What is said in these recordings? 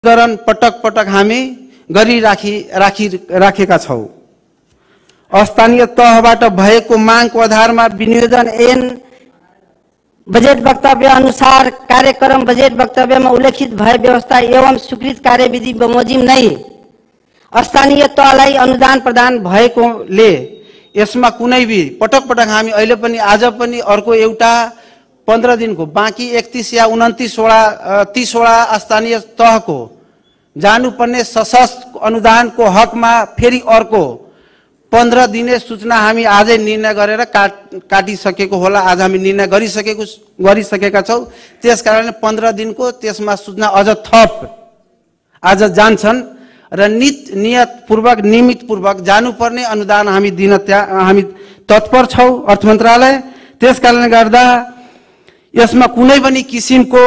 विनियोगकरण पटक पटक हामी राखेका छौं। स्थानीय तहबाट भएको मागको आधारमा विनियोजन ऐन बजेट वक्तव्य अनुसार कार्यक्रम बजेट वक्तव्य में उल्लेखित भय व्यवस्था एवं स्वीकृत कार्यविधि बमोजिम नहीं स्थानीय तहलाई अनुदान प्रदान भएकोले यसमा कुनै भी पटक पटक हामी अहिले पनि आज पनि अर्को एउटा 15 दिनको बाँकी 31 या 29 वटा 30 वटा स्थानीय तहको जानुपर्ने सशस्त्र अनुदानको हकमा फेरि अर्को 15 दिने सूचना हामी आजै निर्णय गरेर काटिसकेको होला। आज हामी निर्णय गरिसकेका छौं। त्यसकारणले 15 दिनको त्यसमा सूचना अझ थप आज जान्छन् र नियमित पूर्वक जानुपर्ने अनुदान हामी दिन हामी तत्पर छौं अर्थ मन्त्रालय। त्यसकारणले गर्दा यसमा कुनै पनि किसिमको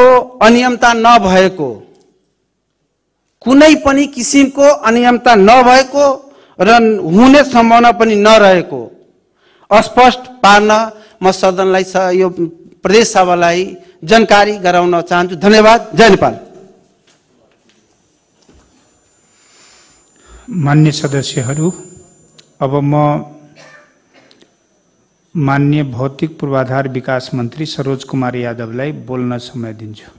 अनियमता नभएको र हुने सम्भावना पनि नरहेको स्पष्ट पार्न म सदनलाई यो प्रदेश सभालाई जानकारी गराउन चाहन्छु। धन्यवाद। जय नेपाल। मान्य सदस्यहरू, अब म माननीय भौतिक पूर्वाधार विकास मन्त्री सरोज कुमार यादवलाई बोल्न समय दिन्छु।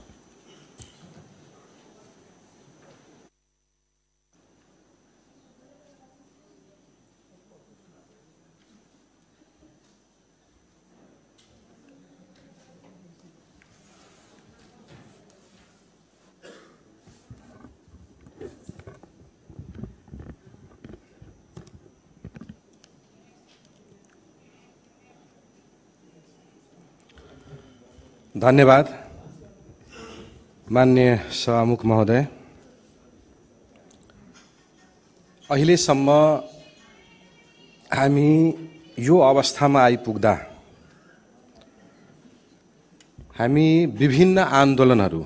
धन्यवाद। माननीय सभामुख महोदय, अहिलेसम्म हामी यो अवस्थामा आइपुग्दा हामी विभिन्न आन्दोलनहरूमा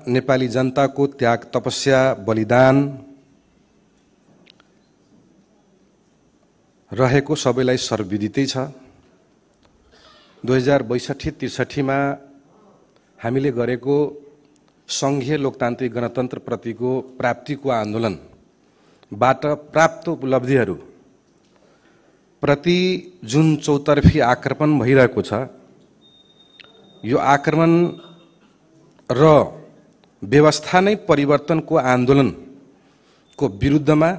नेपाली जनताको त्याग तपस्या बलिदान रहेको सबैलाई सर्वविदितै छ। 2062-63 मा हामीले गरेको संघीय लोकतान्त्रिक गणतन्त्र प्रतिको प्राप्तिको आन्दोलनबाट प्राप्त उपलब्धिहरू प्रति जुन चौतर्फी आक्रमण भइरहेको छ, यो आक्रमण र व्यवस्था नै परिवर्तनको आन्दोलनको विरुद्धमा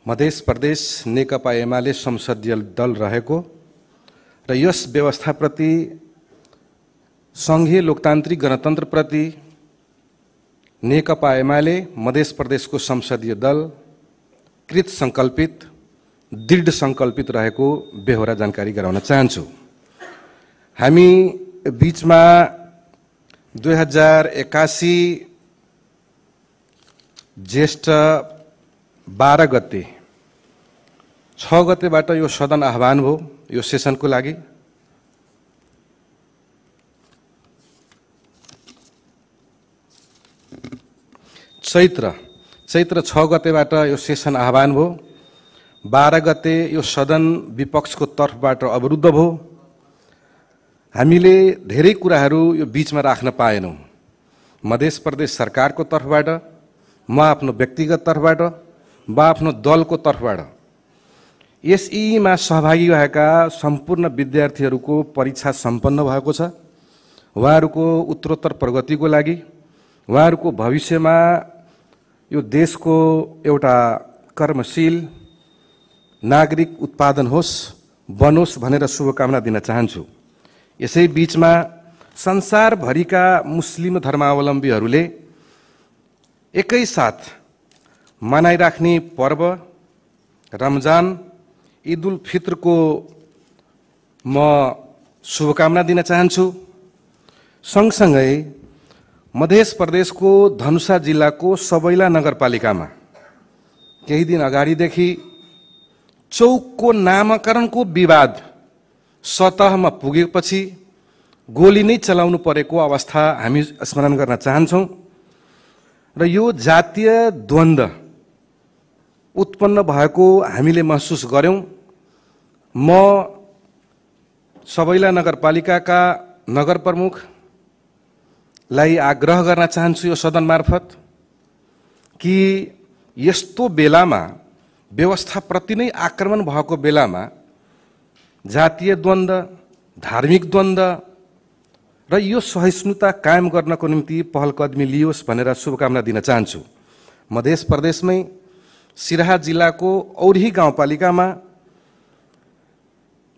मध्य प्रदेश नेकपा एमाले संसदीय दल रहेको र यस व्यवस्थाप्रति संघीय लोकतान्त्रिक गणतन्त्र प्रति नेकपा एमाले मध्य प्रदेशको संसदीय दल कृत संकल्पित दृढ संकल्पित रहेको बेहोरा जानकारी गराउन चाहन्छु। हामी बीचमा 2081 ज्येष्ठ 12 गते 6 गतेबाट यो सदन आह्वान भयो यो सेसनको लागि। चैत्र 6 गतेबाट यो सेसन आह्वान भयो। 12 गते यो सदन विपक्षको तर्फबाट अवरुद्ध भयो। हामीले धेरै कुराहरू यो बीचमा राख्न पाएनौं। मध्य प्रदेश सरकारको तर्फबाट, म आफ्नो व्यक्तिगत तर्फबाट, आफ्नो दलको तर्फबाट एसईमा सहभागी भएका सम्पूर्ण विद्यार्थीहरूको परीक्षा सम्पन्न भएको छ। उहाँहरूको उत्तरोत्तर प्रगतिको लागि, उहाँहरूको भविष्यमा यो देशको एउटा कर्मशील नागरिक उत्पादन होस् बनोस् भनेर शुभकामना दिन चाहन्छु। यसै बीचमा संसारभरिका मुस्लिम धर्मावलम्बीहरूले एकैसाथ मनाइराख्ने पर्व रमजान ईद उल फित्र को म शुभकामना दिन चाहन्छु। सँगसँगै मध्य प्रदेशको धनुषा जिल्लाको सबैला नगरपालिकामा केही दिन अगाडिदेखि चौकको नामकरणको विवाद सतहमा पुगेपछि गोली नै चलाउनु परेको अवस्था हामी स्मरण गर्न चाहन्छौं र यो जातीय द्वन्द्व उत्पन्न भएको हामीले महसुस गर्यौं। म सबैला नगरपालिकाका नगर प्रमुख लाई आग्रह गर्न चाहन्छु यो सदन मार्फत कि यस्तो बेलामा व्यवस्थाप्रति नै आक्रमण भएको बेलामा जातीय द्वन्द्व, धार्मिक द्वन्द्व र यो सहिष्णुता कायम गर्नको निम्ति पहल कदमी लियोस् भनेर शुभकामना दिन चाहन्छु। मध्य प्रदेशमै सिराहा जिल्लाको औरही गाउँपालिकामा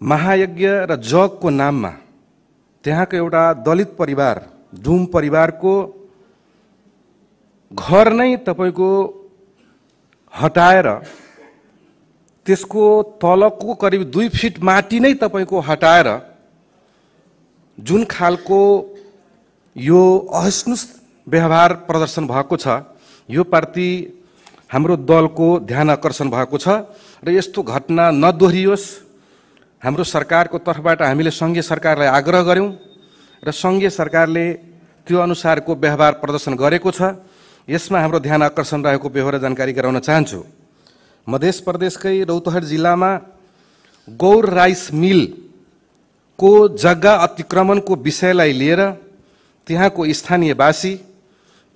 महायज्ञ र जगको नाममा त्यहाँको एउटा दलित परिवार, डुम परिवारको घर नै तपाईको हटाएर त्यसको तलको करिब 2 फिट माटी नै तपाईको हटाएर जुन खालको यो असहिष्णु व्यवहार प्रदर्शन भएको छ, यो प्रति हाम्रो दलको ध्यान आकर्षण भएको छ र यस्तो घटना नदोहोरियोस्। हाम्रो सरकारको तर्फबाट हामीले संघीय सरकारलाई आग्रह गर्यौं र संघीय सरकारले त्यो अनुसारको व्यवहार प्रदर्शन गरेको छ। यसमा हाम्रो ध्यान आकर्षण रहेको बेहोरा जानकारी गराउन चाहन्छु। मध्य प्रदेशकै रौतहट जिल्लामा गौर राइस मिल को जग्गा अतिक्रमणको विषयलाई लिएर त्यहाँको स्थानीयवासी,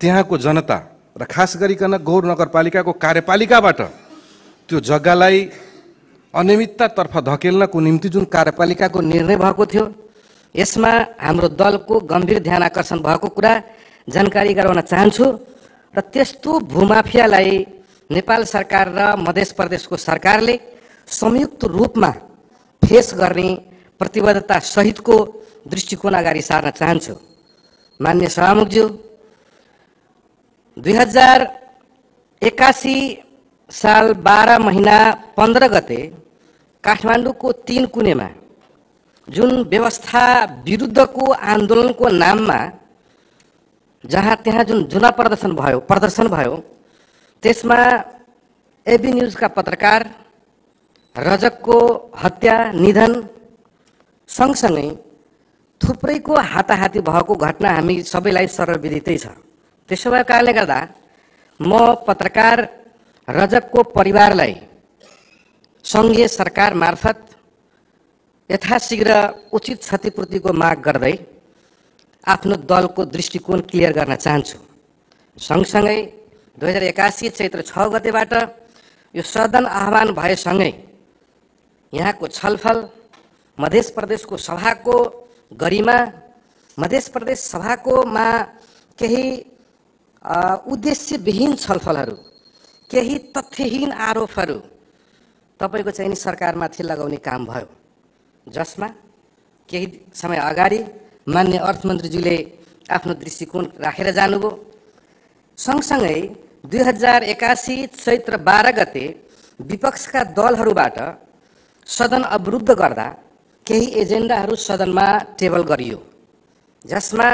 त्यहाँको जनता र खास गरिकन गौर नगरपालिकाको कार्यपालिकाबाट त्यो जग्गालाई अनियमिततातर्फ धकेल्नको निम्ति जुन कार्यपालिकाको निर्णय भएको थियो, यसमा हाम्रो दलको गम्भीर ध्यान आकर्षण भएको कुरा जानकारी गराउन चाहन्छु र त्यस्तो भूमाफियालाई नेपाल सरकार र मध्य प्रदेशको सरकारले संयुक्त रूपमा फेस गर्ने प्रतिबद्धता सहितको दृष्टिकोण अगाडि सार्न चाहन्छु। मान्य सभामुखज्यू, 2081 साल 12 महिना 15 गते काठमाडौँको 3 कुनेमा जुन व्यवस्था विरुद्धको आन्दोलनको नाममा जहाँ त्यहाँ जुन जुना प्रदर्शन भयो त्यसमा एबी न्यूजका पत्रकार रजकको हत्या, निधन सँगसँगै थुप्रैको हाताहाती भएको घटना हामी सबैलाई सरल विदितै छ। त्यसो भएको कारणले गर्दा म पत्रकार रजकको परिवारलाई संघीय सरकार मार्फत यथाशीघ्र उचित क्षतिपूर्तिको माग गर्दै आफ्नो दलको दृष्टिकोण क्लियर गर्न चाहन्छु। सँगसँगै 2081 चैत्र 6 गतेबाट यो सदन आह्वान भएसँगै यहाँको छलफल, मध्य प्रदेशको सभाको गरिमा, मध्य प्रदेश सभाकोमा केही उद्देश्यविहीन छलफलहरू, केही तथ्यहीन आरोपहरू तपाईको चाहिँ सरकारमाथि लगाउने काम भयो, जसमा केही समय अगाडि मान्य अर्थमन्त्रीज्यूले आफ्नो दृष्टिकोण राखेर जानुभयो। सँगसँगै 2081 चैत्र 12 गते विपक्षका दलहरूबाट सदन अवरुद्ध गर्दा केही एजेन्डाहरू सदनमा टेबल गरियो, जसमा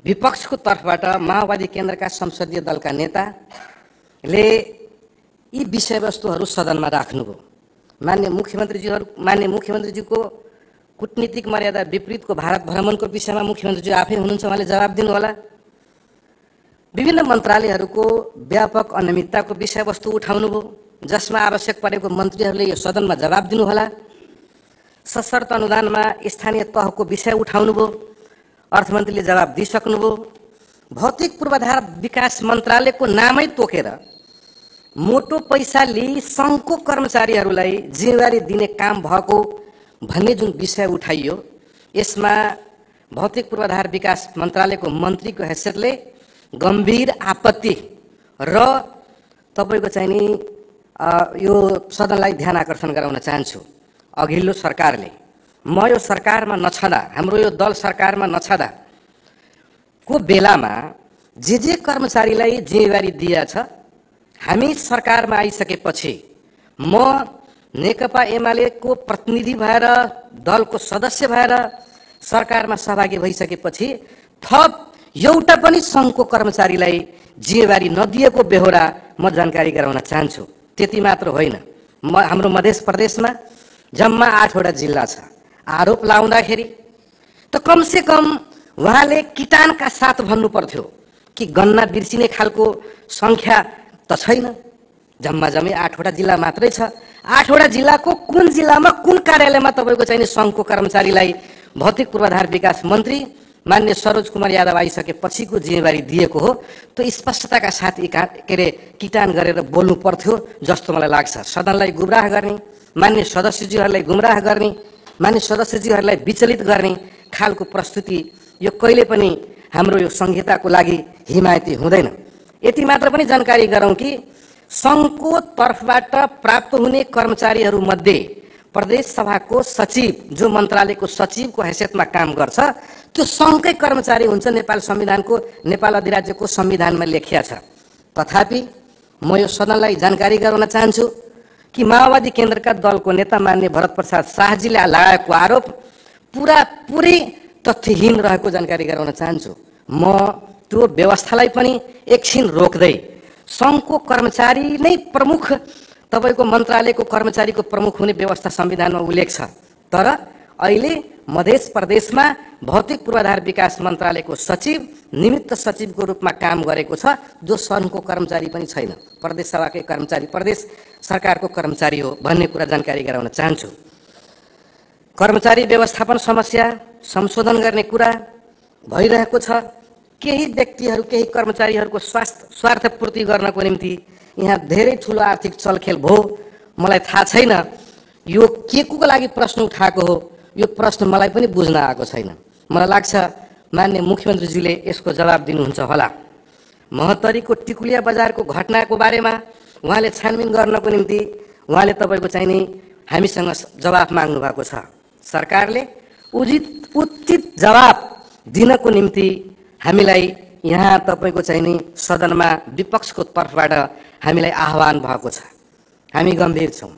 विपक्षको तर्फबाट माओवादी केन्द्रका संसदीय दलका नेताले यी विषयवस्तुहरू सदनमा राख्नुभयो। मान्य मुख्यमन्त्रीज्यूको कूटनीतिक मर्यादा विपरीतको भारत भ्रमणको विषयमा मुख्यमन्त्रीज्यू आफै हुनुहुन्छ, उहाँले जवाब दिनुहोला। विभिन्न मन्त्रालयहरूको व्यापक अनियमितताको विषयवस्तु उठाउनुभयो, जसमा आवश्यक परेको मन्त्रीहरूले यो सदनमा जवाब दिनुहोला। सशर्त अनुदानमा स्थानीय तहको विषय उठाउनुभयो, अर्थमन्त्रीले जवाब दिइसक्नुभयो। भौतिक पूर्वाधार विकास मन्त्रालयको नामै तोकेर मोटो पैसा लिई सङ्घको कर्मचारीहरूलाई जिम्मेवारी दिने काम भएको भन्ने जुन विषय उठाइयो, यसमा भौतिक पूर्वाधार विकास मन्त्रालयको मन्त्रीको हैसियतले गम्भीर आपत्ति र तपाईको चाहिँ नि यो सदनलाई ध्यान आकर्षण गराउन चाहन्छु। अघिल्लो सरकारले, म यो सरकारमा नछँदा, हाम्रो यो दल सरकारमा नछँदा को बेलामा जे कर्मचारीलाई जिम्मेवारी दिएछ, हामी सरकारमा आइसकेपछि म नेकपा एमालेको प्रतिनिधि भएर, दलको सदस्य भएर सरकारमा सहभागी भइसकेपछि थप एउटा पनि सङ्घको कर्मचारीलाई जिम्मेवारी नदिएको बेहोरा म जानकारी गराउन चाहन्छु। त्यति मात्र होइन, हाम्रो मध्य प्रदेशमा जम्मा 8वटा जिल्ला छ। आरोप लाउँदाखेरि त कमसे कम उहाँले किटानका साथ भन्नु पर्थ्यो कि गन्ना बिर्सिने खालको सङ्ख्या त छैन, जम्मा 8वटा जिल्ला मात्रै छ। 8वटा जिल्लाको कुन जिल्लामा कुन कार्यालयमा तपाईको चाहिँ सङ्घको कर्मचारीलाई भौतिक पूर्वाधार विकास मन्त्री मान्य सरोज कुमार यादव आइसकेपछिको जिम्मेवारी दिएको हो, त्यो स्पष्टताका साथ किटान गरेर बोल्नु पर्थ्यो जस्तो मलाई लाग्छ। सदनलाई गुमराह गर्ने, मान्य सदस्यज्यूहरूलाई गुमराह गर्ने, मान्य सदस्यज्यूहरूलाई विचलित गर्ने खालको प्रस्तुति यो कहिले पनि हाम्रो यो संहिताको लागि हिमायती हुँदैन। यति मात्र पनि जानकारी गरौँ कि सङ्घको तर्फबाट प्राप्त हुने कर्मचारीहरूमध्ये प्रदेश सभाको सचिव जो मन्त्रालयको सचिवको हैसियतमा काम गर्छ त्यो सङ्घकै कर्मचारी हुन्छ, नेपाल संविधानको नेपाल अधिराज्यको संविधानमा लेखिया छ। तथापि म यो सदनलाई जानकारी गराउन चाहन्छु कि माओवादी केन्द्रका दलको नेता मान्य भरत प्रसाद शाहजीले लगाएको आरोप पुरै तथ्यहीन रहेको जानकारी गराउन चाहन्छु। म त्यो व्यवस्थालाई पनि एकछिन रोक्दै सङ्घको कर्मचारी नै प्रमुख, तपाईको मन्त्रालयको कर्मचारीको प्रमुख हुने व्यवस्था संविधानमा उल्लेख छ, तर अहिले मध्य प्रदेशमा भौतिक पूर्वाधार विकास मन्त्रालयको सचिव निमित्त सचिवको रूपमा काम गरेको छ, जो सङ्घको कर्मचारी पनि छैन, प्रदेश सभाकै कर्मचारी, प्रदेश सरकारको कर्मचारी हो भन्ने कुरा जानकारी गराउन चाहन्छु। कर्मचारी व्यवस्थापन समस्या संशोधन गर्ने कुरा भइरहेको छ। केही व्यक्तिहरू, केही कर्मचारीहरूको स्वार्थपूर्ति गर्नको निम्ति यहाँ धेरै ठुलो आर्थिक चलखेल भयो। मलाई थाहा छैन यो के को लागि प्रश्न उठाएको हो, यो प्रश्न मलाई पनि बुझ्न आएको छैन। मलाई लाग्छ मान्य मुख्यमन्त्रीज्यूले यसको जवाब दिनुहुन्छ होला। महोत्तरीको टिकुलिया बजारको घटनाको बारेमा उहाँले छानबिन गर्नको निम्ति उहाँले तपाईँको चाहिँ नि हामीसँग जवाफ माग्नु भएको छ। सरकारले उचित जवाब दिनको निम्ति हामीलाई यहाँ तपाईँको चाहिँ नि सदनमा विपक्षको तर्फबाट हामीलाई आह्वान भएको छ। हामी गम्भीर छौँ।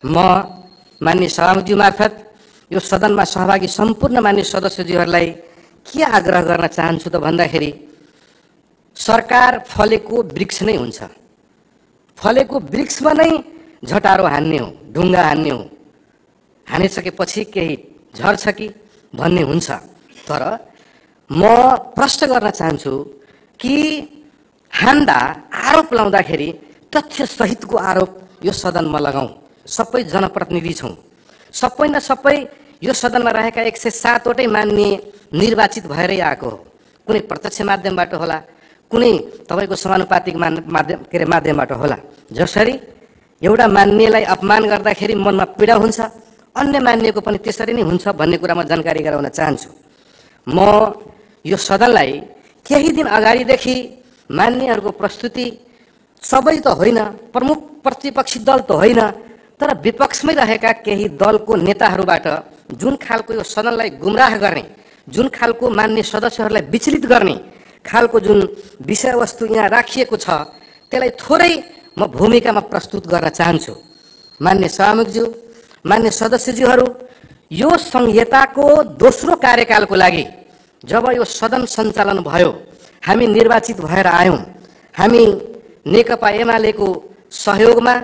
म मान्य सभामुखज्यू मार्फत यो सदनमा सहभागी सम्पूर्ण मान्य सदस्यज्यूहरूलाई के आग्रह गर्न चाहन्छु त भन्दाखेरि सरकार फलेको वृक्ष नै हुन्छ, फलेको वृक्षमा नै झटारो हान्ने हो, ढुङ्गा हान्ने हो, हानिसकेपछि केही झर्छ कि भन्ने हुन्छ। तर म प्रश्न गर्न चाहन्छु कि हान्दा आरोप लाउँदाखेरि तथ्य सहितको आरोप यो सदनमा लगाउँ। सबै जनप्रतिनिधि छौँ, सबै न सबै यो सदनमा रहेका 107वटै मान्य निर्वाचित भएरै आएको हो। कुनै प्रत्यक्ष माध्यमबाट होला, कुनै तपाईँको समानुपातिक माध्यमबाट होला। जसरी एउटा मान्यलाई अपमान गर्दाखेरि मनमा पीडा हुन्छ, अन्य मान्यको पनि त्यसरी नै हुन्छ भन्ने कुरा म जानकारी गराउन चाहन्छु। म यो सदनलाई केही दिन अगाडिदेखि मान्यहरूको प्रस्तुति सबै त होइन, प्रमुख प्रतिपक्षी दल त होइन, तर विपक्षमै रहेका केही दलको नेताहरूबाट जुन खालको यो सदनलाई गुमराह गर्ने, जुन खालको मान्य सदस्यहरूलाई विचलित गर्ने खालको जुन विषयवस्तु यहाँ राखिएको छ त्यसलाई थोरै म भूमिकामा प्रस्तुत गर्न चाहन्छु। मान्य सभामुखज्यू, मान्य सदस्यज्यूहरू, यो संहिताको दोस्रो कार्यकालको लागि जब यो सदन सञ्चालन भयो, हामी निर्वाचित भएर आयौँ, हामी नेकपा एमालेको सहयोगमा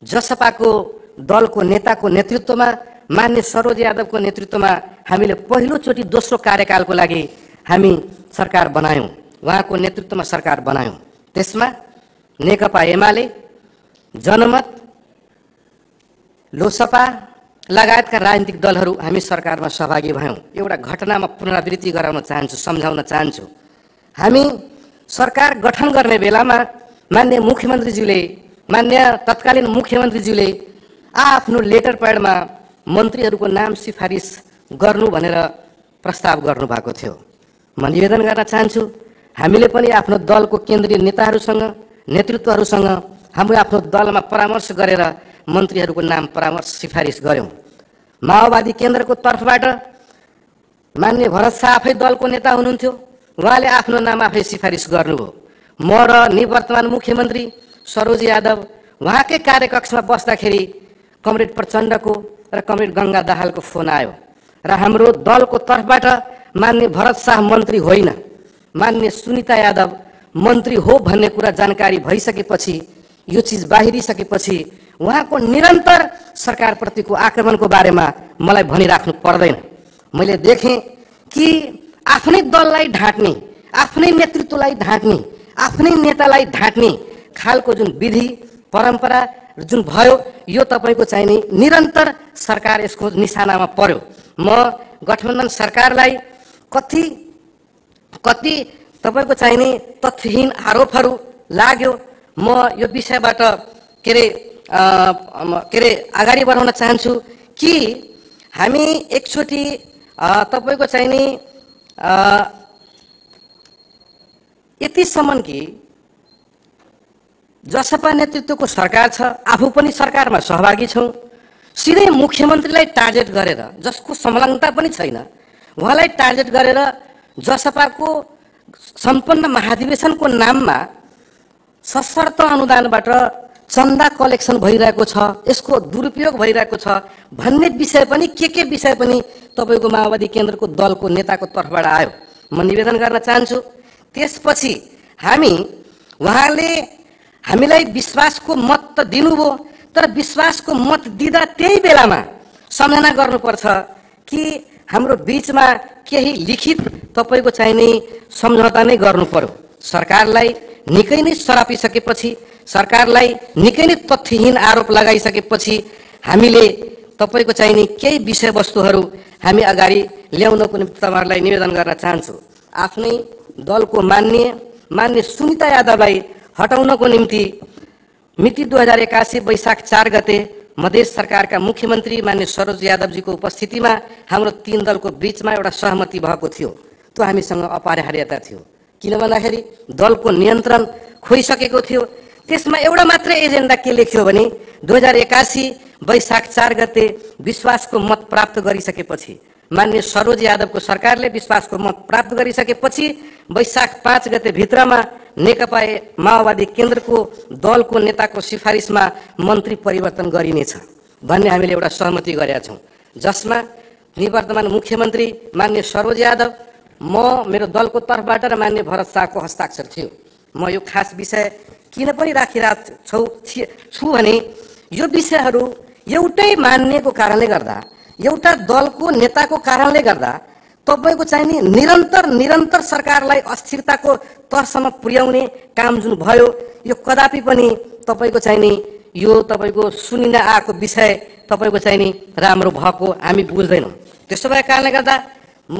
जसपाको दलको नेताको नेतृत्वमा मान्य सरोज यादवको नेतृत्वमा हामीले पहिलोचोटि दोस्रो कार्यकालको लागि हामी सरकार बनायौँ, उहाँको नेतृत्वमा सरकार बनायौँ। त्यसमा नेकपा एमाले, जनमत, लोसपा लगायतका राजनीतिक दलहरू हामी सरकारमा सहभागी भयौँ। एउटा घटनामा पुनरावृत्ति गराउन चाहन्छु, सम्झाउन चाहन्छु। हामी सरकार गठन गर्ने बेलामा मान्य मुख्यमन्त्रीज्यूले, मान्य तत्कालीन मुख्यमन्त्रीज्यूले आफ्नो लेटर प्याडमा मन्त्रीहरूको नाम सिफारिस गर्नु भनेर प्रस्ताव गर्नुभएको थियो। म निवेदन गर्न चाहन्छु, हामीले पनि आफ्नो दलको केन्द्रीय नेताहरूसँग, नेतृत्वहरूसँग हाम्रो आफ्नो दलमा परामर्श गरेर मन्त्रीहरूको नाम परामर्श सिफारिस गऱ्यौँ। माओवादी केन्द्रको तर्फबाट मान्य भरत शाह आफै दलको नेता हुनुहुन्थ्यो, उहाँले आफ्नो नाम आफै सिफारिस गर्नुभयो। म र निवर्तमान मुख्यमन्त्री सरोज यादव उहाँकै कार्यकक्षमा बस्दाखेरि कमरेड प्रचण्डको र कमरेड गङ्गा दाहालको फोन आयो र हाम्रो दलको तर्फबाट मान्य भरत शाह मन्त्री होइन, मान्य सुनिता यादव मन्त्री हो भन्ने कुरा जानकारी भइसकेपछि, यो चिज बाहिरिसकेपछि उहाँको निरन्तर सरकारप्रतिको आक्रमणको बारेमा मलाई भनिराख्नु पर्दैन। मैले देखेँ कि आफ्नै दललाई ढाँट्ने, आफ्नै नेतृत्वलाई ढाँट्ने, आफ्नै नेतालाई ढाँट्ने खालको जुन विधि परम्परा जुन भयो, यो तपाईँको चाहिने निरन्तर सरकार यसको निशानामा पर्यो। म गठबन्धन सरकारलाई कति कति तपाईँको चाहिने तथ्यहीन आरोपहरू लाग्यो। म यो विषयबाट के अरे अगाडि बढाउन चाहन्छु कि हामी एकचोटि तपाईँको चाहिने यतिसम्म कि जसपा नेतृत्वको सरकार छ, आफू पनि सरकारमा सहभागी छौँ, सिधै मुख्यमन्त्रीलाई टार्गेट गरेर, जसको संलग्नता पनि छैन, उहाँलाई टार्गेट गरेर जसपाको सम्पन्न महाधिवेशनको नाममा सशर्त अनुदानबाट चन्दा कलेक्सन भइरहेको छ, यसको दुरुपयोग भइरहेको छ भन्ने विषय पनि के विषय पनि तपाईँको माओवादी केन्द्रको दलको नेताको तर्फबाट आयो। म निवेदन गर्न चाहन्छु। त्यसपछि उहाँले हामीलाई विश्वासको मत त दिनुभयो, तर विश्वासको मत दिँदा त्यही बेलामा सम्झना गर्नुपर्छ कि हाम्रो बीचमा केही लिखित तपाईँको चाहिने सम्झौता नै गर्नु पर्यो। सरकारलाई निकै नै सरापिसकेपछि, सरकारलाई निकै नै तथ्यहीन आरोप लगाइसकेपछि हामीले तपाईँको चाहिने केही विषयवस्तुहरू हामी अगाडि ल्याउनको निम्ति तपाईँहरूलाई निवेदन गर्न चाहन्छु। आफ्नै दलको मान्य सुनिता यादवलाई हटाउनको निम्ति मिति 2081 वैशाख 4 गते मधेस सरकारका मुख्यमन्त्री मान्य सरोज यादवजीको उपस्थितिमा हाम्रो 3 दलको बीचमा एउटा सहमति भएको थियो। त्यो हामीसँग अपरिहार्यता थियो, किन भन्दाखेरि दलको नियन्त्रण खोइसकेको थियो। त्यसमा एउटा मात्र एजेन्डा के लेख्यो भने 2081 वैशाख 4 गते विश्वासको मत प्राप्त गरिसकेपछि, मान्य सरोज यादवको सरकारले विश्वासको मत प्राप्त गरिसकेपछि वैशाख 5 गते भित्रमा नेकपा माओवादी केन्द्रको दलको नेताको सिफारिसमा मन्त्री परिवर्तन गरिनेछ भन्ने हामीले एउटा सहमति गरेका छौँ, जसमा निवर्तमान मुख्यमन्त्री मान्य सरोज यादव, म मेरो दलको तर्फबाट र मान्य भरत शाहको हस्ताक्षर थियो। म यो खास विषय किन पनि राखिरहेको छु भने यो विषयहरू एउटै मान्नेको कारणले गर्दा, एउटा दलको नेताको कारणले गर्दा तपाईँको चाहिने निरन्तर सरकारलाई अस्थिरताको तहसम्म पुर्याउने काम जुन भयो, यो कदापि पनि तपाईँको चाहिने यो तपाईँको सुनिन आएको विषय तपाईँको चाहिने राम्रो भएको हामी बुझ्दैनौँ। त्यसो भएको कारणले गर्दा म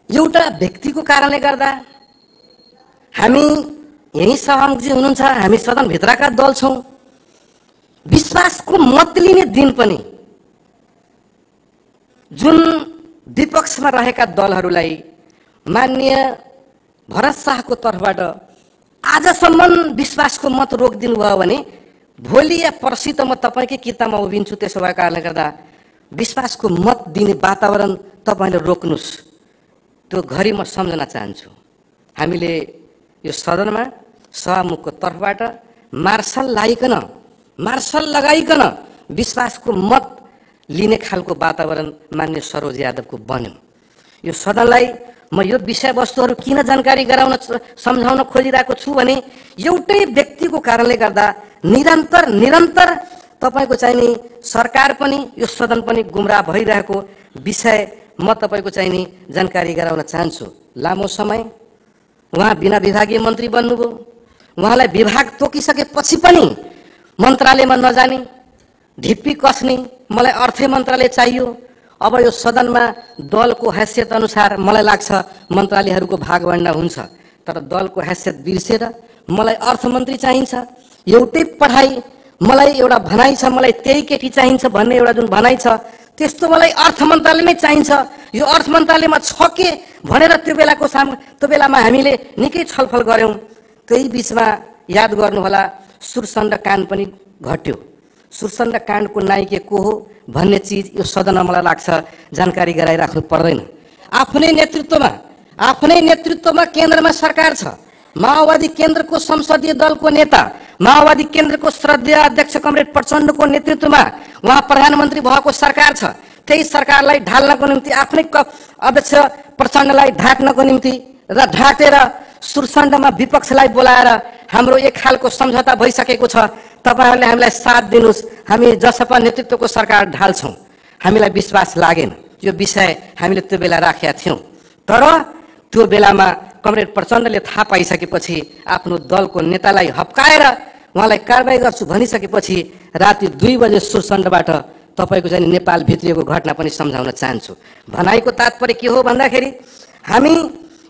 एउटा व्यक्तिको कारणले गर्दा हामी यही सहभागी हुनुहुन्छ, हामी सदनभित्रका दल छौँ। विश्वासको मत लिने दिन पनि जुन विपक्षमा रहेका दलहरूलाई मान्य भरत शाहको तर्फबाट आजसम्म विश्वासको मत रोकिदिनु भयो भने भोलि या पर्सि त म तपाईँकै किताबमा उभिन्छु। त्यसो भएको कारणले गर्दा विश्वासको मत दिने वातावरण तपाईँले रोक्नुहोस्, त्यो घरि म सम्झन चाहन्छु। हामीले यो सदनमा सभामुखको तर्फबाट मार्सल लगाइकन विश्वासको मत लिने खालको वातावरण मान्य सरोज यादवको बन्यो। यो सदनलाई म यो विषयवस्तुहरू किन जानकारी गराउन सम्झाउन खोजिरहेको छु भने एउटै व्यक्तिको कारणले गर्दा निरन्तर तपाईँको चाहिने सरकार पनि यो सदन पनि गुमराह भइरहेको विषय म तपाईँको चाहिने जानकारी गराउन चाहन्छु। लामो समय उहाँ बिना विभागीय मन्त्री बन्नुभयो, उहाँलाई विभाग तोकिसकेपछि पनि मन्त्रालयमा नजाने, ढिप्पी कस्ने, मलाई अर्थ मन्त्रालय चाहियो। अब यो सदनमा दलको हैसियत अनुसार मलाई लाग्छ मन्त्रालयहरूको भागवण्डा हुन्छ, तर दलको हैसियत बिर्सेर मलाई अर्थमन्त्री चाहिन्छ। एउटै पढाइ, मलाई एउटा भनाइ छ, मलाई त्यही केटी चाहिन्छ भन्ने एउटा जुन भनाइ छ, त्यस्तो मलाई अर्थ मन्त्रालयमै चाहिन्छ। यो अर्थ मन्त्रालयमा छ के भनेर त्यो बेलामा हामीले निकै छलफल गऱ्यौँ। त्यही बिचमा याद गर्नुहोला सुरसण्ड काण्ड पनि घट्यो। सुरसण्ड काण्डको नायिका को हो भन्ने चिज यो सदनमा मलाई लाग्छ जानकारी गराइराख्नु पर्दैन। आफ्नै नेतृत्वमा केन्द्रमा सरकार छ, माओवादी केन्द्रको संसदीय दलको नेता, माओवादी केन्द्रको श्रद्धेय अध्यक्ष कमरेड प्रचण्डको नेतृत्वमा उहाँ प्रधानमन्त्री भएको सरकार छ। त्यही सरकारलाई ढाल्नको निम्ति आफ्नै अध्यक्ष प्रचण्डलाई ढाक्नको निम्ति र ढाँटेर सुरसण्डमा विपक्षलाई बोलाएर हाम्रो एक खालको सम्झौता भइसकेको छ। तपाईँहरूले हामीलाई साथ दिनुहोस्, हामी जसपा नेतृत्वको सरकार ढाल्छौँ। हामीलाई विश्वास लागेन, यो विषय हामीले त्यो बेला राखेका थियौँ। तर त्यो बेलामा कमरेड प्रचण्डले थाहा पाइसकेपछि आफ्नो दलको नेतालाई हप्काएर उहाँलाई कारबाही गर्छु भनिसकेपछि राति 2 बजे सुरसण्डबाट तपाईँको चाहिँ नेपाल भित्रिएको घटना पनि सम्झाउन चाहन्छु। भनाइको तात्पर्य के हो भन्दाखेरि हामी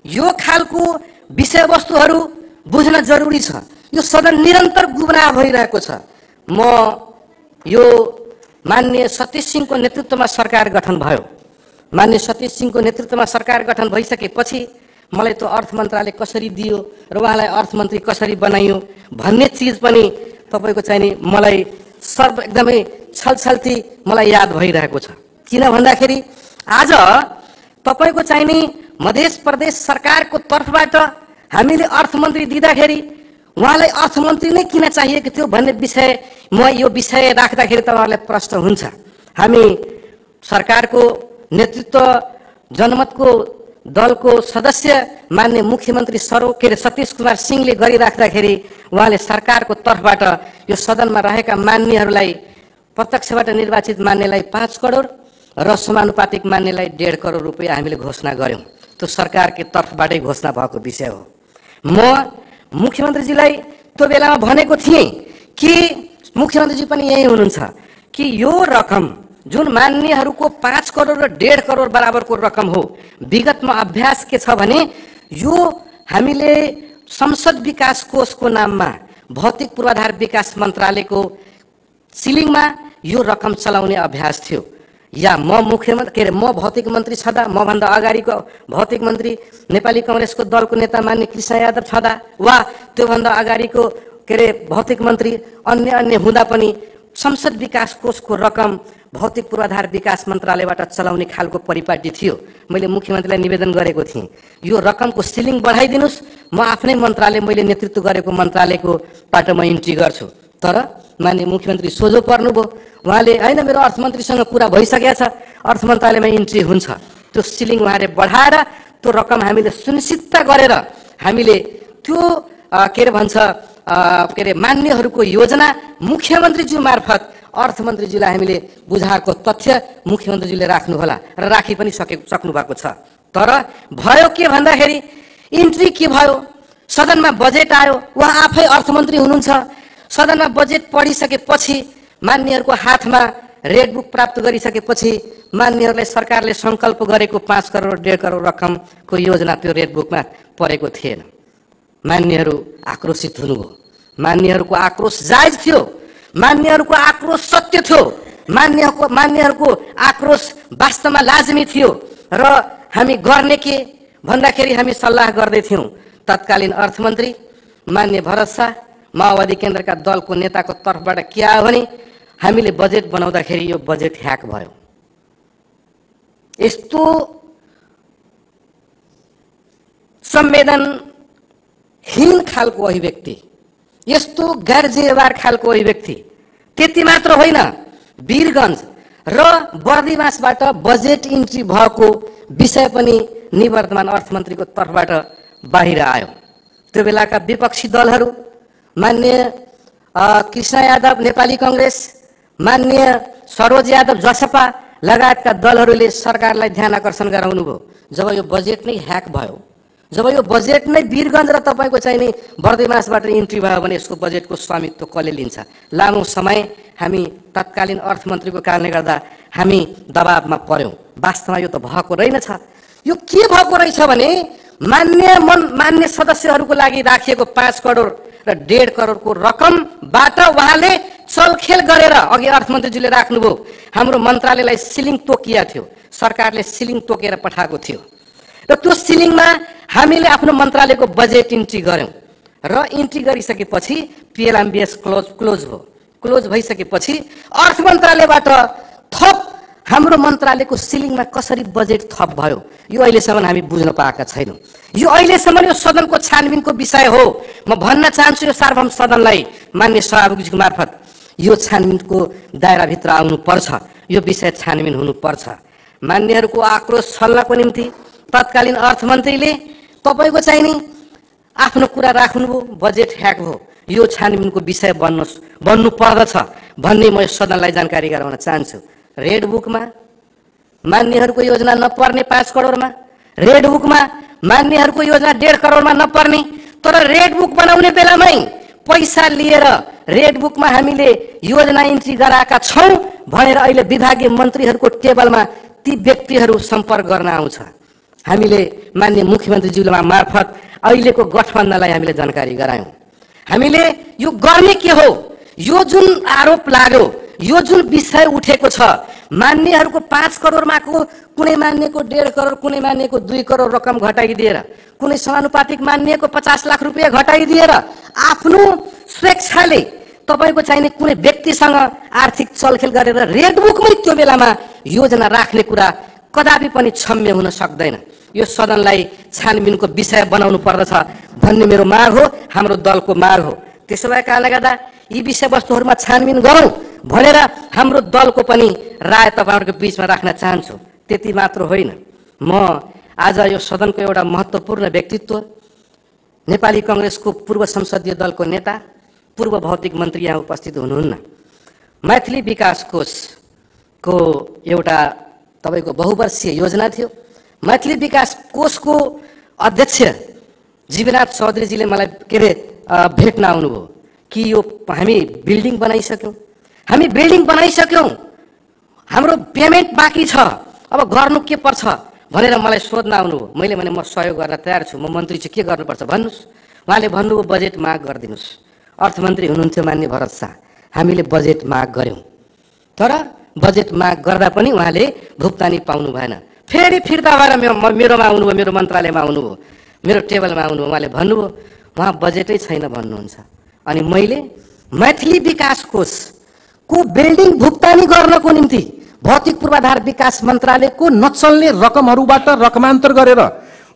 यो खालको विषयवस्तुहरू बुझ्न जरुरी छ। यो सदन निरन्तर गुमराह भइरहेको छ। म यो माननीय सतीश सिंहको नेतृत्वमा सरकार गठन भयो। माननीय सतीश सिंहको नेतृत्वमा सरकार गठन भइसकेपछि मलाई त्यो अर्थ मन्त्रालय कसरी दियो र उहाँलाई अर्थमन्त्री कसरी बनाइयो भन्ने चिज पनि तपाईँको चाहिँ नि मलाई एकदमै छलछल्ती मलाई याद भइरहेको छ। किन भन्दाखेरि आज तपाईँको चाहिँ नि मध्य प्रदेश सरकारको तर्फबाट हामीले अर्थमन्त्री दिँदाखेरि उहाँलाई अर्थमन्त्री नै किन चाहिएको थियो भन्ने विषय यो विषय राख्दाखेरि तपाईँहरूलाई प्रश्न हुन्छ। हामी सरकारको नेतृत्व जनमतको दलको सदस्य मान्य मुख्यमन्त्री सतीश कुमार सिंहले गरिराख्दाखेरि उहाँले सरकारको तर्फबाट यो सदनमा रहेका मान्यहरूलाई प्रत्यक्षबाट निर्वाचित मान्यलाई 5 करोड र समानुपातिक मान्यलाई 1.5 करोड रुपियाँ हामीले घोषणा गर्यौँ। त्यो सरकारको तर्फबाटै घोषणा भएको विषय हो। म मुख्यमन्त्रीजीलाई त्यो बेलामा भनेको थिएँ कि मुख्यमन्त्रीजी पनि यही हुनुहुन्छ कि यो रकम जुन मान्यहरूको 5 करोड र 1.5 करोड बराबरको रकम हो, विगतमा अभ्यास के छ भने यो हामीले संसद विकास कोषको नाममा भौतिक पूर्वाधार विकास मन्त्रालयको सिलिङमा यो रकम चलाउने अभ्यास थियो। या म भौतिक मन्त्री छँदा, मभन्दा अगाडिको भौतिक मन्त्री नेपाली कांग्रेसको दलको नेता मान्य कृष्ण यादव छँदा वा त्योभन्दा अगाडिको भौतिक मन्त्री अन्य हुँदा पनि संसद विकास कोषको रकम भौतिक पूर्वाधार विकास मन्त्रालयबाट चलाउने खालको परिपाटी थियो। मैले मुख्यमन्त्रीलाई निवेदन गरेको थिएँ यो रकमको सिलिङ बढाइदिनुस्, म आफ्नै मन्त्रालय मैले नेतृत्व गरेको मन्त्रालयको बाट म इन्ट्री गर्छु। तर माननीय मुख्यमन्त्री सोझो पर्नुभयो। उहाँले हैन मेरो अर्थमन्त्रीसँग कुरा भइसकेको छ, अर्थ मन्त्रालयमा इन्ट्री हुन्छ। त्यो सिलिङ उहाँले बढाएर त्यो रकम हामीले सुनिश्चितता गरेर हामीले त्यो मान्यहरूको योजना मुख्यमन्त्रीज्यू मार्फत अर्थमन्त्रीज्यूलाई हामीले बुझाएको तथ्य मुख्यमन्त्रीज्यूले राख्नु होला र राखि पनि सक्नु भएको छ। तर भयो के भन्दाखेरि इन्ट्री के भयो, सदनमा बजेट आयो, उहाँ आफै अर्थमन्त्री हुनुहुन्छ। सदनमा बजेट पढिसकेपछि मान्यहरूको हातमा रेड बुक प्राप्त गरिसकेपछि मान्यहरूलाई सरकारले संकल्प गरेको 5 करोड 1.5 करोड रकमको योजना त्यो रेड बुकमा परेको थिएन। मान्यहरू आक्रोशित हुनुभयो। मान्यहरूको आक्रोश जायज थियो, मान्यहरूको आक्रोश सत्य थियो, मान्यहरूको आक्रोश वास्तवमा लाजमी थियो। र हामी गर्ने के भन्दाखेरि हामी सल्लाह गर्दै थियौँ। तत्कालीन अर्थमन्त्री मान्य भरत शाह माओवादी केन्द्रका दलको नेताको तर्फबाट के आयो भने हामीले बजेट बनाउँदाखेरि यो बजेट ह्याक भयो। यस्तो संवेदनहीन खालको अभिव्यक्ति, यस्तो गैर जिम्मेवार खालको अभिव्यक्ति। त्यति मात्र होइन, वीरगञ्ज र बर्दिवासबाट बजेट इन्ट्री भएको विषय पनि निवर्तमान अर्थमन्त्रीको तर्फबाट बाहिर आयो। त्यो बेलाका विपक्षी दलहरू मान्य कृष्ण यादव नेपाली कांग्रेस, मान्य सरोज यादव जसपा लगायतका दलहरूले सरकारलाई ध्यान आकर्षण गराउनुभयो। जब यो बजेट नै ह्याक भयो, जब यो बजेट नै वीरगञ्ज र तपाईँको चाहिँ नि बर्दिवासबाट इन्ट्री भयो भने यसको बजेटको स्वामित्व कसले लिन्छ? लामो समय हामी तत्कालीन अर्थमन्त्रीको कारणले गर्दा हामी दबावमा पर्यौँ। वास्तवमा यो त भएको रहेनछ। यो के भएको रहेछ भने मान्य सदस्यहरूको लागि राखिएको 5 करोड र 1.5 करोडको रकमबाट उहाँले चलखेल गरेर अघि अर्थमन्त्रीजीले राख्नुभयो। हाम्रो मन्त्रालयलाई सिलिङ तोकिया थियो, सरकारले सिलिङ तोकेर पठाएको थियो र त्यो सिलिङमा हामीले आफ्नो मन्त्रालयको बजेट इन्ट्री गर्यौँ र इन्ट्री गरिसकेपछि पिएलएमबिएस क्लोज भयो। क्लोज भइसकेपछि अर्थ मन्त्रालयबाट थप हाम्रो मन्त्रालयको सिलिङमा कसरी बजेट थप भयो यो अहिलेसम्म हामी बुझ्न पाएका छैनौँ। यो अहिलेसम्म यो सदनको छानबिनको विषय हो। म भन्न चाहन्छु यो सार्वभौम सदनलाई मान्य सभामुखजीको मार्फत यो छानबिनको दायराभित्र आउनुपर्छ, यो विषय छानबिन हुनुपर्छ। मान्यहरूको आक्रोश छल्नको निम्ति तत्कालीन अर्थमन्त्रीले तपाईँको चाहिँ नि आफ्नो कुरा राख्नुभयो, बजेट ह्याक भयो, यो छानबिनको विषय बन्नु पर्दछ भन्ने म सदनलाई जानकारी गराउन चाहन्छु। रेड बुकमा मान्यहरूको योजना नपर्ने 5 करोडमा, रेड बुकमा मान्यहरूको योजना 1.5 करोडमा नपर्ने, तर रेड बुक बनाउने बेलामै पैसा लिएर रेड बुकमा हामीले योजना इन्ट्री गराएका छौँ भनेर अहिले विभागीय मन्त्रीहरूको टेबलमा ती व्यक्तिहरू सम्पर्क गर्न आउँछ। हामीले माननीय मुख्यमन्त्रीज्यूले मार्फत अहिलेको गठबन्धनलाई हामीले जानकारी गरायौँ। हामीले यो गर्ने के हो, यो जुन आरोप लाग्यो, यो जुन विषय उठेको छ, मान्नेहरूको 5 करोडमाको कुनै मान्नेको 1.5 करोड, कुनै मान्नेको 2 करोड रकम घटाइदिएर, कुनै समानुपातिक मान्नेको 50 लाख रुपियाँ घटाइदिएर आफ्नो स्वेच्छाले तपाईको चाहिने कुनै व्यक्तिसँग आर्थिक चलखेल गरेर रेड बुकमै त्यो बेलामा योजना राख्ने कुरा कदापि पनि क्षम्य हुन सक्दैन। यो सदनलाई छानबिनको विषय बनाउनु पर्दछ भन्ने मेरो माग हो, हाम्रो दलको माग हो। त्यसो भए कारणले गर्दा यी विषयवस्तुहरूमा छानबिन गरौँ भनेर हाम्रो दलको पनि राय तपाईहरुको बीचमा राख्न चाहन्छु। त्यति मात्र होइन, म आज यो सदनको एउटा महत्त्वपूर्ण व्यक्तित्व, नेपाली कांग्रेसको पूर्व संसदीय दलको नेता, पूर्व भौतिक मन्त्री यहाँ उपस्थित हुनुहुन्न। मैथिली विकास कोषको एउटा तपाईको बहुवर्षीय योजना थियो। मैथिली विकास कोषको अध्यक्ष जीवनाथ चौधरीजीले मलाई भेट्न आउनुभयो कि यो हामी बिल्डिङ बनाइसक्यौँ, हाम्रो पेमेन्ट बाँकी छ, अब गर्नु के पर्छ भनेर मलाई सोध्न आउनुभयो। मैले भने म सहयोग गर्न तयार छु, म मन्त्री चाहिँ के गर्नुपर्छ भन्नुहोस्। उहाँले भन्नुभयो बजेट माग गरिदिनुहोस्। अर्थमन्त्री हुनुहुन्थ्यो मान्य भरत शाह, हामीले बजेट माग गऱ्यौँ, तर बजेट माग गर्दा पनि उहाँले भुक्तानी पाउनु भएन। फेरि फिर्ता भएर मेरोमा आउनुभयो, मेरो मन्त्रालयमा आउनुभयो, मेरो टेबलमा आउनुभयो। उहाँले भन्नुभयो उहाँ बजेटै छैन भन्नुहुन्छ। अनि मैले मैथिली विकास कोषको बिल्डिङ भुक्तानी गर्नको निम्ति भौतिक पूर्वाधार विकास मन्त्रालयको नचल्ने रकमहरूबाट रकमान्तर गरेर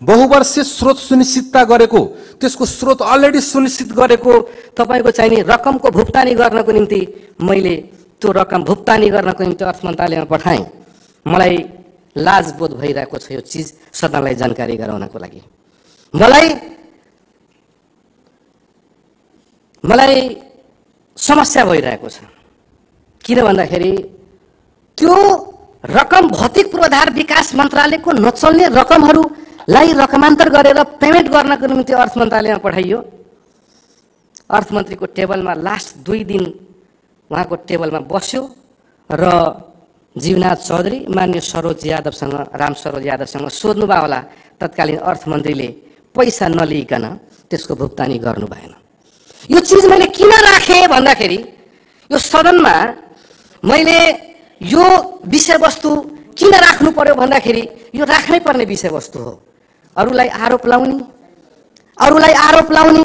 बहुवर्षीय स्रोत सुनिश्चितता गरेको, त्यसको स्रोत अलरेडी सुनिश्चित गरेको तपाईको चाहिने रकमको भुक्तानी गर्नको निम्ति मैले त्यो रकम भुक्तानी गर्नको निम्ति अर्थ मन्त्रालयमा पठाएँ। मलाई लाज बोध भइरहेको छ यो चिज सदनलाई जानकारी गराउनको लागि। मलाई समस्या भइरहेको छ। किन भन्दाखेरि त्यो रकम भौतिक पूर्वाधार विकास मन्त्रालयको नचल्ने रकमहरूलाई रकमान्तर गरेर पेमेन्ट गर्नको निम्ति अर्थ मन्त्रालयमा पठाइयो। अर्थमन्त्रीको टेबलमा लास्ट 2 दिन उहाँको टेबलमा बस्यो र जीवनाथ चौधरी मान्य सरोज यादवसँग, राम सरोज यादवसँग सोध्नुभयो होला। तत्कालीन अर्थमन्त्रीले पैसा नलिइकन त्यसको भुक्तानी गर्नु भएन। यो चिज मैले किन राखेँ भन्दाखेरि यो सदनमा मैले यो विषयवस्तु किन राख्नु पर्यो भन्दाखेरि यो राख्नै पर्ने विषयवस्तु हो। अरूलाई आरोप लाउने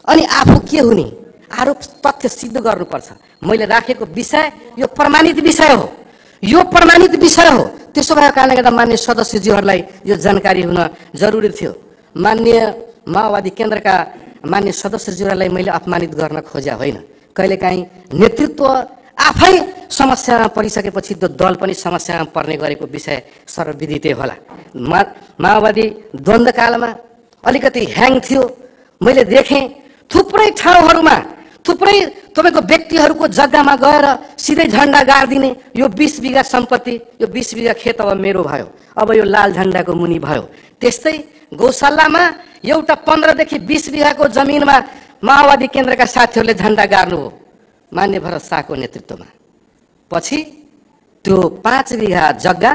अनि आफू के हुने, आरोप तथ्य सिद्ध गर्नुपर्छ। मैले राखेको विषय यो प्रमाणित विषय हो, त्यसो भएको कारणले गर्दा मान्य सदस्यज्यूहरूलाई यो जानकारी हुन जरुरी थियो। मान्य माओवादी केन्द्रका मान्य सदस्यज्यूहरूलाई मैले अपमानित गर्न खोज्या होइन। कहिलेकाहीँ नेतृत्व आफै समस्यामा परिसकेपछि त्यो दल पनि समस्यामा पर्ने गरेको विषय सर्वविदितै होला। माओवादी द्वन्द्वकालमा अलिकति ह्याङ थियो। मैले देखेँ थुप्रै ठाउँहरूमा थुप्रै तपाईँको व्यक्तिहरूको जग्गामा गएर सिधै झन्डा गाडिदिने। यो 20 बिघा सम्पत्ति, यो 20 बिघा खेत अब मेरो भयो, अब यो लाल झन्डाको मुनि भयो। त्यस्तै गौशालामा एउटा 15 देखि 20 बिघाको जमिनमा माओवादी केन्द्रका साथीहरूले झन्डा गाड्नुभयो मान्य भरत शाहको नेतृत्वमा। पछि त्यो 5 बिघा जग्गा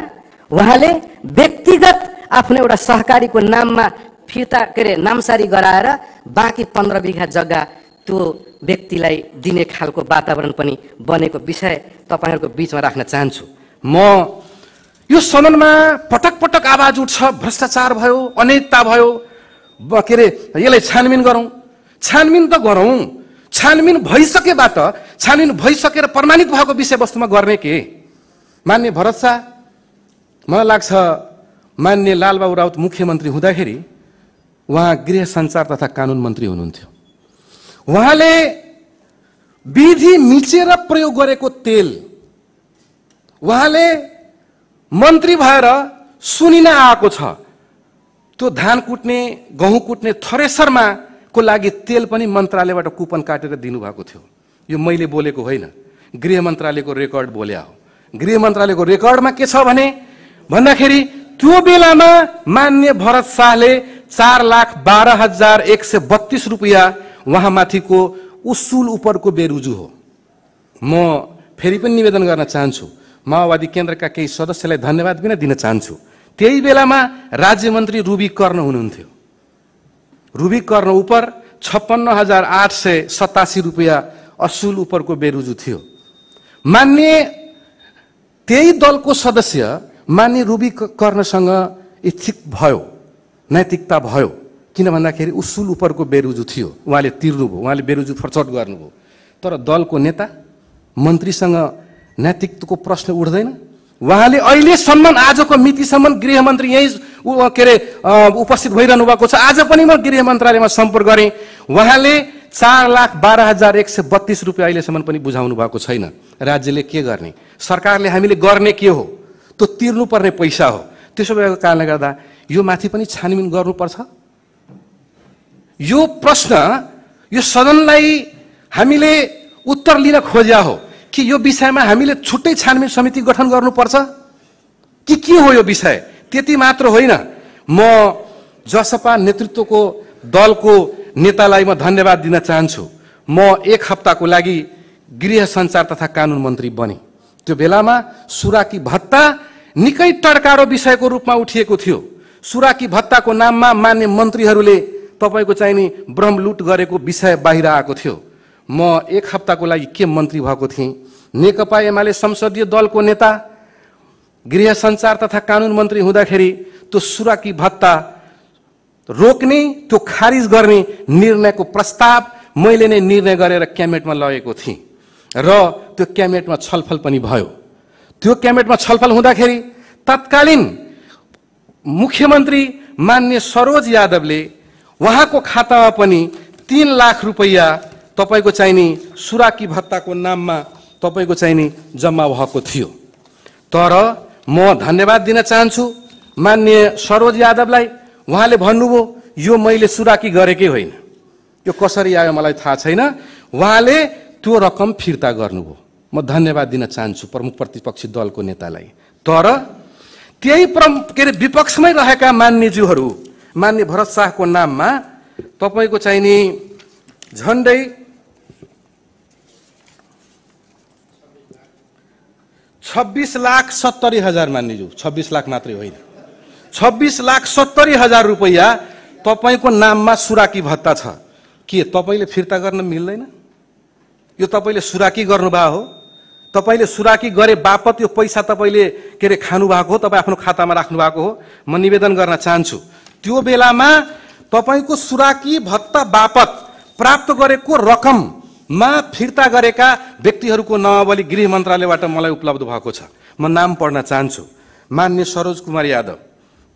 उहाँले व्यक्तिगत आफ्नो एउटा सहकारीको नाममा फिर्ता नामसारी गराएर बाँकी 15 बिघा जग्गा त्यो व्यक्तिलाई दिने खालको वातावरण पनि बनेको विषय तपाईहरुको बीचमा राख्न चाहन्छु। म यो सदनमा पटक पटक आवाज उठ्छ, भ्रष्टाचार भयो, अनैतिकता भयो, यसलाई छानबिन गरौँ। छानबिन त गरौँ, छानबिन भइसकेर प्रमाणित भएको विषयवस्तुमा गर्ने के? मान्य भरत शाह, मलाई लाग्छ मान्य लालबाबु राउत मुख्यमन्त्री हुँदाखेरि उहाँ गृह सञ्चार तथा कानुन मन्त्री हुनुहुन्थ्यो। उहाँले विधि मिचेर प्रयोग गरेको तेल उहाँले मन्त्री भएर सुनिन आएको छ। त्यो धान कुट्ने, गहुँ कुट्ने थ्रेसरमा को लागि तेल पनि मन्त्रालयबाट कुपन काटेर दिनुभएको थियो। यो मैले बोलेको होइन, गृह मन्त्रालयको रेकर्ड बोल्या हो। गृह मन्त्रालयको रेकर्डमा के छ भन्दाखेरि त्यो बेलामा मान्य भरत शाहले 4,12,132 रुपियाँ उहाँमाथिको उसूल उपरको बेरुजु हो। म फेरि पनि निवेदन गर्न चाहन्छु, माओवादी केन्द्रका केही सदस्यलाई धन्यवाद पनि दिन चाहन्छु। त्यही बेलामा राज्य मन्त्री रुबी कर्ण हुनुहुन्थ्यो। रुबी कर्ण उप 56,887 रुपियाँ असुल उपरको बेरुजु थियो। मान्य त्यही दलको सदस्य मान्य रुबी कर्णसँग इच्छिक भयो, नैतिकता भयो, किन भन्दाखेरि उसूल उपरको बेरुजु थियो, उहाँले तिर्नुभयो, उहाँले बेरुजु फर्चट गर्नुभयो। तर दलको नेता मन्त्रीसँग नैतिकताको प्रश्न उठ्दैन। उहाँले अहिलेसम्म आजको मितिसम्म गृहमन्त्री यही उपस्थित भइरहनु भएको छ। आज पनि म गृह मन्त्रालयमा सम्पर्क गरेँ, उहाँले 4,12,132 रुपियाँ अहिलेसम्म पनि बुझाउनु भएको छैन। राज्यले के गर्ने, सरकारले हामीले गर्ने के हो, त्यो तिर्नुपर्ने पैसा हो। त्यसो भएको कारणले गर्दा यो माथि पनि छानबिन गर्नुपर्छ। यो प्रश्न यो सदनलाई हामीले उत्तर लिन खोज्या हो कि यो विषयमा हामीले छुट्टै छानबिन समिति गठन गर्नुपर्छ कि के हो यो विषय। त्यति मात्र होइन, म जसपा नेतृत्वको दलको नेतालाई म धन्यवाद दिन चाहन्छु। म 1 हप्ताको लागि गृह सञ्चार तथा कानुन मन्त्री बने। त्यो बेलामा सुराकी भत्ता निकै टड्कारो विषयको रूपमा उठिएको थियो। सुराकी भत्ताको नाममा मान्य मन्त्रीहरूले तपाईको चाहिँ नि ब्रह्मलुट गरेको विषय बाहिर आएको थियो। म 1 हप्ताको लागि के मन्त्री भएको थिएँ। नेकपा एमाले संसदीय दलको नेता गृह सञ्चार तथा कानुन मन्त्री हुँदाखेरि त्यो सुराकी भत्ता रोक्ने, त्यो खारिज गर्ने निर्णयको प्रस्ताव मैले नै निर्णय गरेर क्याबिनेटमा लगेको थिएँ र त्यो क्याबिनेटमा छलफल पनि भयो। त्यो क्याबिनेटमा छलफल हुँदाखेरि तत्कालीन मुख्यमन्त्री मान्य सरोज यादवले उहाँको खातामा पनि 3 लाख रुपैयाँ तपाईको चाहिँ नि सुराकी भत्ताको नाममा तपाईको चाहिँ नि जम्मा भएको थियो। तर म धन्यवाद दिन चाहन्छु मान्य सरोज यादवलाई। उहाँले भन्नुभयो यो मैले सुराकी गरेकै होइन, यो कसरी आयो मलाई थाहा छैन, उहाँले त्यो रकम फिर्ता गर्नुभयो। म धन्यवाद दिन चाहन्छु प्रमुख प्रतिपक्षी दलको नेतालाई। तर त्यही विपक्षमै रहेका मान्यज्यूहरू मान्य भरत शाहको नाममा तपाईको चाहिँ नि झन्डै 26,70,000 मान्यज्यू, 26 लाख मात्रै होइन, 26,70,000 रुपैयाँ तपाईको नाममा सुराकी भत्ता छ। के तपाईले फिर्ता गर्न मिल्दैन? यो तपाईले सुराकी गर्नुभएको हो। तपाईले सुराकी गरे बापत यो पैसा तपाईले खानु भएको हो, तपाई आफ्नो खातामा राख्नु भएको हो। म निवेदन गर्न चाहन्छु त्यो बेलामा तपाईको सुराकी भत्ता बापत प्राप्त गरेको रकममा फिर्ता गरेका व्यक्तिहरूको नामावली गृह मन्त्रालयबाट मलाई उपलब्ध भएको छ। म नाम पढ्न चाहन्छु। मान्य सरोज कुमार यादव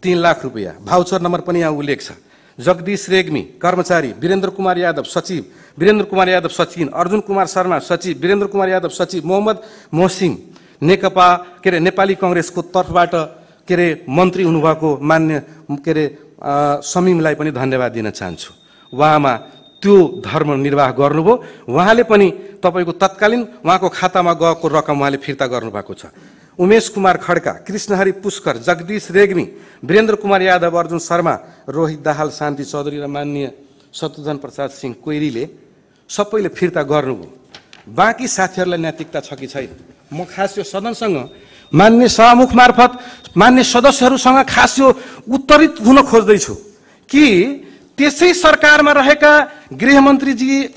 3 लाख रुपैयाँ, भाउचर नम्बर पनि यहाँ उल्लेख छ। जगदीश रेग्मी कर्मचारी, वीरेन्द्र कुमार यादव सचिव, वीरेन्द्र कुमार यादव सचिव, अर्जुन कुमार शर्मा सचिव, वीरेन्द्र कुमार यादव सचिव, मोहम्मद मोहसिन नेकपा नेपाली कांग्रेसको तर्फबाट मन्त्री हुनुभएको मान्य समीमलाई पनि धन्यवाद दिन चाहन्छु। उहाँमा त्यो धर्म निर्वाह गर्नुभयो। उहाँले पनि तपाईको तत्कालीन उहाँको खातामा गएको रकम उहाँले फिर्ता गर्नुभएको छ। उमेश कुमार खड्का, कृष्णहरि पुष्कर, जगदीश रेग्मी, वीरेन्द्र कुमार यादव, अर्जुन शर्मा, रोहित दाहाल, शान्ति चौधरी र मान्य शत्रुघ्न प्रसाद सिंह कोइरीले सबैले फिर्ता गर्नुभयो। बाँकी साथीहरूलाई नैतिकता छ कि छैन? म खास यो सदनसँग मान्य सभामुख मार्फत मान्य सदस्यहरूसँग खास यो उत्तरित हुन खोज्दैछु कि त्यसै सरकारमा रहेका गृहमन्त्रीजी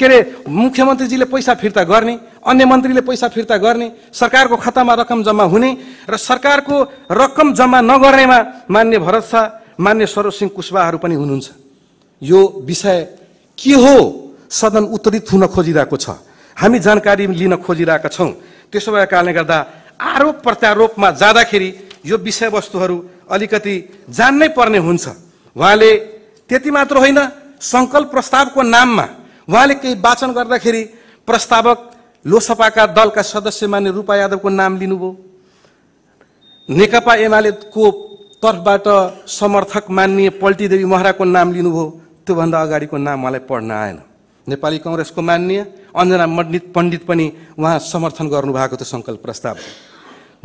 मुख्यमन्त्रीजीले पैसा फिर्ता गर्ने, अन्य मन्त्रीले पैसा फिर्ता गर्ने, सरकारको खातामा रकम जम्मा हुने र सरकारको रकम जम्मा नगर्नेमा मान्य भरत शाह, मान्य सरोज सिंह कुशवाहाहरू पनि हुनुहुन्छ। यो विषय के हो? सदन उत्तरित हुन खोजिरहेको छ, हामी जानकारी लिन खोजिरहेका छौँ। त्यसो भएका कारणले गर्दा आरोप प्रत्यारोपमा जाँदाखेरि यो विषयवस्तुहरू अलिकति जान्नै पर्ने हुन्छ। उहाँले त्यति मात्र होइन, संकल्प प्रस्तावको नाममा उहाँले केही वाचन गर्दाखेरि प्रस्तावक लोकसभाका दलका सदस्य मान्य रूपा यादवको नाम लिनुभयो। नेकपा एमालेको तर्फबाट समर्थक मान्य पल्टीदेवी महराको नाम लिनुभयो। त्योभन्दा अगाडिको नाम उहाँलाई पढ्न आएन। नेपाली कांग्रेसको मान्य अञ्जना पण्डित पनि उहाँ समर्थन गर्नुभएको थियो संकल्प प्रस्ताव।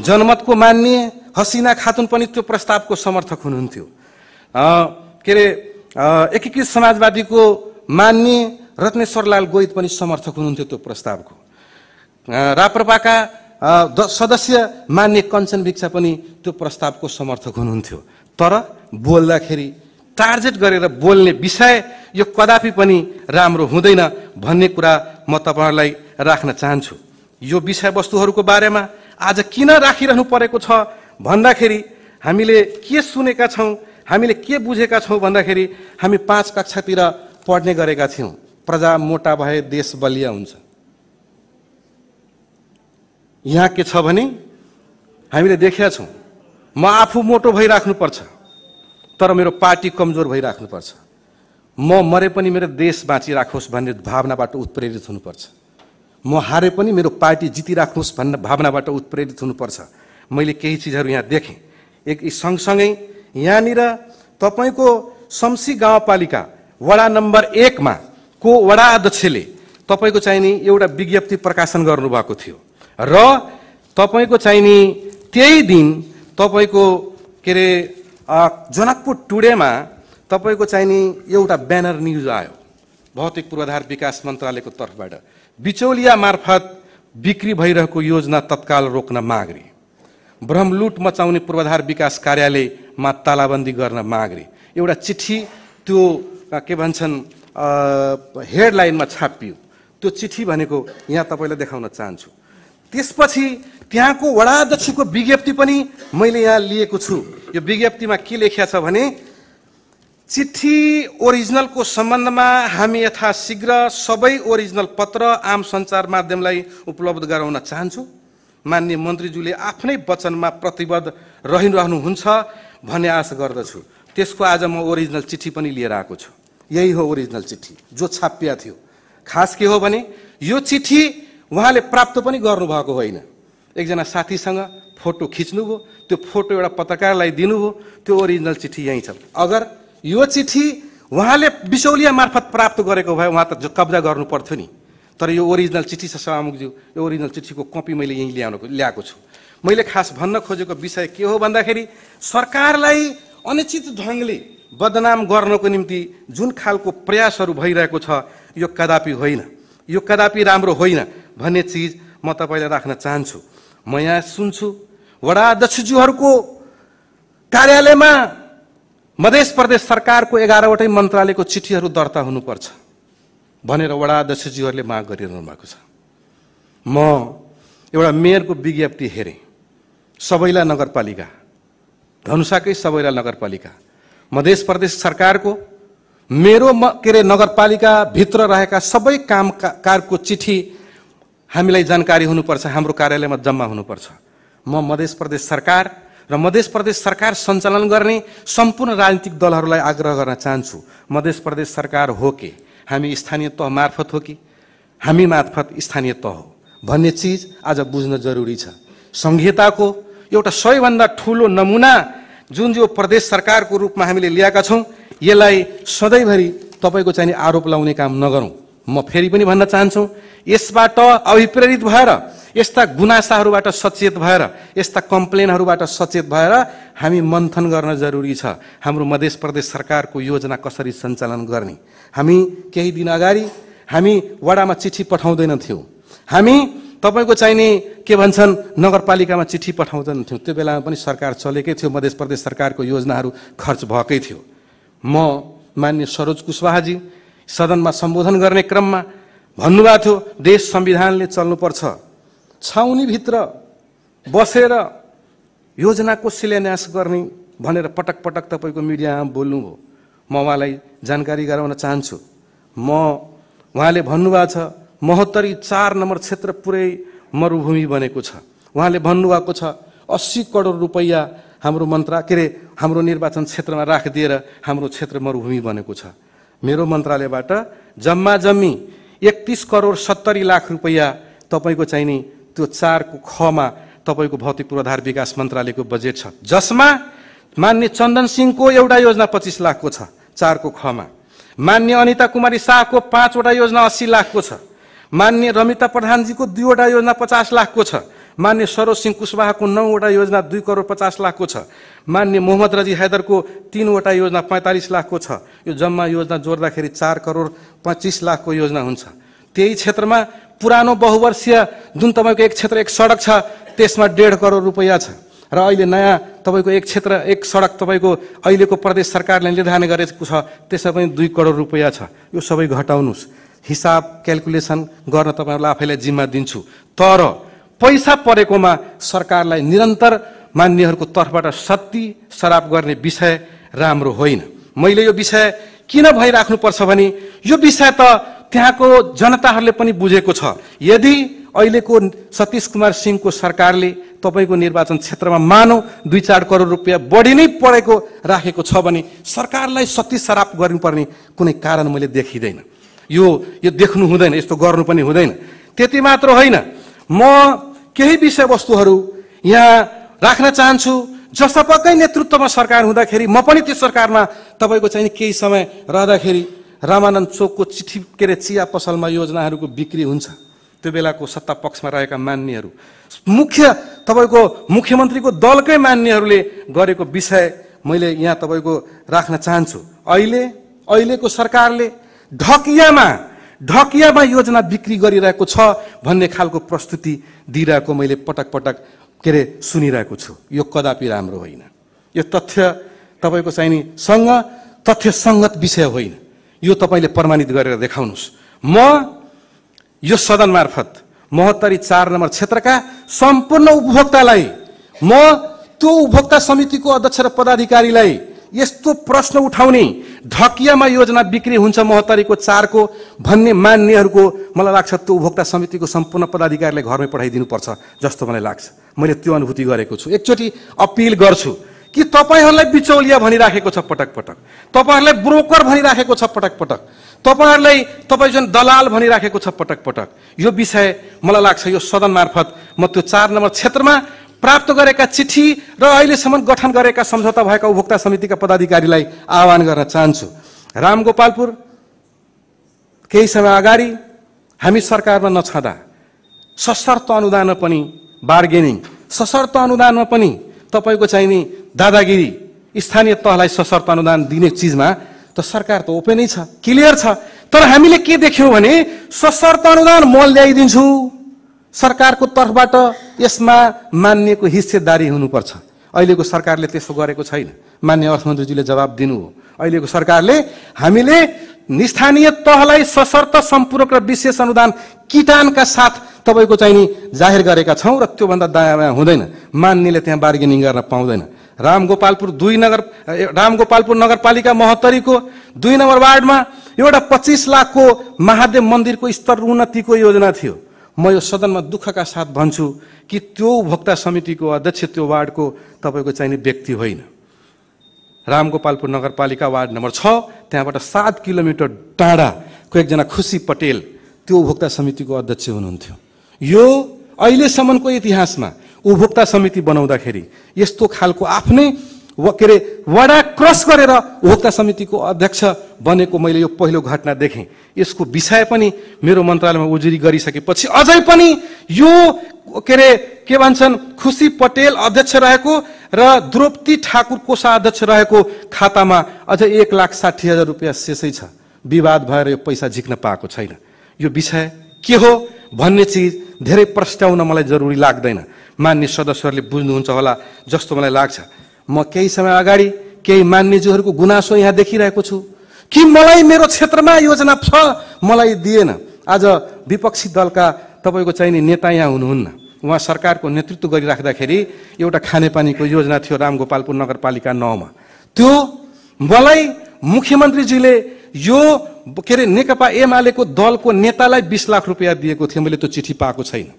जनमतको मान्य हसिना खातुन पनि त्यो प्रस्तावको समर्थक हुनुहुन्थ्यो। एकीकृत समाजवादीको मान्य रत्नेश्वरलाल गोहित पनि समर्थक हुनुहुन्थ्यो त्यो प्रस्तावको। राप्रपाका सदस्य मान्य कञ्चन भिक्षा पनि त्यो प्रस्तावको समर्थक हुनुहुन्थ्यो। तर बोल्दाखेरि टार्गेट गरेर बोल्ने विषय यो कदापि पनि राम्रो हुँदैन भन्ने कुरा म तपाईहरुलाई राख्न चाहन्छु। यो विषयवस्तुहरूको बारेमा आज किन राखिरहनु परेको छ भन्दाखेरि हामीले के सुनेका छौं, हामीले के बुझेका छौं भन्दाखेरि हामी 5 कक्षातिर पढ्ने गरेका थियौं, प्रजा मोटा भए देश बलिया हुन्छ। यहाँ के छ भने हामीले देखेका छौं, म आफू मोटो भइराख्नु पर्छ तर मेरो पार्टी कमजोर भइराख्नु पर्छ, म मरे पनि मेरो देश बाँचिराखोस् भन्ने भावनाबाट उत्प्रेरित हुनुपर्छ, म हारे पनि मेरो पार्टी जितिराख्नुहोस् भन्ने भावनाबाट उत्प्रेरित हुनुपर्छ। मैले केही चीजहरू यहाँ देखेँ। एक सँगसँगै यहाँनिर तपाईको शमसी गाउँपालिका वडा नम्बर 1 मा को वडा अध्यक्षले तपाईको चाहिँ नि एउटा विज्ञप्ति प्रकाशन गर्नुभएको थियो र तपाईको चाहिँ नि त्यही दिन तपाईको के रे जनकपुर टुडेमा तपाईको चाहिँ नि एउटा ब्यानर न्यूज आयो भौतिक पूर्वाधार विकास मन्त्रालयको तर्फबाट, बिचौलिया मार्फत बिक्री भइरहेको योजना तत्काल रोक्न माग रे, भ्रमलुट मचाउने पूर्वाधार विकास कार्यालयमा तालाबन्दी गर्न माग रे। एउटा चिठी त्यो के भन्छन् हेडलाइनमा छापियो। त्यो चिठी भनेको यहाँ तपाईलाई देखाउन चाहन्छु। त्यसपछि त्यहाँको वडा अध्यक्षको विज्ञप्ति पनि मैले यहाँ लिएको छु। यो विज्ञप्तिमा के लेखिएको छ भने चिठी ओरिजिनलको सम्बन्धमा हामी यथाशीघ्र सबै ओरिजिनल पत्र आम सञ्चार माध्यमलाई उपलब्ध गराउन चाहन्छौँ। माननीय मन्त्रीज्यूले आफ्नै वचनमा प्रतिबद्ध रहिरहनुहुन्छ भन्ने आशा गर्दछु। त्यसको आज म ओरिजिनल चिठी पनि लिएर आएको छु। यही हो ओरिजिनल चिठी जो छापिया थियो। खास के हो भने यो चिठी उहाँले प्राप्त पनि गर्नुभएको होइन। एकजना साथीसँग फोटो खिच्नुभयो, त्यो फोटो एउटा पत्रकारलाई दिनुभयो, त्यो ओरिजिनल चिठी यही छ। अगर यो चिठी उहाँले बिचौलिया मार्फत प्राप्त गरेको भए उहाँ त कब्जा गर्नु पर्थ्यो नि। तर यो ओरिजिनल चिठी छ सभामुखज्यू, यो ओरिजिनल चिठीको कपी मैले यही ल्याएको छु। मैले खास भन्न खोजेको विषय के हो भन्दाखेरि सरकारलाई अनिश्चित ढङ्गले बदनाम गर्नको निम्ति जुन खालको प्रयासहरू भइरहेको छ यो कदापि होइन, यो कदापि राम्रो होइन भन्ने चिज म तपाईलाई राख्न चाहन्छु। म यहाँ सुन्छु वडा अध्यक्षज्यूहरूको कार्यालयमा मध्य प्रदेश सरकारको 11वटै मन्त्रालयको चिठीहरू दर्ता हुनुपर्छ भनेर वडा अध्यक्षज्यूहरूले माग गरिरहनु भएको छ। म एउटा मेयरको विज्ञप्ति हेरेँ, सबैला नगरपालिका, धनुषाकै सबैला नगरपालिका, मध्य प्रदेश सरकारको मेरो नगरपालिका भित्र रहेका सबै कामकारको चिठी हामीलाई जानकारी हुनुपर्छ, हाम्रो कार्यालयमा जम्मा हुनुपर्छ। म मध्य प्रदेश सरकार र मध्य प्रदेश सरकार सञ्चालन गर्ने सम्पूर्ण राजनीतिक दलहरूलाई आग्रह गर्न चाहन्छु, मध्य प्रदेश सरकार हो कि हामी स्थानीय तह मार्फत हो कि हामी मार्फत स्थानीय तह हो भन्ने चिज आज बुझ्न जरुरी छ। संहिताको एउटा सबैभन्दा ठूलो नमुना जुन जो प्रदेश सरकारको रूपमा हामीले ल्याएका छौं, यसलाई सधैँभरि तपाईको चाहिँ आरोप लाउने काम नगरौं। म फेरि पनि भन्न चाहन्छु, यसबाट अभिप्रेरित भएर, यस्ता गुनासाहरूबाट सचेत भएर, यस्ता कम्प्लेनहरूबाट सचेत भएर हामी मन्थन गर्न जरुरी छ। हाम्रो मध्य प्रदेश सरकारको योजना कसरी सञ्चालन गर्ने। हामी केही दिन अगाडि हामी वडामा चिठी पठाउँदैनथ्यौं, हामी तपाईको चाहिने के भन्छन् नगरपालिकामा चिठी पठाउँदैनथ्यौं। त्यो बेलामा पनि सरकार चलेकै थियो, मध्य प्रदेश सरकारको योजनाहरू खर्च भएकै थियो। म माननीय सरोज कुशवाहाजी सदनमा सम्बोधन गर्ने क्रममा भन्नुभएको थियो देश संविधानले चल्नुपर्छ, छाउनीभित्र बसेर योजनाको शिलान्यास गर्ने भनेर पटक पटक तपाईको मिडियामा बोल्नुभयो। म उहाँलाई जानकारी गराउन चाहन्छु। उहाँले भन्नुभएको छ 72 4 नम्बर क्षेत्र पुरै मरुभूमि बनेको छ। उहाँले भन्नुभएको छ 80 करोड रुपैयाँ हाम्रो हाम्रो निर्वाचन क्षेत्रमा राखिदिएर हाम्रो क्षेत्र मरुभूमि बनेको छ। मेरो मन्त्रालयबाट जम्मा जम्मी 31 करोड 70 लाख रुपैयाँ तपाईको चाहिने त्यो 4 को ख मा तपाईको भौतिक पूर्वाधार विकास मन्त्रालयको बजेट छ, जसमा मान्य चन्दन सिंहको एउटा योजना 25 लाखको छ 4 को ख मा, मान्य अनिता कुमारी शाहको 5 वटा योजना 80 लाखको छ, मान्य रमिता प्रधानजीको 2 वटा योजना 50 लाखको छ, मान्य सरोज सिंह कुशवाहाको 9वटा योजना 2 करोड 50 लाखको छ। मान्य मोहम्मद रजी हैदरको 3वटा योजना 45 लाखको छ। यो जम्मा योजना जोड्दाखेरि 4 करोड 25 लाखको योजना हुन्छ। त्यही क्षेत्रमा पुरानो बहुवर्षीय जुन तपाईँको एक क्षेत्र एक सडक छ त्यसमा 1.5 करोड रुपैयाँ छ र अहिले नयाँ तपाईँको एक क्षेत्र एक सडक तपाईँको अहिलेको प्रदेश सरकारले निर्धारण गरेको छ त्यसमा पनि 2 करोड रुपैयाँ छ। यो सबै घटाउनुहोस्। हिसाब क्याल्कुलेसन गर्न तपाईँहरूलाई आफैलाई जिम्मा दिन्छु। तर पैसा परेकोमा सरकारलाई निरन्तर मान्यहरूको तर्फबाट सत्ती सराप गर्ने विषय राम्रो होइन। मैले यो विषय किन भइराख्नुपर्छ भने यो विषय त त्यहाँको जनताहरूले पनि बुझेको छ। यदि अहिलेको सतीश कुमार सिंहको सरकारले तपाईँको निर्वाचन क्षेत्रमा मानौ 2-4 करोड रुपैयाँ बढी नै परेको राखेको छ भने सरकारलाई सत्ती सराप गर्नुपर्ने कुनै कारण मैले देखिँदैन। यो देख्नु हुँदैन, यस्तो गर्नु पनि हुँदैन। त्यति मात्र होइन, म केही विषयवस्तुहरू यहाँ राख्न चाहन्छु। जसपाकै नेतृत्वमा सरकार हुँदाखेरि म पनि त्यो सरकारमा तपाईँको चाहिँ केही समय रहँदाखेरि रामानन्द चोकको चिठी चिया पसलमा योजनाहरूको बिक्री हुन्छ। त्यो बेलाको सत्ता पक्षमा रहेका मान्यहरू तपाईँको मुख्यमन्त्रीको दलकै मान्यहरूले गरेको विषय मैले यहाँ तपाईँको राख्न चाहन्छु। अहिलेको सरकारले ढकियामा योजना बिक्री गरिरहेको छ भन्ने खालको प्रस्तुति दिइरहेको मैले पटक पटक सुनिरहेको छु। यो कदापि राम्रो होइन। यो तथ्य तपाईँको चाहिँ नि सँग तथ्यसङ्गत विषय होइन। यो तपाईँले प्रमाणित गरेर देखाउनुहोस्। म यो सदन मार्फत 72 नम्बर क्षेत्रका सम्पूर्ण उपभोक्तालाई, म त्यो उपभोक्ता समितिको अध्यक्ष र पदाधिकारीलाई यस्तो प्रश्न उठाउने ढकियामा योजना बिक्री हुन्छ 72 को भन्ने मान्यहरूको मलाई लाग्छ त्यो उपभोक्ता समितिको सम्पूर्ण पदाधिकारीलाई घरमै पठाइदिनुपर्छ जस्तो मलाई लाग्छ। मैले त्यो अनुभूति गरेको छु। एकचोटि अपिल गर्छु कि तपाईँहरूलाई बिचौलिया भनिराखेको छ पटक पटक, तपाईँहरूलाई ब्रोकर भनिराखेको छ पटक पटक, तपाईँ जुन दलाल भनिराखेको छ पटक पटक। यो विषय मलाई लाग्छ यो सदन मार्फत म त्यो 4 नम्बर क्षेत्रमा प्राप्त गरेका चिठी र अहिलेसम्म गठन गरेका सम्झौता भएका उपभोक्ता समितिका पदाधिकारीलाई आह्वान गर्न चाहन्छु। रामगोपालपुर केही समय अगाडि हामी सरकारमा नछँदा सशर्त अनुदानमा पनि बार्गेनिङ, सशर्त अनुदानमा पनि तपाईँको चाहिँ नि दादागिरी, स्थानीय तहलाई सशर्त अनुदान दिने चिजमा त सरकार त ओपेनै छ, क्लियर छ। तर हामीले के देख्यौँ भने सशर्त अनुदान म ल्याइदिन्छु, सरकारको तर्फबाट यसमा मान्यको हिस्सेदारी हुनुपर्छ। अहिलेको सरकारले त्यसो गरेको छैन। मान्य अर्थमन्त्रीजीले जवाब दिनु हो। अहिलेको सरकारले हामीले स्थानीय तहलाई सशर्त सम्पूरक र विशेष अनुदान किटानका साथ तपाईँको चाहिँ नि जाहेर गरेका छौँ र त्योभन्दा दायाँ बायाँ हुँदैन। मान्यले त्यहाँ बार्गेनिङ गर्न पाउँदैन। रामगोपालपुर नगरपालिका महोत्तरीको 2 नम्बर वार्डमा एउटा 25 लाखको महादेव मन्दिरको स्तर उन्नतिको योजना थियो। म यो सदनमा दुःखका साथ भन्छु कि त्यो उपभोक्ता समितिको अध्यक्ष त्यो वार्डको तपाईँको चाहिने व्यक्ति होइन। रामगोपालपुर नगरपालिका वार्ड नम्बर 6 त्यहाँबाट 7 किलोमिटर टाढाको एकजना खुसी पटेल त्यो उपभोक्ता समितिको अध्यक्ष हुनुहुन्थ्यो। यो अहिलेसम्मको इतिहासमा उपभोक्ता समिति बनाउँदाखेरि यस्तो खालको आफ्नै वडा क्रस गरेर उपभोक्ता समितिको अध्यक्ष बनेको मैले यो पहिलो घटना देखेँ। यसको विषय पनि मेरो मन्त्रालयमा उजुरी गरिसकेपछि अझै पनि यो के भन्छन् खुसी पटेल अध्यक्ष रहेको र द्रौपदी ठाकुर कोषाध्यक्ष रहेको खातामा अझै 1,60,000 रुपियाँ शेषै छ। विवाद भएर यो पैसा झिक्न पाएको छैन। यो विषय के हो भन्ने चिज धेरै प्रस्ट्याउन मलाई जरुरी लाग्दैन। मान्य सदस्यहरूले बुझ्नुहुन्छ होला जस्तो मलाई लाग्छ। म केही समय अगाडि केही मान्यज्यूहरूको गुनासो यहाँ देखिरहेको छु कि मलाई मेरो क्षेत्रमा योजना छ, मलाई दिएन। आज विपक्षी दलका तपाईँको चाहिने नेता यहाँ हुनुहुन्न। उहाँ सरकारको नेतृत्व गरिराख्दाखेरि एउटा खानेपानीको योजना थियो रामगोपालपुर नगरपालिका 9 मा। त्यो मलाई मुख्यमन्त्रीजीले यो नेकपा एमालेको दलको नेतालाई 20 लाख रुपियाँ दिएको थियो। मैले त्यो चिठी पाएको छैन।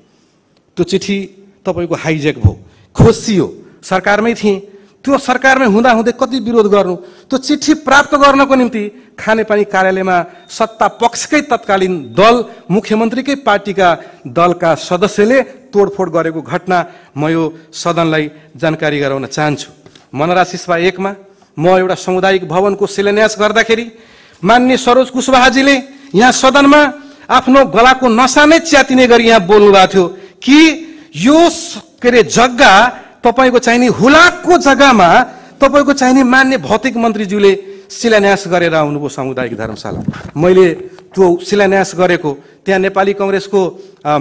त्यो चिठी तपाईँको हाइजेक भयो, खोसियो। सरकारमै थिएँ, त्यो सरकारमै हुँदाहुँदै कति विरोध गर्नु। त्यो चिठी प्राप्त गर्नको निम्ति खानेपानी कार्यालयमा सत्ता पक्षकै तत्कालीन दल मुख्यमन्त्रीकै पार्टीका दलका सदस्यले तोडफोड गरेको घटना म यो सदनलाई जानकारी गराउन चाहन्छु। मनरा सिस्वा 1 मा म एउटा सामुदायिक भवनको शिलान्यास गर्दाखेरि मान्य सरोज कुशवाहाजीले यहाँ सदनमा आफ्नो गलाको नसा नै च्यातिने गरी यहाँ बोल्नु भएको थियो कि यो के अरे जग्गा तपाईँको चाहिने हुलाकको जग्गामा तपाईँको चाहिने मान्य भौतिक मन्त्रीज्यूले शिलान्यास गरेर आउनुभयो सामुदायिक धर्मशाला। मैले त्यो शिलान्यास गरेको त्यहाँ नेपाली कङ्ग्रेसको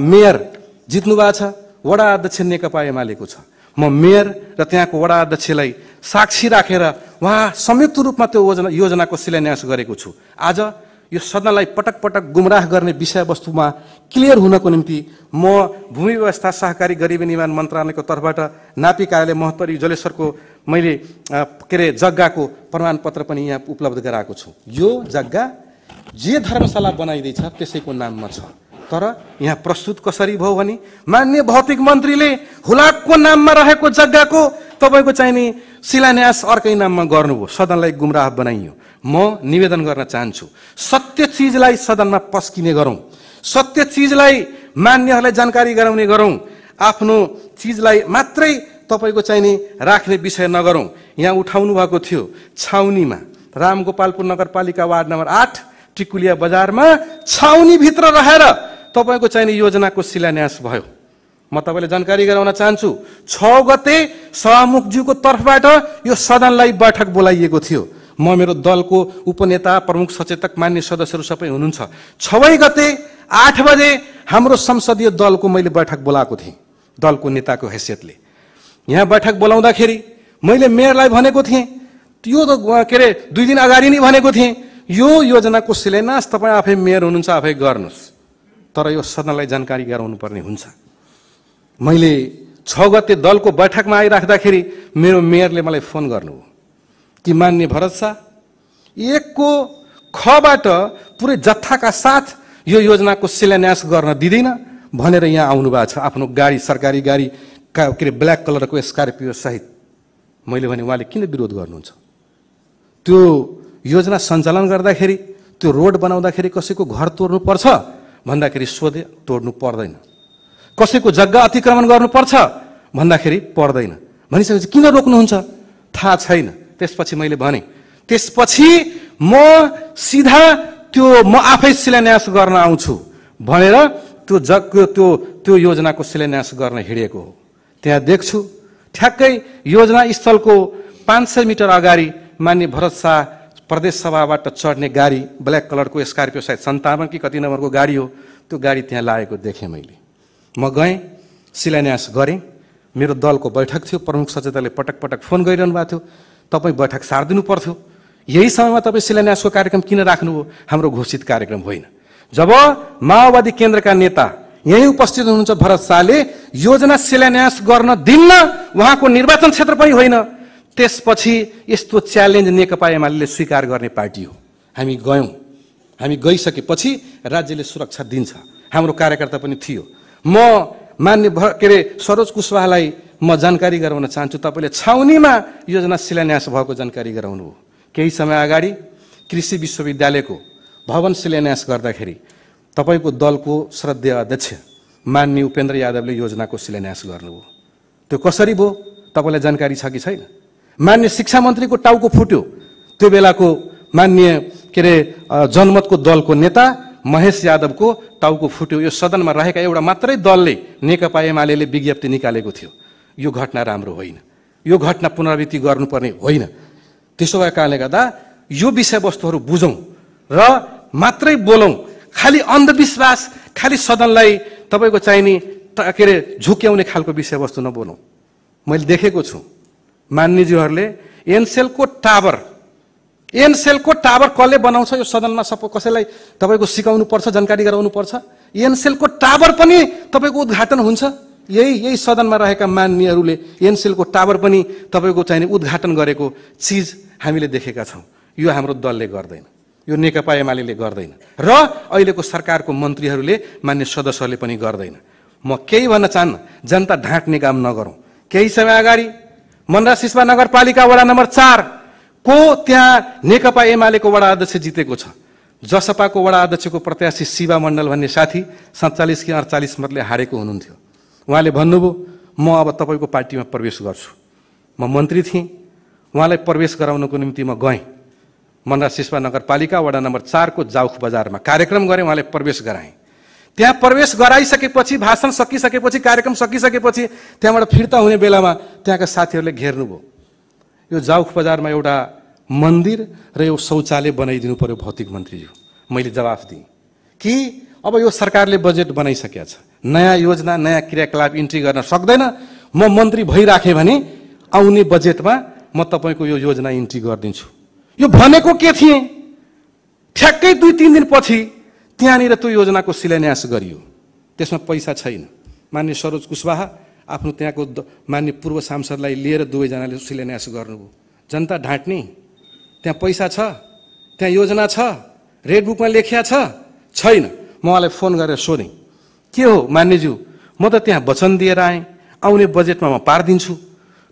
मेयर जित्नु भएको छ, वडा अध्यक्ष नेकपा एमालेको छ। म मेयर र त्यहाँको वडा अध्यक्षलाई साक्षी राखेर उहाँ संयुक्त रूपमा त्यो योजनाको शिलान्यास गरेको छु। आज यो सदनलाई पटक पटक गुमराह गर्ने विषयवस्तुमा क्लियर हुनको निम्ति म भूमि व्यवस्था सहकारी गरिबी निर्माण मन्त्रालयको तर्फबाट नापी कार्यालय महोत्तरी जलेश्वरको मैले के अरे जग्गाको प्रमाणपत्र पनि यहाँ उपलब्ध गराएको छु। यो जग्गा जे धर्मशाला बनाइँदैछ त्यसैको नाममा छ। तर यहाँ प्रस्तुत कसरी भयो भने मान्य भौतिक मन्त्रीले हुलाकको नाममा रहेको जग्गाको तपाईँको चाहिने शिलान्यास अर्कै नाममा गर्नुभयो, सदनलाई गुमराह बनाइयो। म निवेदन गर्न चाहन्छु, सत्य चिजलाई सदनमा पस्किने गरौँ, सत्य चिजलाई मान्यहरूलाई जानकारी गराउने गरौँ, आफ्नो चिजलाई मात्रै तपाईँको चाहिने राख्ने विषय नगरौँ। यहाँ उठाउनु भएको थियो छाउनीमा रामगोपालपुर नगरपालिका वार्ड नम्बर 8 टिकुलिया बजारमा छाउनीभित्र रहेर तपाईँको चाहिने योजनाको शिलान्यास भयो। म तपाईँलाई जानकारी गराउन चाहन्छु, 6 गते सभामुखज्यूको तर्फबाट यो सदनलाई बैठक बोलाइएको थियो। म मेरो दलको उपनेता प्रमुख सचेतक मान्य सदस्यहरू सबै हुनुहुन्छ। 6 गते 8 बजे हाम्रो संसदीय दलको मैले बैठक बोलाएको थिएँ दलको नेताको हैसियतले। यहाँ बैठक बोलाउँदाखेरि मैले मेयरलाई भनेको थिएँ, यो त के अरे 2 दिन अगाडि नै भनेको थिएँ, यो योजनाको शिलान्यास तपाईँ आफै मेयर हुनुहुन्छ, आफै गर्नुहोस्, तर यो सदनलाई जानकारी गराउनु पर्ने हुन्छ। मैले 6 गते दलको बैठकमा आइराख्दाखेरि मेरो मेयरले मलाई फोन गर्नुभयो कि मान्य भरत शाह, 1 को खबाट पुरै जत्थाका साथ यो योजनाको शिलान्यास गर्न दिँदैन भनेर यहाँ आउनु भएको छ आफ्नो गाडी, सरकारी गाडी के अरे ब्ल्याक कलरको स्कर्पियो सहित। मैले भने उहाँले किन विरोध गर्नुहुन्छ? त्यो योजना सञ्चालन गर्दाखेरि त्यो रोड बनाउँदाखेरि कसैको घर तोड्नु पर्छ भन्दाखेरि सोधे, तोड्नु पर्दैन। कसैको जग्गा अतिक्रमण गर्नुपर्छ भन्दाखेरि पर्दैन। भनिसकेपछि किन रोक्नुहुन्छ? थाहा छैन। त्यसपछि मैले भने, त्यसपछि म सिधा म आफै शिलान्यास गर्न आउँछु भनेर त्यो योजनाको शिलान्यास गर्न हिँडेको हो। त्यहाँ देख्छु ठ्याक्कै योजना स्थलको 500 मिटर अगाडि मान्य भरत शाह प्रदेश सभाबाट चढ्ने गाडी ब्ल्याक कलरको स्कर्पियो सायद 57 कि कति नम्बरको गाडी हो, त्यो गाडी त्यहाँ लागेको देखेँ मैले। म गएँ, शिलान्यास गरेँ। मेरो दलको बैठक थियो, प्रमुख सचेतकले पटक पटक फोन गरिरहनु भएको थियो, तपाईँ बैठक सारिदिनु पर्थ्यो, यही समयमा तपाईँ शिलान्यासको कार्यक्रम किन राख्नुभयो? हाम्रो घोषित कार्यक्रम होइन। जब माओवादी केन्द्रका नेता यही उपस्थित हुनुहुन्छ भरत शाहले योजना शिलान्यास गर्न दिन्न, उहाँको निर्वाचन क्षेत्र पनि होइन, त्यसपछि यस्तो च्यालेन्ज नेकपा एमाले स्वीकार गर्ने पार्टी हो। हामी गयौँ, हामी गइसकेपछि राज्यले सुरक्षा दिन्छ, हाम्रो कार्यकर्ता पनि थियो। म मान्य के अरे सरोज कुशवाहालाई म जानकारी गराउन चाहन्छु, तपाईँले छाउनीमा योजना शिलान्यास भएको जानकारी गराउनु हो। केही समय अगाडि कृषि विश्वविद्यालयको भवन शिलान्यास गर्दाखेरि तपाईँको दलको श्रद्धेय अध्यक्ष मान्य उपेन्द्र यादवले योजनाको शिलान्यास गर्नुभयो। त्यो कसरी भयो तपाईँलाई जानकारी छ कि छैन? मान्य शिक्षा मन्त्रीको टाउको फुट्यो, त्यो बेलाको मान्य के अरे जनमतको दलको नेता महेश यादवको टाउको फुट्यो। यो सदनमा रहेका एउटा मात्रै दलले नेकपा एमाले विज्ञप्ति निकालेको थियो। यो घटना राम्रो होइन, यो घटना पुनरावृत्ति गर्नुपर्ने होइन। त्यसो भएका कारणले गर्दा यो विषयवस्तुहरू बुझौँ र मात्रै बोलौँ। खालि अन्धविश्वास, खालि सदनलाई तपाईँको चाहिने के अरे झुक्याउने खालको विषयवस्तु नबोलौँ। मैले देखेको छु मान्यज्यूहरूले एनसेलको टावर कसले बनाउँछ यो सदनमा कसैलाई तपाईँको सिकाउनु पर्छ, जानकारी गराउनु पर्छ। एनसेलको टावर पनि तपाईँको उद्घाटन हुन्छ, यही सदनमा रहेका मान्यहरूले एनसेलको टावर पनि तपाईँको चाहिने उद्घाटन गरेको चिज हामीले देखेका छौँ। यो हाम्रो दलले गर्दैन, यो नेकपा एमाले गर्दैन र अहिलेको सरकारको मन्त्रीहरूले मान्य सदस्यहरूले पनि गर्दैन। म केही भन्न चाहन्न, जनता ढाँट्ने काम नगरौँ। केही समय अगाडि मनरा सिस्वा नगरपालिका वडा नम्बर 4 को त्यहाँ नेकपा एमालेको वडा अध्यक्ष जितेको छ। जसपाको वडा अध्यक्षको प्रत्याशी शिवा मण्डल भन्ने साथी 47 कि 48 मतले हारेको हुनुहुन्थ्यो। उहाँले भन्नुभयो म अब तपाईँको पार्टीमा प्रवेश गर्छु। म मन्त्री थिएँ, उहाँलाई प्रवेश गराउनको निम्ति म गएँ। मनरा सिस्वा नगरपालिका वडा नम्बर 4 को जाउख बजारमा कार्यक्रम गरेँ, उहाँले प्रवेश गराएँ। त्यहाँ प्रवेश गराइसकेपछि, भाषण सकिसकेपछि, कार्यक्रम सकिसकेपछि त्यहाँबाट फिर्ता हुने बेलामा त्यहाँका साथीहरूले घेर्नुभयो। यो जाउख बजारमा एउटा मन्दिर र यो शौचालय बनाइदिनु पर्यो भौतिक मन्त्रीज्यू। मैले जवाफ दिएँ कि अब यो सरकारले बजेट बनाइसकेको छ, नयाँ योजना नयाँ क्रियाकलाप इन्ट्री गर्न सक्दैन। म मन्त्री भइराखेँ भने आउने बजेटमा म तपाईँको यो योजना इन्ट्री गरिदिन्छु। यो भनेको के थिएँ? ठ्याक्कै 2-3 दिनपछि त्यहाँनिर त्यो योजनाको शिलान्यास गरियो। त्यसमा पैसा छैन। माननीय सरोज कुशवाहा आफ्नो त्यहाँको माननीय पूर्व सांसदलाई लिएर दुवैजनाले शिलान्यास गर्नुभयो। जनता ढाँट्ने, त्यहाँ पैसा छ, त्यहाँ योजना छ, रेड बुकमा लेखिया छैन। म उहाँलाई फोन गरेर सोधेँ, के हो मान्यज्यू, म त त्यहाँ वचन दिएर आएँ, आउने बजेटमा म पारिदिन्छु,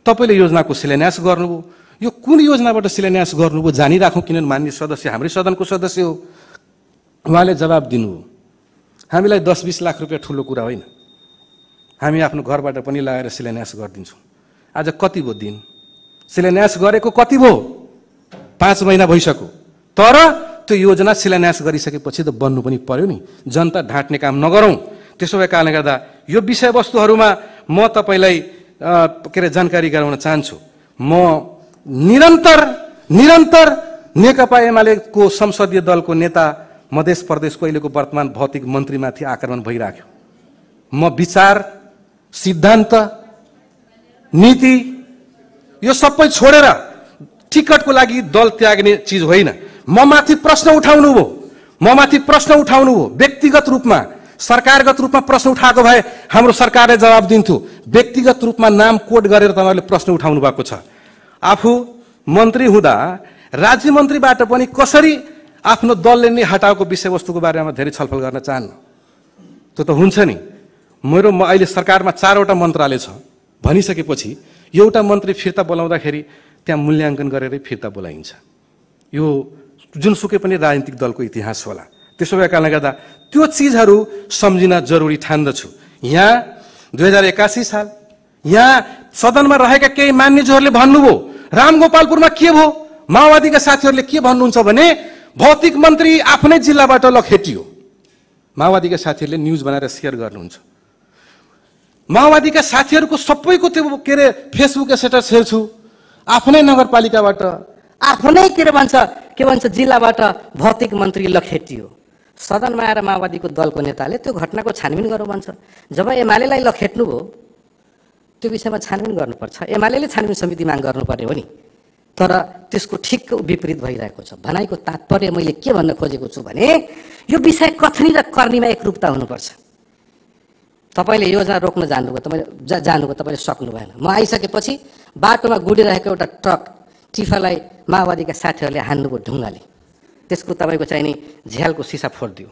तपाईँले योजनाको शिलान्यास गर्नुभयो। यो कुन योजनाबाट शिलान्यास गर्नुभयो जानिराखौँ, किनभने मान्य सदस्य हाम्रै सदनको सदस्य हो। उहाँले जवाब दिनुभयो, हामीलाई 10-20 लाख रुपियाँ ठुलो कुरा होइन, हामी आफ्नो घरबाट पनि लगाएर शिलान्यास गरिदिन्छौँ। आज कति भयो दिन? शिलान्यास गरेको कति भयो? 5 महिना भइसक्यो। तर त्यो योजना शिलान्यास गरिसकेपछि त बन्नु पनि पर्यो नि। जनता ढाँट्ने काम नगरौँ। त्यसो भए कारणले गर्दा यो विषयवस्तुहरूमा म तपाईँलाई जानकारी गराउन चाहन्छु। म निरन्तर नेकपा एमालेको संसदीय दलको नेता मध्य प्रदेशको अहिलेको वर्तमान भौतिक मन्त्रीमाथि आक्रमण भइराख्यो। म विचार, सिद्धान्त, नीति यो सबै छोडेर टिकटको लागि दल त्याग्ने चिज होइन। म माथि प्रश्न उठाउनुभयो व्यक्तिगत रूपमा, सरकारगत रूपमा प्रश्न उठाएको भए हाम्रो सरकारले जवाब दिन्थ्यो। व्यक्तिगत रूपमा नाम कोड गरेर तपाईँहरूले प्रश्न उठाउनु भएको छ। आफू मन्त्री हुँदा राज्य मन्त्रीबाट पनि कसरी आफ्नो दलले नै हटाएको विषयवस्तुको बारेमा धेरै छलफल गर्न चाहन्न। त्यो त हुन्छ नि। म अहिले सरकारमा 4वटा मन्त्रालय छ भनिसकेपछि एउटा मन्त्री फिर्ता बोलाउँदाखेरि त्यहाँ मूल्याङ्कन गरेरै फिर्ता बोलाइन्छ। यो जुनसुकै पनि राजनीतिक दलको इतिहास होला। त्यसो भए कारणले गर्दा त्यो चिजहरू सम्झिन जरुरी ठान्दछु। यहाँ 2081 साल यहाँ सदनमा रहेका केही मान्यज्यूहरूले भन्नुभयो, रामगोपालपुरमा के भयो? माओवादीका साथीहरूले के भन्नुहुन्छ भने भौतिक मन्त्री आफ्नै जिल्लाबाट लखेटियो। माओवादीका साथीहरूले न्युज बनाएर सेयर गर्नुहुन्छ। माओवादीका साथीहरूको सबैको त्यो फेसबुक स्टेटस हेर्छु, आफ्नै नगरपालिकाबाट, आफ्नै के भन्छ जिल्लाबाट भौतिक मन्त्री लखेटियो। सदनमा आएर माओवादीको दलको नेताले त्यो घटनाको छानबिन गरौँ भन्छ। जब एमालेलाई लखेट्नु भयो त्यो विषयमा छानबिन गर्नुपर्छ। एमालेले छानबिन समिति माग गर्नु पर्यो हो नि। तर त्यसको ठिक विपरीत भइरहेको छ। भनाइको तात्पर्य मैले के भन्न खोजेको छु भने यो विषय कथनी र कर्नीमा एकरूपता हुनुपर्छ। तपाईँले योजना रोक्न जानुभयो, तपाईँले सक्नु भएन। म आइसकेपछि बाटोमा गुडिरहेको एउटा ट्रक टिफालाई माओवादीका साथीहरूले हान्नुभयो ढुङ्गाले। त्यसको तपाईँको चाहिँ नि झ्यालको सिसा फोडिदियो।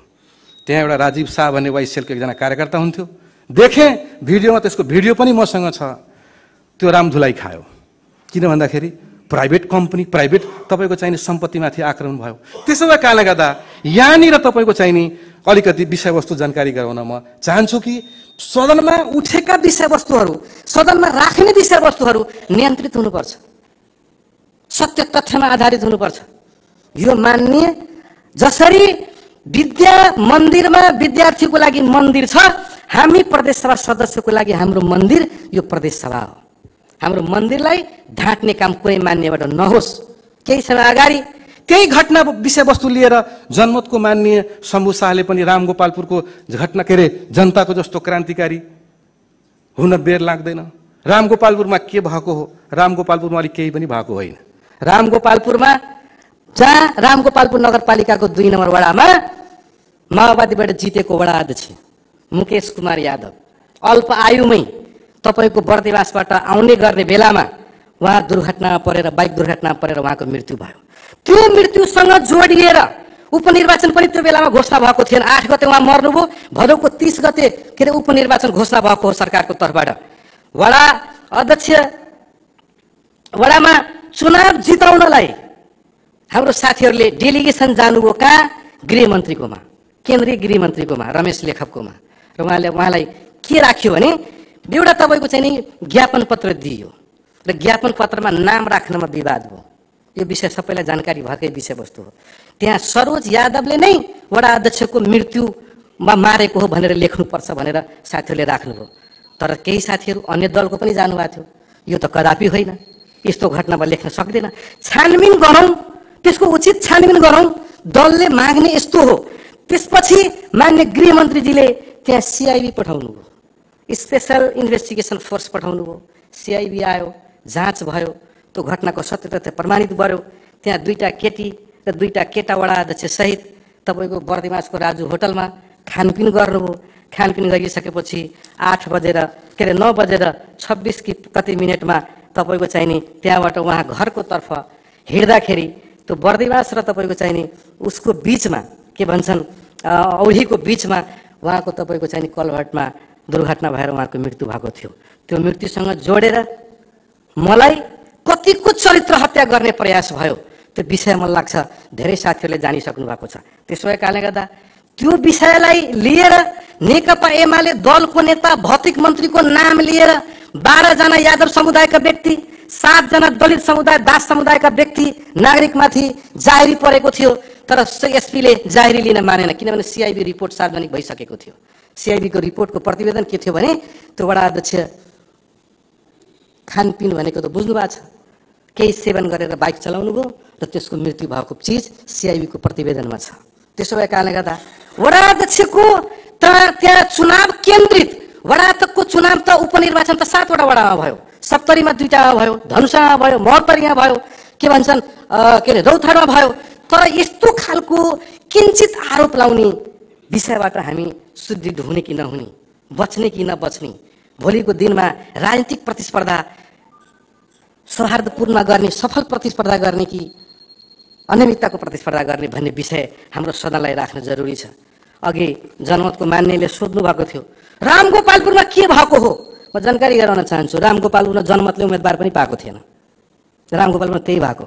त्यहाँ एउटा राजीव शाह भन्ने वाइसिएलको एकजना कार्यकर्ता हुन्थ्यो, देखेँ भिडियोमा, त्यसको भिडियो पनि मसँग छ। त्यो रामधुलाई खायो। किन भन्दाखेरि प्राइभेट कम्पनी, प्राइभेट तपाईँको चाहिने सम्पत्तिमाथि आक्रमण भयो। त्यसो भए कारणले गर्दा यहाँनिर तपाईँको चाहिने अलिकति विषयवस्तु जानकारी गराउन म चाहन्छु कि सदनमा उठेका विषयवस्तुहरू, सदनमा राख्ने विषयवस्तुहरू नियन्त्रित हुनुपर्छ, सत्य तथ्यमा आधारित हुनुपर्छ। यो मान्य जसरी विद्या मन्दिरमा विद्यार्थीको लागि मन्दिर छ, हामी प्रदेशसभा सदस्यको लागि हाम्रो मन्दिर यो प्रदेशसभा हो। हाम्रो मन्दिरलाई ढाँट्ने काम कुनै मान्यबाट नहोस्। केही समय अगाडि त्यही घटना विषयवस्तु लिएर जनमतको माननीय शम्भु शाहले पनि रामगोपालपुरको घटना जनताको जस्तो क्रान्तिकारी हुन बेर लाग्दैन। रामगोपालपुरमा के भएको हो? रामगोपालपुरमा अलिक केही पनि भएको होइन। रामगोपालपुरमा जहाँ रामगोपालपुर नगरपालिकाको 2 नम्बर वडामा माओवादीबाट जितेको वडा अध्यक्ष मुकेश कुमार यादव अल्प आयुमै तपाईँको बर्दिवासबाट आउने गर्ने बेलामा उहाँ दुर्घटनामा परेर, बाइक दुर्घटनामा परेर उहाँको मृत्यु भयो। त्यो मृत्युसँग जोडिएर उपनिर्वाचन पनि त्यो बेलामा घोषणा भएको थिएन। 8 गते उहाँ मर्नुभयो, भदौको 30 गते उपनिर्वाचन घोषणा भएको हो सरकारको तर्फबाट। वडा अध्यक्ष वडामा चुनाव जिताउनलाई हाम्रो साथीहरूले डेलिगेसन जानुभयो कहाँ? गृहमन्त्रीकोमा, केन्द्रीय गृहमन्त्रीकोमा, रमेश लेखककोमा। र उहाँलाई के राख्यो भने एउटा तपाईँको चाहिँ नि ज्ञापन पत्र दिइयो र ज्ञापन पत्रमा नाम राख्नमा विवाद भयो। यो विषय सबैलाई जानकारी भएकै विषयवस्तु हो। त्यहाँ सरोज यादवले नै वडा अध्यक्षको मृत्यु मारेको हो भनेर लेख्नुपर्छ भनेर साथीहरूले राख्नुभयो। तर केही साथीहरू अन्य दलको पनि जानुभएको थियो। यो त कदापि होइन, यस्तो घटनामा लेख्न सक्दैन। छानबिन गरौँ, त्यसको उचित छानबिन गरौँ। दलले माग्ने यस्तो हो। त्यसपछि मान्य गृहमन्त्रीजीले त्यहाँ सिआइबी पठाउनु भयो, स्पेसल इन्भेस्टिगेसन फोर्स पठाउनु भयो। सिआइबी आयो, जाँच भयो, त्यो घटनाको सत्यता प्रमाणित भयो। त्यहाँ 2टा केटी र 2टा केटा वडा अध्यक्ष सहित तपाईँको बर्दिवासको राजु होटलमा खानपिन गर्नुभयो। खानपिन गरिसकेपछि 8 बजेर 9 बजेर 26 कि कति मिनटमा तपाईँको चाहिने त्यहाँबाट उहाँ घरको तर्फ हिँड्दाखेरि त्यो बर्दिवास र तपाईँको चाहिने उसको बिचमा के भन्छन् औहीको बिचमा उहाँको तपाईँको चाहिने कलभटमा दुर्घटना भएर उहाँको मृत्यु भएको थियो। त्यो मृत्युसँग जोडेर मलाई कतिको चरित्र हत्या गर्ने प्रयास भयो त्यो विषय मलाई लाग्छ धेरै साथीहरूले जानिसक्नु भएको छ। त्यसो भएकाले गर्दा त्यो विषयलाई लिएर नेकपा एमाले दलको नेता भौतिक मन्त्रीको नाम लिएर 12 जना यादव समुदायका व्यक्ति, 7 जना दलित समुदाय दास समुदायका व्यक्ति नागरिकमाथि जाहेरी परेको थियो। तर एसपीले जाहेरी लिन मानेन, किनभने सिआइबी रिपोर्ट सार्वजनिक भइसकेको थियो। सिआइबीको रिपोर्टको प्रतिवेदन के थियो भने त्यो वडा अध्यक्ष खानपिन भनेको त बुझ्नु भएको छ, केही सेवन गरेर बाइक चलाउनु भयो र त्यसको मृत्यु भएको चिज सिआइबीको प्रतिवेदनमा छ। त्यसो भएकाले गर्दा वडा अध्यक्षको त्यहाँ चुनाव केन्द्रित, वडाको चुनाव त उपनिर्वाचन त 7 वटा वडामा भयो, सप्तरीमा 2टामा भयो, धनुषामा भयो, महोत्तरीमा भयो, के भन्छन् रौथाडमा भयो। तर यस्तो खालको किञ्चित आरोप लाउने विषयबाट हामी सुदृढ हुने कि नहुने, बच्ने कि नबच्ने, भोलिको दिनमा राजनीतिक प्रतिस्पर्धा सौहार्दपूर्ण गर्ने, सफल प्रतिस्पर्धा गर्ने कि अनियमितताको प्रतिस्पर्धा गर्ने भन्ने विषय हाम्रो सदनलाई राख्न जरुरी छ। अघि जनमतको मान्यले सोध्नु भएको थियो रामगोपालपुरमा के भएको हो। म जानकारी गराउन चाहन्छु, रामगोपालपुरमा जनमतले उम्मेदवार पनि पाएको थिएन, रामगोपालपुरमा त्यही भएको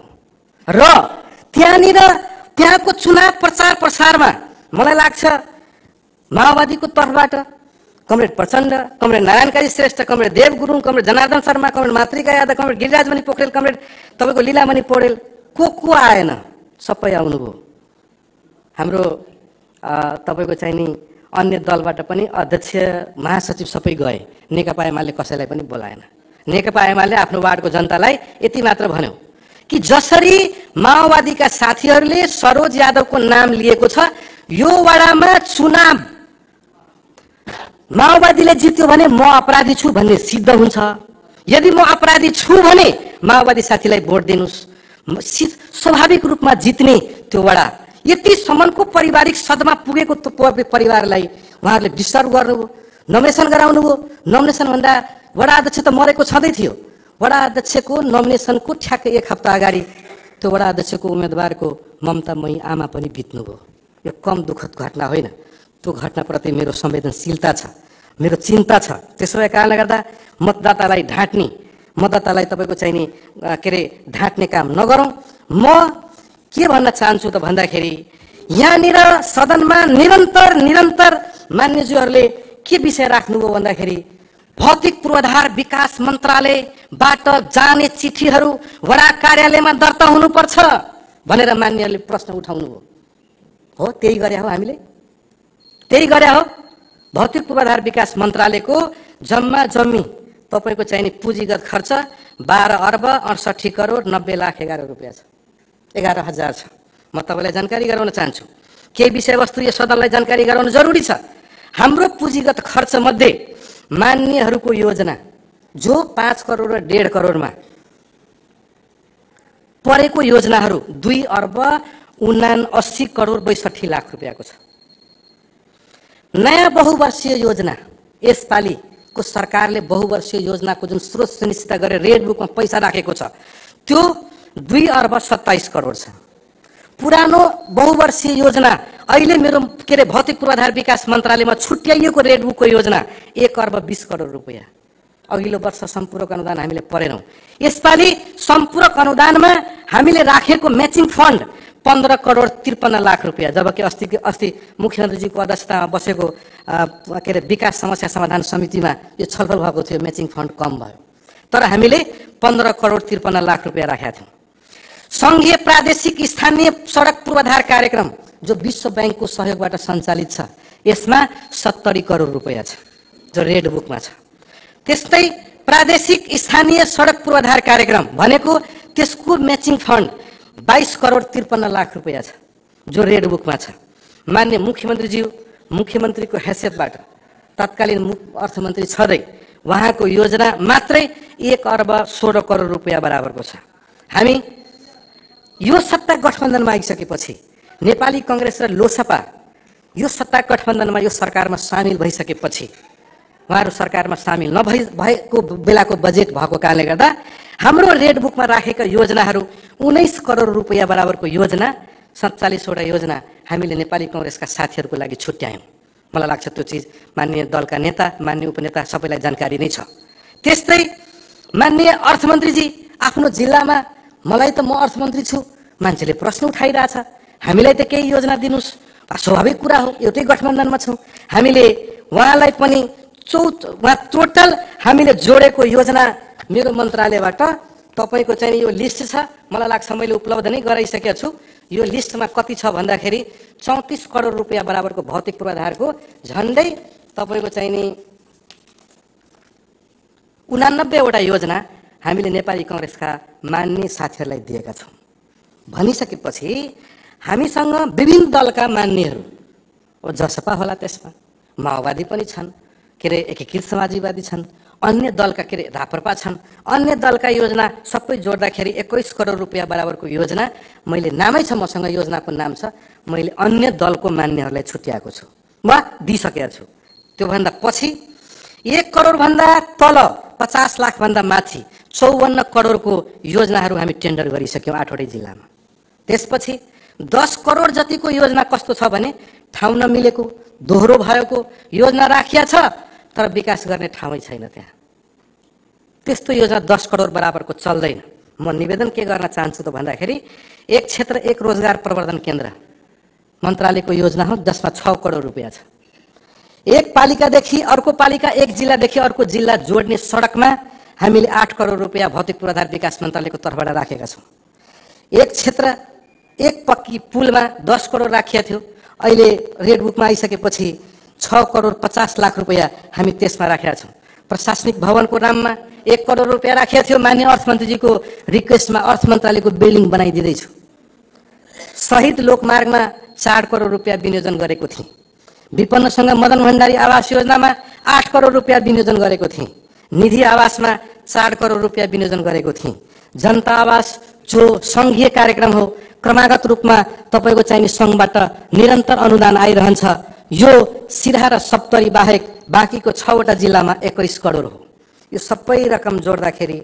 र त्यहाँको चुनाव प्रचार प्रसारमा मलाई लाग्छ माओवादीको तर्फबाट comrade Prachanda, comrade Narayan Kaji Shrestha, comrade Dev Gurung, comrade Janardan Sharma, comrade Matrika Yadav, comrade Girirajmani Pokharel, comrade तपाईँको लीलामणि पौडेल, को आएन, सबै आउनुभयो। हाम्रो तपाईँको चाहिँ नि अन्य दलबाट पनि अध्यक्ष महासचिव सबै गए, नेकपा एमाले कसैलाई पनि बोलाएन। नेकपा एमाले आफ्नो वार्डको जनतालाई यति मात्र भन्यो कि जसरी माओवादीका साथीहरूले सरोज यादवको नाम लिएको छ, यो वडामा चुनाव माओवादीले जित्यो भने म अपराधी छु भन्ने सिद्ध हुन्छ। यदि म अपराधी छु भने माओवादी साथीलाई भोट दिनुस्, स्वाभाविक रूपमा जित्ने त्यो वडा। यति सम्मको पारिवारिक सदमा पुगेको परिवारलाई उहाँहरूले डिस्टर्ब गर्नुभयो, नोमिनेसन गराउनुभयो। नोमिनेसन भन्दा वडा अध्यक्ष त मरेको छँदै थियो। वडा अध्यक्षको नोमिनेसनको ठ्याक्कै 1 हप्ता अगाडि त्यो वडा अध्यक्षको उम्मेदवारको ममतामयी आमा पनि बित्नुभयो। यो कम दुःखद घटना होइन। त्यो घटनाप्रति मेरो संवेदनशीलता छ, मेरो चिन्ता छ। त्यसो भए कारणले गर्दा मतदातालाई ढाँट्ने, मतदातालाई तपाईँको चाहिने ढाँट्ने काम नगरौँ। म के भन्न चाहन्छु त भन्दाखेरि यहाँनिर सदनमा निरन्तर मान्यज्यूहरूले के विषय राख्नुभयो भन्दाखेरि भौतिक पूर्वाधार विकास मन्त्रालयबाट जाने चिठीहरू वडा कार्यालयमा दर्ता हुनुपर्छ भनेर मान्यहरूले प्रश्न उठाउनुभयो। हो, त्यही गरे हो, हामीले त्यही गरे हो। भौतिक पूर्वाधार विकास मन्त्रालयको जम्मी तपाईँको चाहिने पुँजीगत खर्च 12 अर्ब 68 करोड 90 लाख 11 रुपियाँ छ, 11,000 छ। म तपाईँलाई जानकारी गराउन चाहन्छु, के विषयवस्तु यो सदनलाई जानकारी गराउन जरुरी छ। हाम्रो पुँजीगत खर्च मध्ये मान्यहरूको योजना जो 5 करोड र 1.5 करोडमा परेको योजनाहरू 2 अर्ब 79 करोड 62 लाख रुपियाँको छ। नयाँ बहुवर्षीय योजना यसपालिको सरकारले बहुवर्षीय योजनाको जुन स्रोत सुनिश्चित गरेर रेड बुकमा पैसा राखेको छ त्यो 2 अर्ब 27 करोड छ। पुरानो बहुवर्षीय योजना अहिले मेरो भौतिक पूर्वाधार विकास मन्त्रालयमा छुट्याइएको रेड बुकको योजना 1 अर्ब 20 करोड रुपियाँ। अघिल्लो वर्ष सम्पूरक अनुदान हामीले परेनौँ। यसपालि सम्पूरक अनुदानमा हामीले राखेको म्याचिङ फन्ड 15 करोड 53 लाख रुपियाँ, जबकि अस्ति मुख्यमन्त्रीजीको अध्यक्षतामा बसेको विकास समस्या समाधान समितिमा यो छलफल भएको थियो, म्याचिङ फन्ड कम भयो। तर हामीले 15 करोड 53 लाख रुपियाँ राखेका थियौँ। सङ्घीय प्रादेशिक स्थानीय सडक पूर्वाधार कार्यक्रम जो विश्व ब्याङ्कको सहयोगबाट सञ्चालित छ, यसमा 70 करोड रुपैयाँ छ जो रेड बुकमा छ। त्यस्तै प्रादेशिक स्थानीय सडक पूर्वाधार कार्यक्रम भनेको त्यसको म्याचिङ फन्ड 22 करोड 53 लाख रुपैयाँ छ जो रेड बुकमा छ। मान्य मुख्यमन्त्रीज्यू मुख्यमन्त्रीको हैसियतबाट तत्कालीन अर्थमन्त्री छँदै उहाँको योजना मात्रै 1 अर्ब 16 करोड रुपैयाँ बराबरको छ। हामी यो सत्ता गठबन्धनमा आइसकेपछि नेपाली कांग्रेस र लोसपा यो सत्ता गठबन्धनमा यो सरकारमा सामेल भइसकेपछि उहाँहरू सरकारमा सामेल नभएको बेलाको बजेट भएको कारणले गर्दा हाम्रो रेड बुकमा राखेका योजनाहरू 19 करोड रुपैयाँ बराबरको योजना 47 वटा योजना हामीले नेपाली कांग्रेसका साथीहरूको लागि छुट्यायौँ। मलाई लाग्छ त्यो चिज माननीय दलका नेता माननीय उपनेता सबैलाई जानकारी नै छ। त्यस्तै माननीय अर्थमन्त्रीजी आफ्नो जिल्लामा मलाई त म अर्थमन्त्री छु मान्छेले प्रश्न उठाइरहेछ हामीलाई त केही योजना दिनुस् स्वाभाविक कुरा हो एउटै गठबन्धनमा छौँ हामीले उहाँलाई पनि टोटल हामीले जोडेको योजना मेरो मन्त्रालयबाट तपाईको चाहिँ यो लिस्ट छ मलाई लाग्छ मैले उपलब्ध नै गराइसकेको छु। यो लिस्टमा कति छ भन्दाखेरि 34 करोड रुपैयाँ बराबरको भौतिक पूर्वाधारको झन्डै तपाईको चाहिँ नि 89 वटा योजना हामीले नेपाली कांग्रेसका मान्य साथीहरूलाई दिएका छौँ। भनिसकेपछि हामीसँग विभिन्न दलका मान्यहरू जसपा होला त्यसमा माओवादी पनि छन् के अरे एकीकृत समाजवादी छन् अन्य दलका के अरे राप्रपा छन् अन्य दलका योजना सबै जोड्दाखेरि 21 करोड रुपैयाँ बराबरको योजना मैले नामै छ मसँग योजनाको नाम छ मैले अन्य दलको मान्यहरूलाई छुट्याएको छु वा दिइसकेको छु। त्योभन्दा पछि 1 करोड भन्दा तल 50 लाख भन्दा माथि 54 करोडको योजनाहरू हामी टेन्डर गरिसक्यौँ 8वटै जिल्लामा। त्यसपछि 10 करोड जतिको योजना कस्तो छ भने ठाउँ नमिलेको दोहोरो भएको योजना राखिया छ तर विकास गर्ने ठाउँै छैन त्यहाँ त्यस्तो योजना 10 करोड बराबरको चल्दैन। म निवेदन के गर्न चाहन्छु त भन्दाखेरि एक क्षेत्र एक रोजगार प्रवर्धन केन्द्र मन्त्रालयको योजना हो जसमा 6 करोड रुपैयाँ छ। एक पालिकादेखि अर्को पालिका एक जिल्लादेखि अर्को जिल्ला जोड्ने सडकमा हामीले 8 करोड रुपैयाँ भौतिक पूर्वाधार विकास मन्त्रालयको तर्फबाट राखेका छौँ। एक क्षेत्र एक पक्की पुलमा 10 करोड राखिएको थियो अहिले रेड बुकमा आइसकेपछि 6 करोड 50 लाख रुपैयाँ हामी त्यसमा राखेका छौँ। प्रशासनिक भवनको नाममा 1 करोड रुपैयाँ राखेको थियो माननीय अर्थमन्त्रीजीको रिक्वेस्टमा अर्थ मन्त्रालयको बिल्डिङ बनाइदिँदैछु। शहीद लोकमार्गमा 4 करोड रुपैयाँ विनियोजन गरेको थिएँ। विपन्नसँग मदन भण्डारी आवास योजनामा 8 करोड रुपैयाँ विनियोजन गरेको थिएँ। निधि आवासमा 4 करोड रुपैयाँ विनियोजन गरेको थिएँ। जनता आवास जो सङ्घीय कार्यक्रम हो क्रमागत रूपमा तपाईको चाहिने सङ्घबाट निरन्तर अनुदान आइरहन्छ। यो सिराहा र सप्तरी बाहेक बाँकीको 6वटा जिल्लामा 21 करोड हो। यो सबै रकम जोड्दाखेरि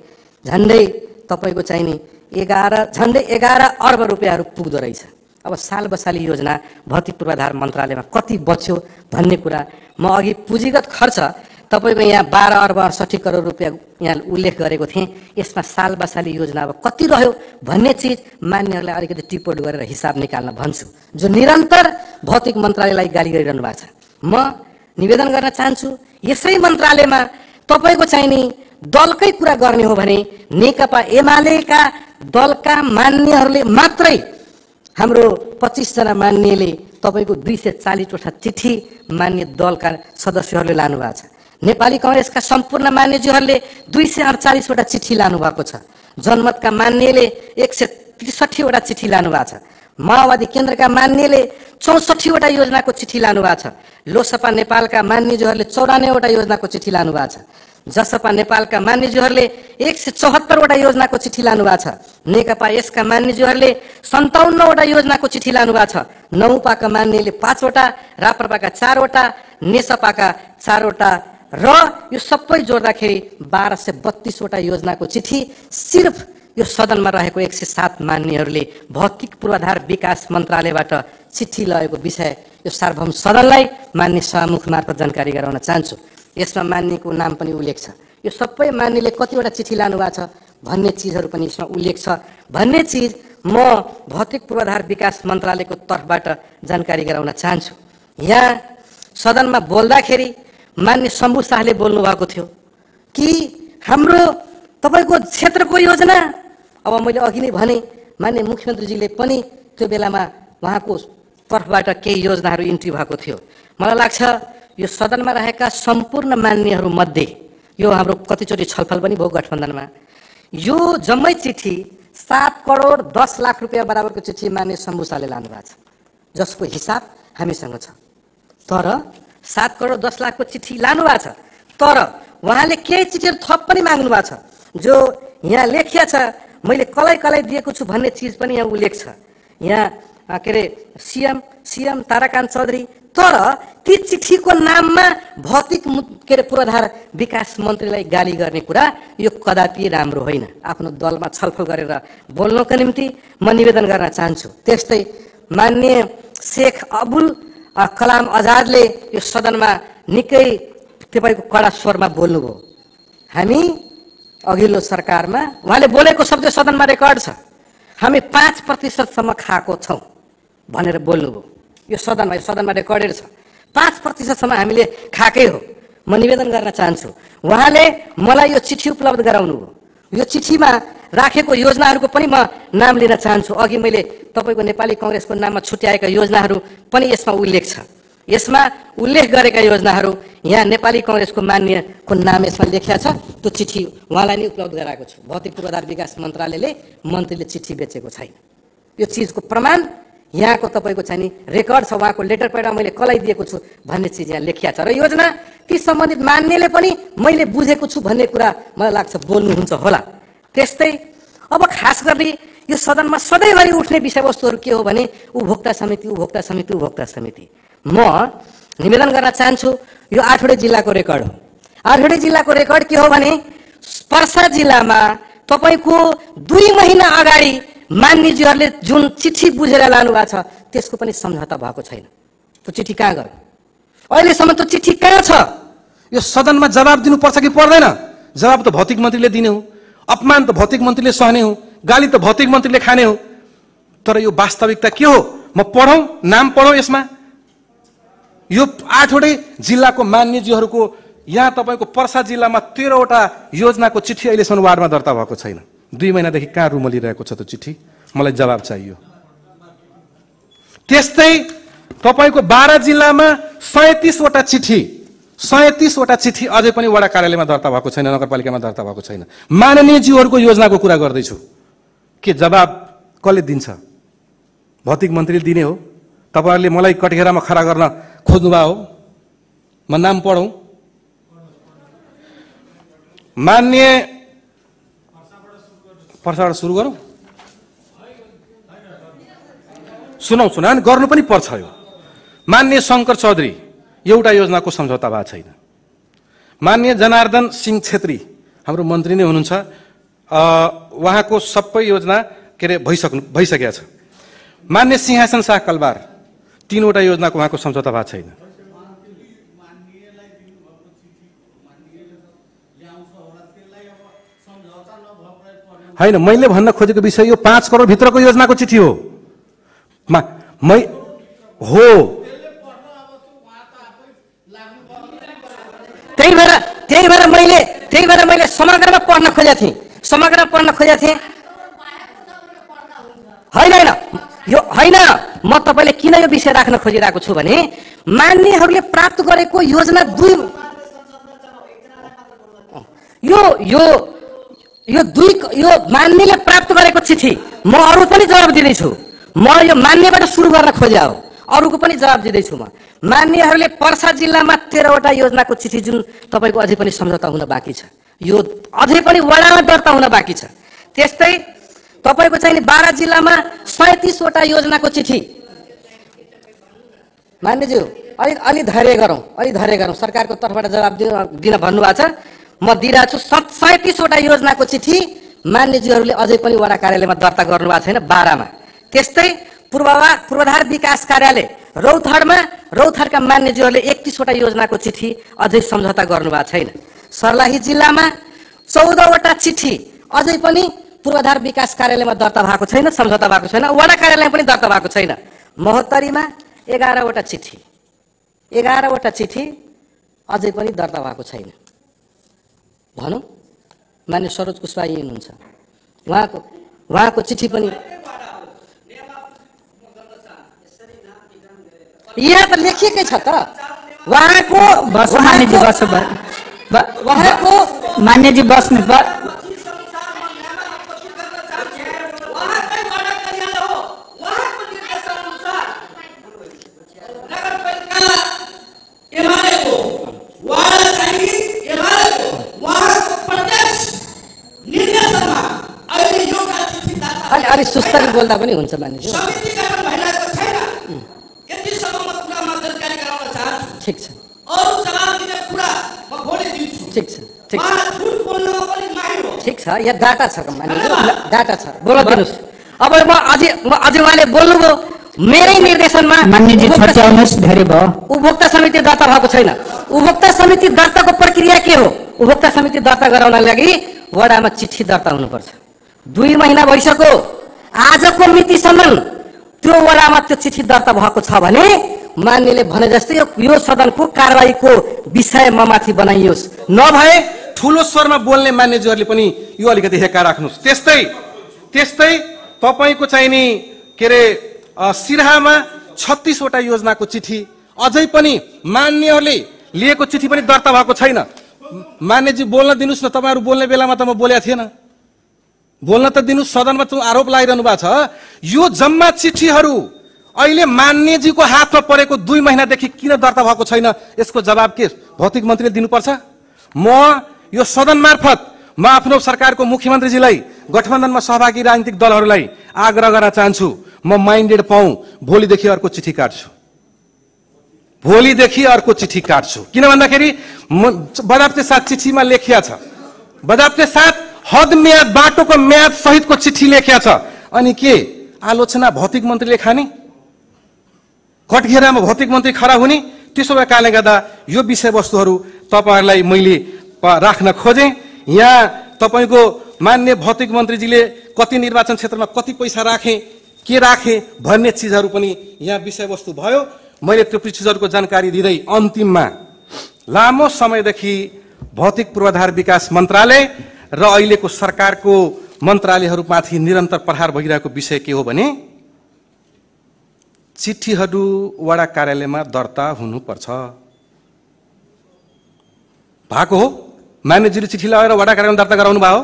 झन्डै तपाईको चाहिने 11 अर्ब रुपैयाँहरू पुग्दो रहेछ। अब साल बसाली योजना भौतिक पूर्वाधार मन्त्रालयमा कति बच्यो भन्ने कुरा म अघि पुँजीगत खर्च तपाईको यहाँ 12 अर्ब 68 करोड रुपैयाँ यहाँ उल्लेख गरेको थिएँ। यसमा साल बसाली योजना अब कति रह्यो भन्ने चिज मान्यहरूलाई अलिकति टिपोट गरेर हिसाब निकाल्न भन्छु जो निरन्तर भौतिक मन्त्रालयलाई गाली गरिरहनु भएको छ। म निवेदन गर्न चाहन्छु यसै मन्त्रालयमा तपाईको चाहिने दलकै कुरा गर्ने हो भने नेकपा एमालेका दलका मान्यहरूले मात्रै हाम्रो 25 जना मान्यले तपाईको 240 वटा चिठी मान्य दलका सदस्यहरूले लानु भएको छ। नेपाली कांग्रेसका सम्पूर्ण मान्यज्यूहरूले 248 वटा चिठी लानु भएको छ। जनमतका मान्यले 163 वटा चिठी लानु भएको छ। माओवादी केन्द्रका मान्यले 64 वटा योजनाको चिठी लानु भएको छ। लोसपा नेपालका मान्यज्यूहरूले 94 वटा योजनाको चिठी लानु भएको छ। जसपा नेपालका मान्यज्यूहरूले 174 वटा योजनाको चिठी लानु भएको छ। नेकपा यसका मान्यज्यूहरूले 57 वटा योजनाको चिठी लानु भएको छ। नौपाका मान्यले 5 वटा, राप्रपाका 4 वटा, नेसपाका 4 वटा र यो सबै जोड्दाखेरि 1232 वटा योजनाको चिठी सिर्फ यो सदनमा रहेको 107 मान्यहरूले भौतिक पूर्वाधार विकास मन्त्रालयबाट चिठी लगेको विषय यो सार्वभौम सदनलाई मान्य सभामुख मार्फत जानकारी गराउन चाहन्छु। यसमा मान्यको नाम पनि उल्लेख छ। यो सबै मान्यले कतिवटा चिठी लानु भएको छ भन्ने चिजहरू पनि यसमा उल्लेख छ भन्ने चिज म भौतिक पूर्वाधार विकास मन्त्रालयको तर्फबाट जानकारी गराउन चाहन्छु। यहाँ सदनमा बोल्दाखेरि मान्य शम्भु शाहले बोल्नु भएको थियो कि हाम्रो तपाईको क्षेत्रको योजना अब मैले अघि नै भने मान्य मुख्यमन्त्रीजीले पनि त्यो बेलामा उहाँको तर्फबाट केही योजनाहरू इन्ट्री भएको थियो। मलाई लाग्छ यो सदनमा रहेका सम्पूर्ण मान्यहरूमध्ये यो हाम्रो कतिचोटि छलफल पनि भयो गठबन्धनमा, यो जम्मै चिठी 7 करोड 10 लाख रुपियाँ बराबरको चिठी मान्य शम्भुशाहले लानुभएको छ, जसको हिसाब हामीसँग छ। तर 7 करोड 10 लाखको चिठी लानुभएको छ, तर उहाँले केही चिठीहरू थप पनि माग्नु भएको छ, जो यहाँ लेखिया छ। मैले कलाई कलाई दिएको छु भन्ने चिज पनि यहाँ उल्लेख छ। यहाँ के अरे सीएम ताराकान्त चौधरी, तर ती चिठीको नाममा भौतिक के अरे पूर्वाधार विकास मन्त्रीलाई गाली गर्ने कुरा यो कदापि राम्रो होइन। आफ्नो दलमा छलफल गरेर बोल्नको निम्ति म निवेदन गर्न चाहन्छु। त्यस्तै माननीय शेख अबुल कलाम आजादले यो सदनमा निकै तपाईँको कडा स्वरमा बोल्नुभयो। हामी अघिल्लो सरकारमा उहाँले बोलेको शब्द सदनमा रेकर्ड छ, हामी 5% खाएको छौँ भनेर बोल्नुभयो। यो सदनमा रेकर्डेड छ, 5% हामीले खाएकै हो। म निवेदन गर्न चाहन्छु, उहाँले मलाई यो चिठी उपलब्ध गराउनु हो। यो चिठीमा राखेको योजनाहरूको पनि म नाम लिन चाहन्छु। अघि मैले तपाईँको नेपाली कङ्ग्रेसको नाममा छुट्याएका योजनाहरू पनि यसमा उल्लेख छ। यसमा उल्लेख गरेका योजनाहरू यहाँ नेपाली कङ्ग्रेसको मान्यको नाम यसमा लेखिया छ। त्यो चिठी उहाँलाई नै उपलब्ध गराएको छु। भौतिक पूर्वाधार विकास मन्त्रालयले मन्त्रीले चिठी बेचेको छैन। यो चिजको प्रमाण यहाँको तपाईँको चाहिँ नि रेकर्ड छ, उहाँको लेटर पेडमा मैले कसलाई दिएको छु भन्ने चिज यहाँ लेखिया छ। र योजना ती सम्बन्धित मान्यले पनि मैले बुझेको छु भन्ने कुरा मलाई लाग्छ बोल्नुहुन्छ होला। त्यस्तै अब खास गरी यो सदनमा सधैँभरि उठ्ने विषयवस्तुहरू के हो भने उपभोक्ता समिति। म निवेदन गर्न चाहन्छु, यो 8वटै जिल्लाको रेकर्ड हो। 8वटै जिल्लाको रेकर्ड के हो भने पर्सा जिल्लामा तपाईँको 2 महिना अगाडि मान्यजीहरूले जुन चिठी बुझेर लानुभएको छ त्यसको पनि सम्झौता भएको छैन। त्यो चिठी कहाँ गयो? अहिलेसम्म त्यो चिठी कहाँ छ? यो सदनमा जवाब दिनुपर्छ कि पर्दैन? जवाब त भौतिक मन्त्रीले दिने हो, अपमान त भौतिक मन्त्रीले सहने हो, गाली त भौतिक मन्त्रीले खाने हो। तर यो वास्तविकता के हो? म पढौँ, नाम पढौँ यसमा। यो 8वटै जिल्लाको मान्यजीहरूको यहाँ तपाईँको पर्सा जिल्लामा 13वटा योजनाको चिठी अहिलेसम्म वार्डमा दर्ता भएको छैन। 2 महिनादेखि कहाँ रुमलिरहेको छ त्यो चिठी? मलाई जवाब चाहियो। त्यस्तै तपाईँको 12 जिल्लामा 37वटा चिठी अझै पनि वडा कार्यालयमा दर्ता भएको छैन, नगरपालिकामा दर्ता भएको छैन। माननीयज्यूहरूको योजनाको कुरा गर्दैछु, के जवाब कसले दिन्छ? भौतिक मन्त्रीले दिने हो? तपाईँहरूले मलाई कटिघरामा खडा गर्न खोज्नुभयो हो? म नाम पढौँ। मान्य पर्साबाट सुरु गरौँ, सुनौ गर्नु पनि पर्छ। यो मान्य शङ्कर चौधरी, एउटा योजनाको सम्झौता भएको छैन। मान्य जनार्दन सिंह छेत्री हाम्रो मन्त्री नै हुनुहुन्छ, उहाँको सबै योजना के अरे भइसकेको छ। मान्य सिंहासन शाह कलबार 3वटा योजनाको उहाँको सम्झौता भएको छैन। होइन, मैले भन्न खोजेको विषय यो 5 करोड भित्रको योजनाको चिठी हो। त्यही भएर मैले समग्रमा पढ्न खोजेको थिएँ। होइन, म तपाईँले किन यो विषय राख्न खोजिरहेको छु भने मान्यहरूले प्राप्त गरेको योजना यो मान्यले प्राप्त गरेको चिठी म अरू पनि जवाब दिँदैछु। म यो मान्यबाट सुरु गर्न खोजे हो, अरूको पनि जवाब दिँदैछु। म मान्यहरूले पर्सा जिल्लामा 13वटा योजनाको चिठी जुन तपाईँको अझै पनि सम्झौता हुन बाँकी छ, यो अझै पनि वडामा दर्ता हुन बाँकी छ। त्यस्तै तपाईँको चाहिँ 12 जिल्लामा 37वटा योजनाको चिठी। मान्यज्यू अलि धैर्य गरौँ, सरकारको तर्फबाट जवाब दिन भन्नुभएको छ, म दिइरहेको छु। 37वटा योजनाको चिठी मान्यज्यूहरूले अझै पनि वडा कार्यालयमा दर्ता गर्नुभएको छैन 12मा। त्यस्तै पूर्वाधार विकास कार्यालय रौथाडका मान्यज्यूहरूले 31वटा योजनाको चिठी अझै सम्झौता गर्नुभएको छैन। सर्लाही जिल्लामा 14वटा चिठी अझै पनि पूर्वाधार विकास कार्यालयमा दर्ता भएको छैन, सम्झौता भएको छैन। वडा कार्यालयमा पनि दर्ता भएको छैन। महोत्तरीमा 11वटा चिठी अझै पनि दर्ता भएको छैन। भनौँ, मान्य सरोज कुशवाहा यही हुनुहुन्छ, उहाँको चिठी पनि यहाँ त लेखिएकै छ त उहाँको बस मान्यजी बस उहाँको मान्यजी बस्नु अलि सुस्तरी बोल्दा पनि हुन्छ मान्यजी ठिक छ ठिक छ ठिक छ ठिक छ यहाँ डाटा छ मान्यजी डाटा छ बोल दिनुहोस् अब म अझै उहाँले बोल्नुभयो मेरै निर्देशनमा मान्यजी छट्याउनुहोस् धेरै भयो उपभोक्ता समिति दर्ता भएको छैन उपभोक्ता समिति दर्ताको प्रक्रिया के हो उपभोक्ता समिति दर्ता गराउन लागि वडामा चिठी दर्ता हुनुपर्छ 2 महिना भइसक्यो आजको मितिसम्म त्यो वडामा त्यो चिठी दर्ता भएको छ भने मान्यले भने जस्तै यो सदनको कारबाहीको विषयमा माथि बनाइयोस् नभए ठुलो स्वरमा बोल्ने मान्यजीहरूले पनि यो अलिकति हेक्का राख्नुहोस्। त्यस्तै तपाईको चाहिँ नि के अरे सिराहामा 36 वटा योजनाको चिठी अझै पनि मान्यहरूले लिएको चिठी पनि दर्ता भएको छैन। मान्यजी बोल्न दिनुस् न, तपाईहरु बोल्ने बेलामा त म बोलेको थिएन, बोल्न त दिनुस्। सदनमा त आरोप लगाइरहनु भएको छ। यो जम्मा चिठीहरू अहिले मान्यजीको हातमा परेको 2 महिनादेखि किन दर्ता भएको छैन, यसको जवाब के भौतिक मन्त्रीले दिनुपर्छ। म यो सदन मार्फत म आफ्नो सरकारको मुख्यमन्त्रीजीलाई, गठबन्धनमा सहभागी राजनीतिक दलहरूलाई आग्रह गर्न चाहन्छु, म माइन्डेड पाऊँ भोलिदेखि अर्को चिठी काट्छु, भोलिदेखि अर्को चिठी काट्छु। किन भन्दाखेरि बजाबते साथ चिठीमा लेखिया छ, बजाबते साथ हद म्याद बाटोको म्याद सहितको चिठी लेखिया छ। अनि के आलोचना भौतिक मन्त्रीले खाने, कटघेरामा भौतिक मन्त्री खडा हुने। त्यसो भए कारणले गर्दा यो विषयवस्तुहरू तपाईहरुलाई मैले राख्न खोजे। यहाँ तपाईको मान्य भौतिक मन्त्रीजीले कति निर्वाचन क्षेत्रमा कति पैसा राखे, के राखे भन्ने चीजहरू पनि यहाँ विषयवस्तु भयो। मैले त्यो चीजहरूको जानकारी दिँदै अन्तिममा लामो समयदेखि भौतिक पूर्वाधार विकास मन्त्रालय र अहिलेको सरकारको मन्त्रालयहरूमाथि निरन्तर प्रहार भइरहेको विषय के हो भने चिठीहरू वडा कार्यालयमा दर्ता हुनुपर्छ। भएको हो, म्यानेजरले चिठी लगाएर वडा कार्यालयमा दर्ता गराउनु भयो।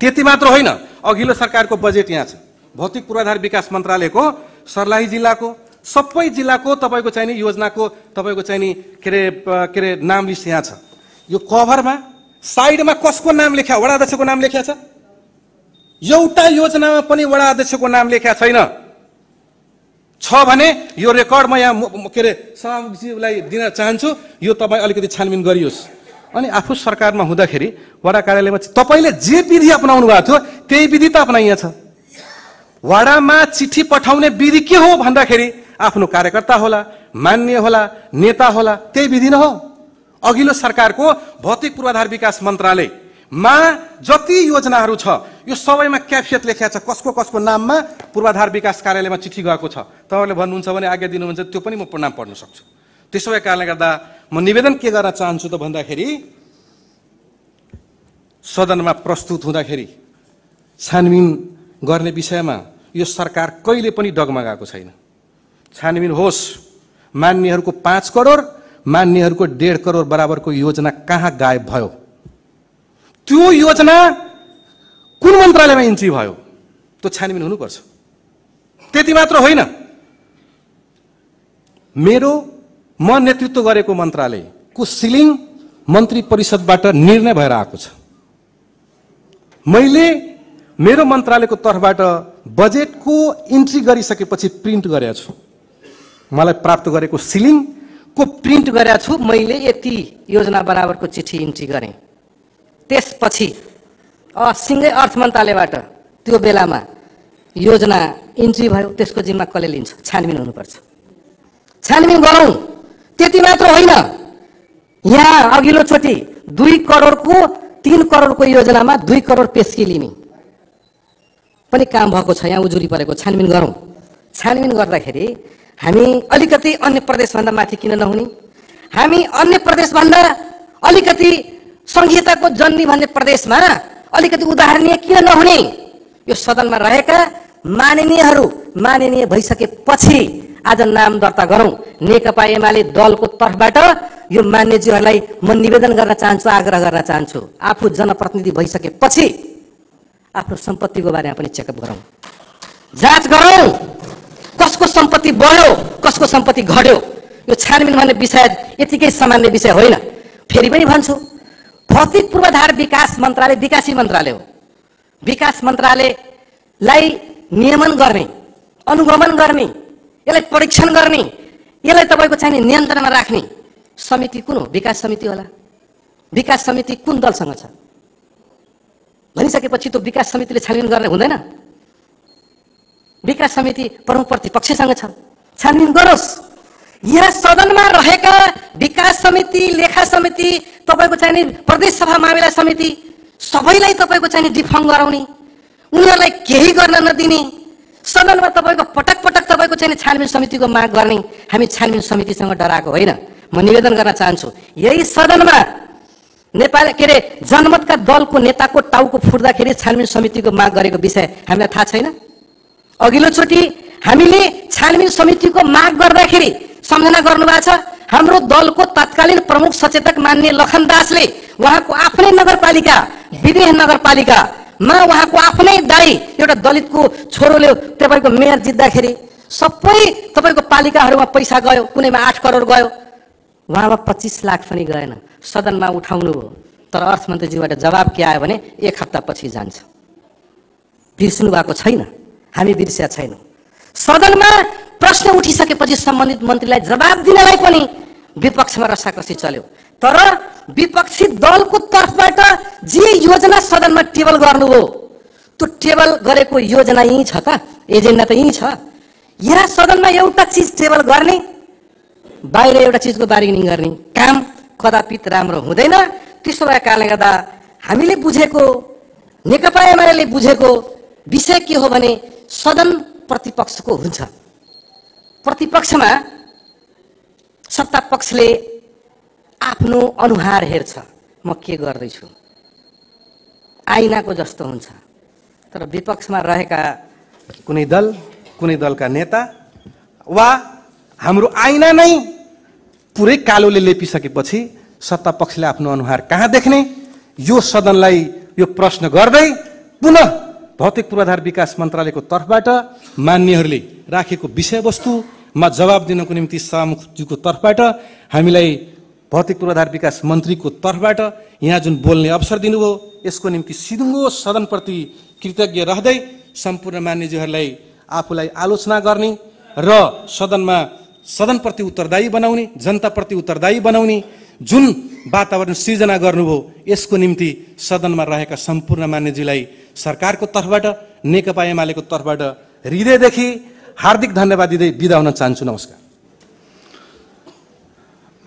त्यति मात्र होइन, अघिल्लो सरकारको बजेट यहाँ छ। भौतिक पूर्वाधार विकास मन्त्रालयको सर्लाही जिल्लाको सबै जिल्लाको तपाईको चाहिँ नि योजनाको तपाईको चाहिँ नि के अरे नाम लिस्ट यहाँ छ। यो कभरमा साइडमा कसको नाम लेख्या, वडा अध्यक्षको नाम लेख्या छ। एउटा योजनामा पनि वडा अध्यक्षको नाम लेख्या छैन। छ भने यो रेकर्ड म यहाँ के अरे सभामुखजीलाई दिन चाहन्छु, यो तपाईँ अलिकति छानबिन गरियोस्। अनि आफू सरकारमा हुँदाखेरि वडा कार्यालयमा तपाईँले जे विधि अपनाउनु भएको थियो त्यही विधि त अपनाइया छ। वडामा चिठी पठाउने विधि के हो भन्दाखेरि आफ्नो कार्यकर्ता होला, मान्य होला, नेता होला, त्यही विधि न हो। अघिल्लो सरकारको भौतिक पूर्वाधार विकास मन्त्रालयमा जति योजनाहरू छ यो सबैमा क्याफियत लेखिया छ, कसको कसको नाममा पूर्वाधार विकास कार्यालयमा चिठी गएको छ। तपाईँले भन्नुहुन्छ भने आज्ञा दिनुहुन्छ, त्यो पनि म नाम पढ्न सक्छु। त्यसो भए कारणले गर्दा म निवेदन के गर्न चाहन्छु त भन्दाखेरि सदनमा प्रस्तुत हुँदाखेरि छानबिन गर्ने विषयमा यो सरकार कहिले पनि डगमगाएको छैन। छानबिन होस्, मान्यहरूको 5 करोड मान्यहरूको 1.5 करोड बराबरको योजना कहाँ गायब भयो, त्यो योजना कुन मन्त्रालयमा इन्ट्री भयो, त्यो छानबिन हुनुपर्छ। त्यति मात्र होइन, म नेतृत्व गरेको मन्त्रालयको सिलिङ मन्त्री परिषदबाट निर्णय भएर आएको छ। मैले मेरो मन्त्रालयको तर्फबाट बजेटको इन्ट्री गरिसकेपछि प्रिन्ट गरेको छु। मलाई प्राप्त गरेको सिलिङको प्रिन्ट गरेको छु। मैले यति योजना बराबरको चिठी इन्ट्री गरेँ। त्यसपछि सिङ्गै अर्थ मन्त्रालयबाट त्यो बेलामा योजना इन्ट्री भयो, त्यसको जिम्मा कसले लिन्छ? छानबिन हुनुपर्छ, छानबिन गरौँ। त्यति मात्र होइन, यहाँ अघिल्लो चोटि 2 करोडको 3 करोडको योजनामा 2 करोड पेस्की लिने पनि काम भएको छ। यहाँ उजुरी परेको, छानबिन गरौँ। छानबिन गर्दाखेरि हामी अलिकति अन्य प्रदेशभन्दा माथि किन नहुने? हामी अन्य प्रदेशभन्दा अलिकति संहिताको जन्नी भन्ने प्रदेशमा अलिकति उदाहरणीय किन नहुने? यो सदनमा रहेका माननीयहरू माननीय भइसकेपछि आज नाम दर्ता गरौँ। नेकपा एमाले दलको तर्फबाट यो मान्यज्यूहरूलाई म निवेदन गर्न चाहन्छु, आग्रह गर्न चाहन्छु, आफू जनप्रतिनिधि भइसकेपछि आफ्नो सम्पत्तिको बारेमा पनि चेकअप गरौँ, जाँच गरौँ। कसको सम्पत्ति बढ्यो, कसको सम्पत्ति घट्यो, यो छानबिन भन्ने विषय यतिकै सामान्य विषय होइन। फेरि पनि भन्छु, भौतिक पूर्वाधार विकास मन्त्रालय विकासी मन्त्रालय हो। विकास मन्त्रालयलाई नियमन गर्ने, अनुगमन गर्ने, यसलाई परीक्षण गर्ने, यसलाई तपाईँको चाहिने नियन्त्रणमा राख्ने समिति कुन हो? विकास समिति होला। विकास समिति कुन दलसँग छ भनिसकेपछि त्यो विकास समितिले छानबिन गर्ने हुँदैन। विकास समिति प्रमुख प्रतिपक्षसँग छ, छानबिन गरोस्। यहाँ सदनमा रहेका विकास समिति, लेखा समिति, तपाईँको चाहिने प्रदेश सभा मामिला समिति सबैलाई तपाईँको चाहिने डिफर्म गराउने, उनीहरूलाई केही गर्न नदिने, सदनमा तपाईँको पटक पटक तपाईँको चाहिने छानबिन समितिको माग गर्ने। हामी छानबिन समितिसँग डराएको होइन। म निवेदन गर्न चाहन्छु, यही सदनमा नेपाल जनमतका दलको नेताको टाउको फुट्दाखेरि छानबिन समितिको माग गरेको विषय हामीलाई थाहा छैन। अघिल्लोचोटि हामीले छानबिन समितिको माग गर्दाखेरि सम्झना गर्नुभएको छ, हाम्रो दलको तत्कालीन प्रमुख सचेतक मान्य लखन दासले उहाँको आफ्नै नगरपालिका विदेह नगरपालिकामा उहाँको आफ्नै दाई एउटा दलितको छोरोले तपाईँको मेयर जित्दाखेरि सबै तपाईँको पालिकाहरूमा पैसा गयो, कुनैमा 8 करोड गयो, उहाँमा 25 लाख पनि गएन। सदनमा उठाउनु हो, तर अर्थमन्त्रीज्यूबाट जवाब के आयो भने 1 हप्तापछि जान्छ। बिर्सनु भएको छैन, हामी बिर्सिया छैनौँ। सदनमा प्रश्न उठिसकेपछि सम्बन्धित मन्त्रीलाई जवाब दिनलाई पनि विपक्षमा रसाकसी चल्यो। तर विपक्षी दलको तर्फबाट जे योजना सदनमा टेबल गर्नुभयो, त्यो टेबल गरेको योजना यही छ त? एजेन्डा त यही छ। यहाँ सदनमा एउटा चिज टेबल गर्ने, बाहिर एउटा चिजको बार्गेनिङ गर्ने काम कदापि राम्रो हुँदैन। त्यसो भएका कारणले गर्दा हामीले बुझेको, नेकपा एमाले बुझेको विषय के हो भने सदन प्रतिपक्षको हुन्छ। प्रतिपक्षमा सत्ता पक्षले आफ्नो अनुहार हेर्छ, म के गर्दैछु, आइनाको जस्तो हुन्छ। तर विपक्षमा रहेका कुनै दल, कुनै दलका नेता वा हाम्रो आइना नै पुरै कालोले लेपिसकेपछि सत्ता पक्षले आफ्नो अनुहार कहाँ देख्ने, यो सदनलाई यो प्रश्न गर्दै पुनः भौतिक पूर्वाधार विकास मन्त्रालयको तर्फबाट मान्यहरूले राखेको विषयवस्तुमा जवाब दिनको निम्ति सभामुखज्यूको तर्फबाट हामीलाई भौतिक पूर्वाधार विकास मन्त्रीको तर्फबाट यहाँ जुन बोल्ने अवसर दिनुभयो, यसको निम्ति सिधुङ्गो सदनप्रति कृतज्ञ रहँदै सम्पूर्ण मान्यज्यूहरूलाई आफूलाई आलोचना गर्ने र सदनप्रति उत्तरदायी बनाउने, जनताप्रति उत्तरदायी बनाउने जुन वातावरण सृजना गर्नुभयो, यसको निम्ति सदनमा रहेका सम्पूर्ण मान्यज्यूलाई सरकारको तर्फबाट, नेकपा एमालेको तर्फबाट हृदयदेखि हार्दिक धन्यवाद दिँदै बिदा हुन चाहन्छु। नमस्कार।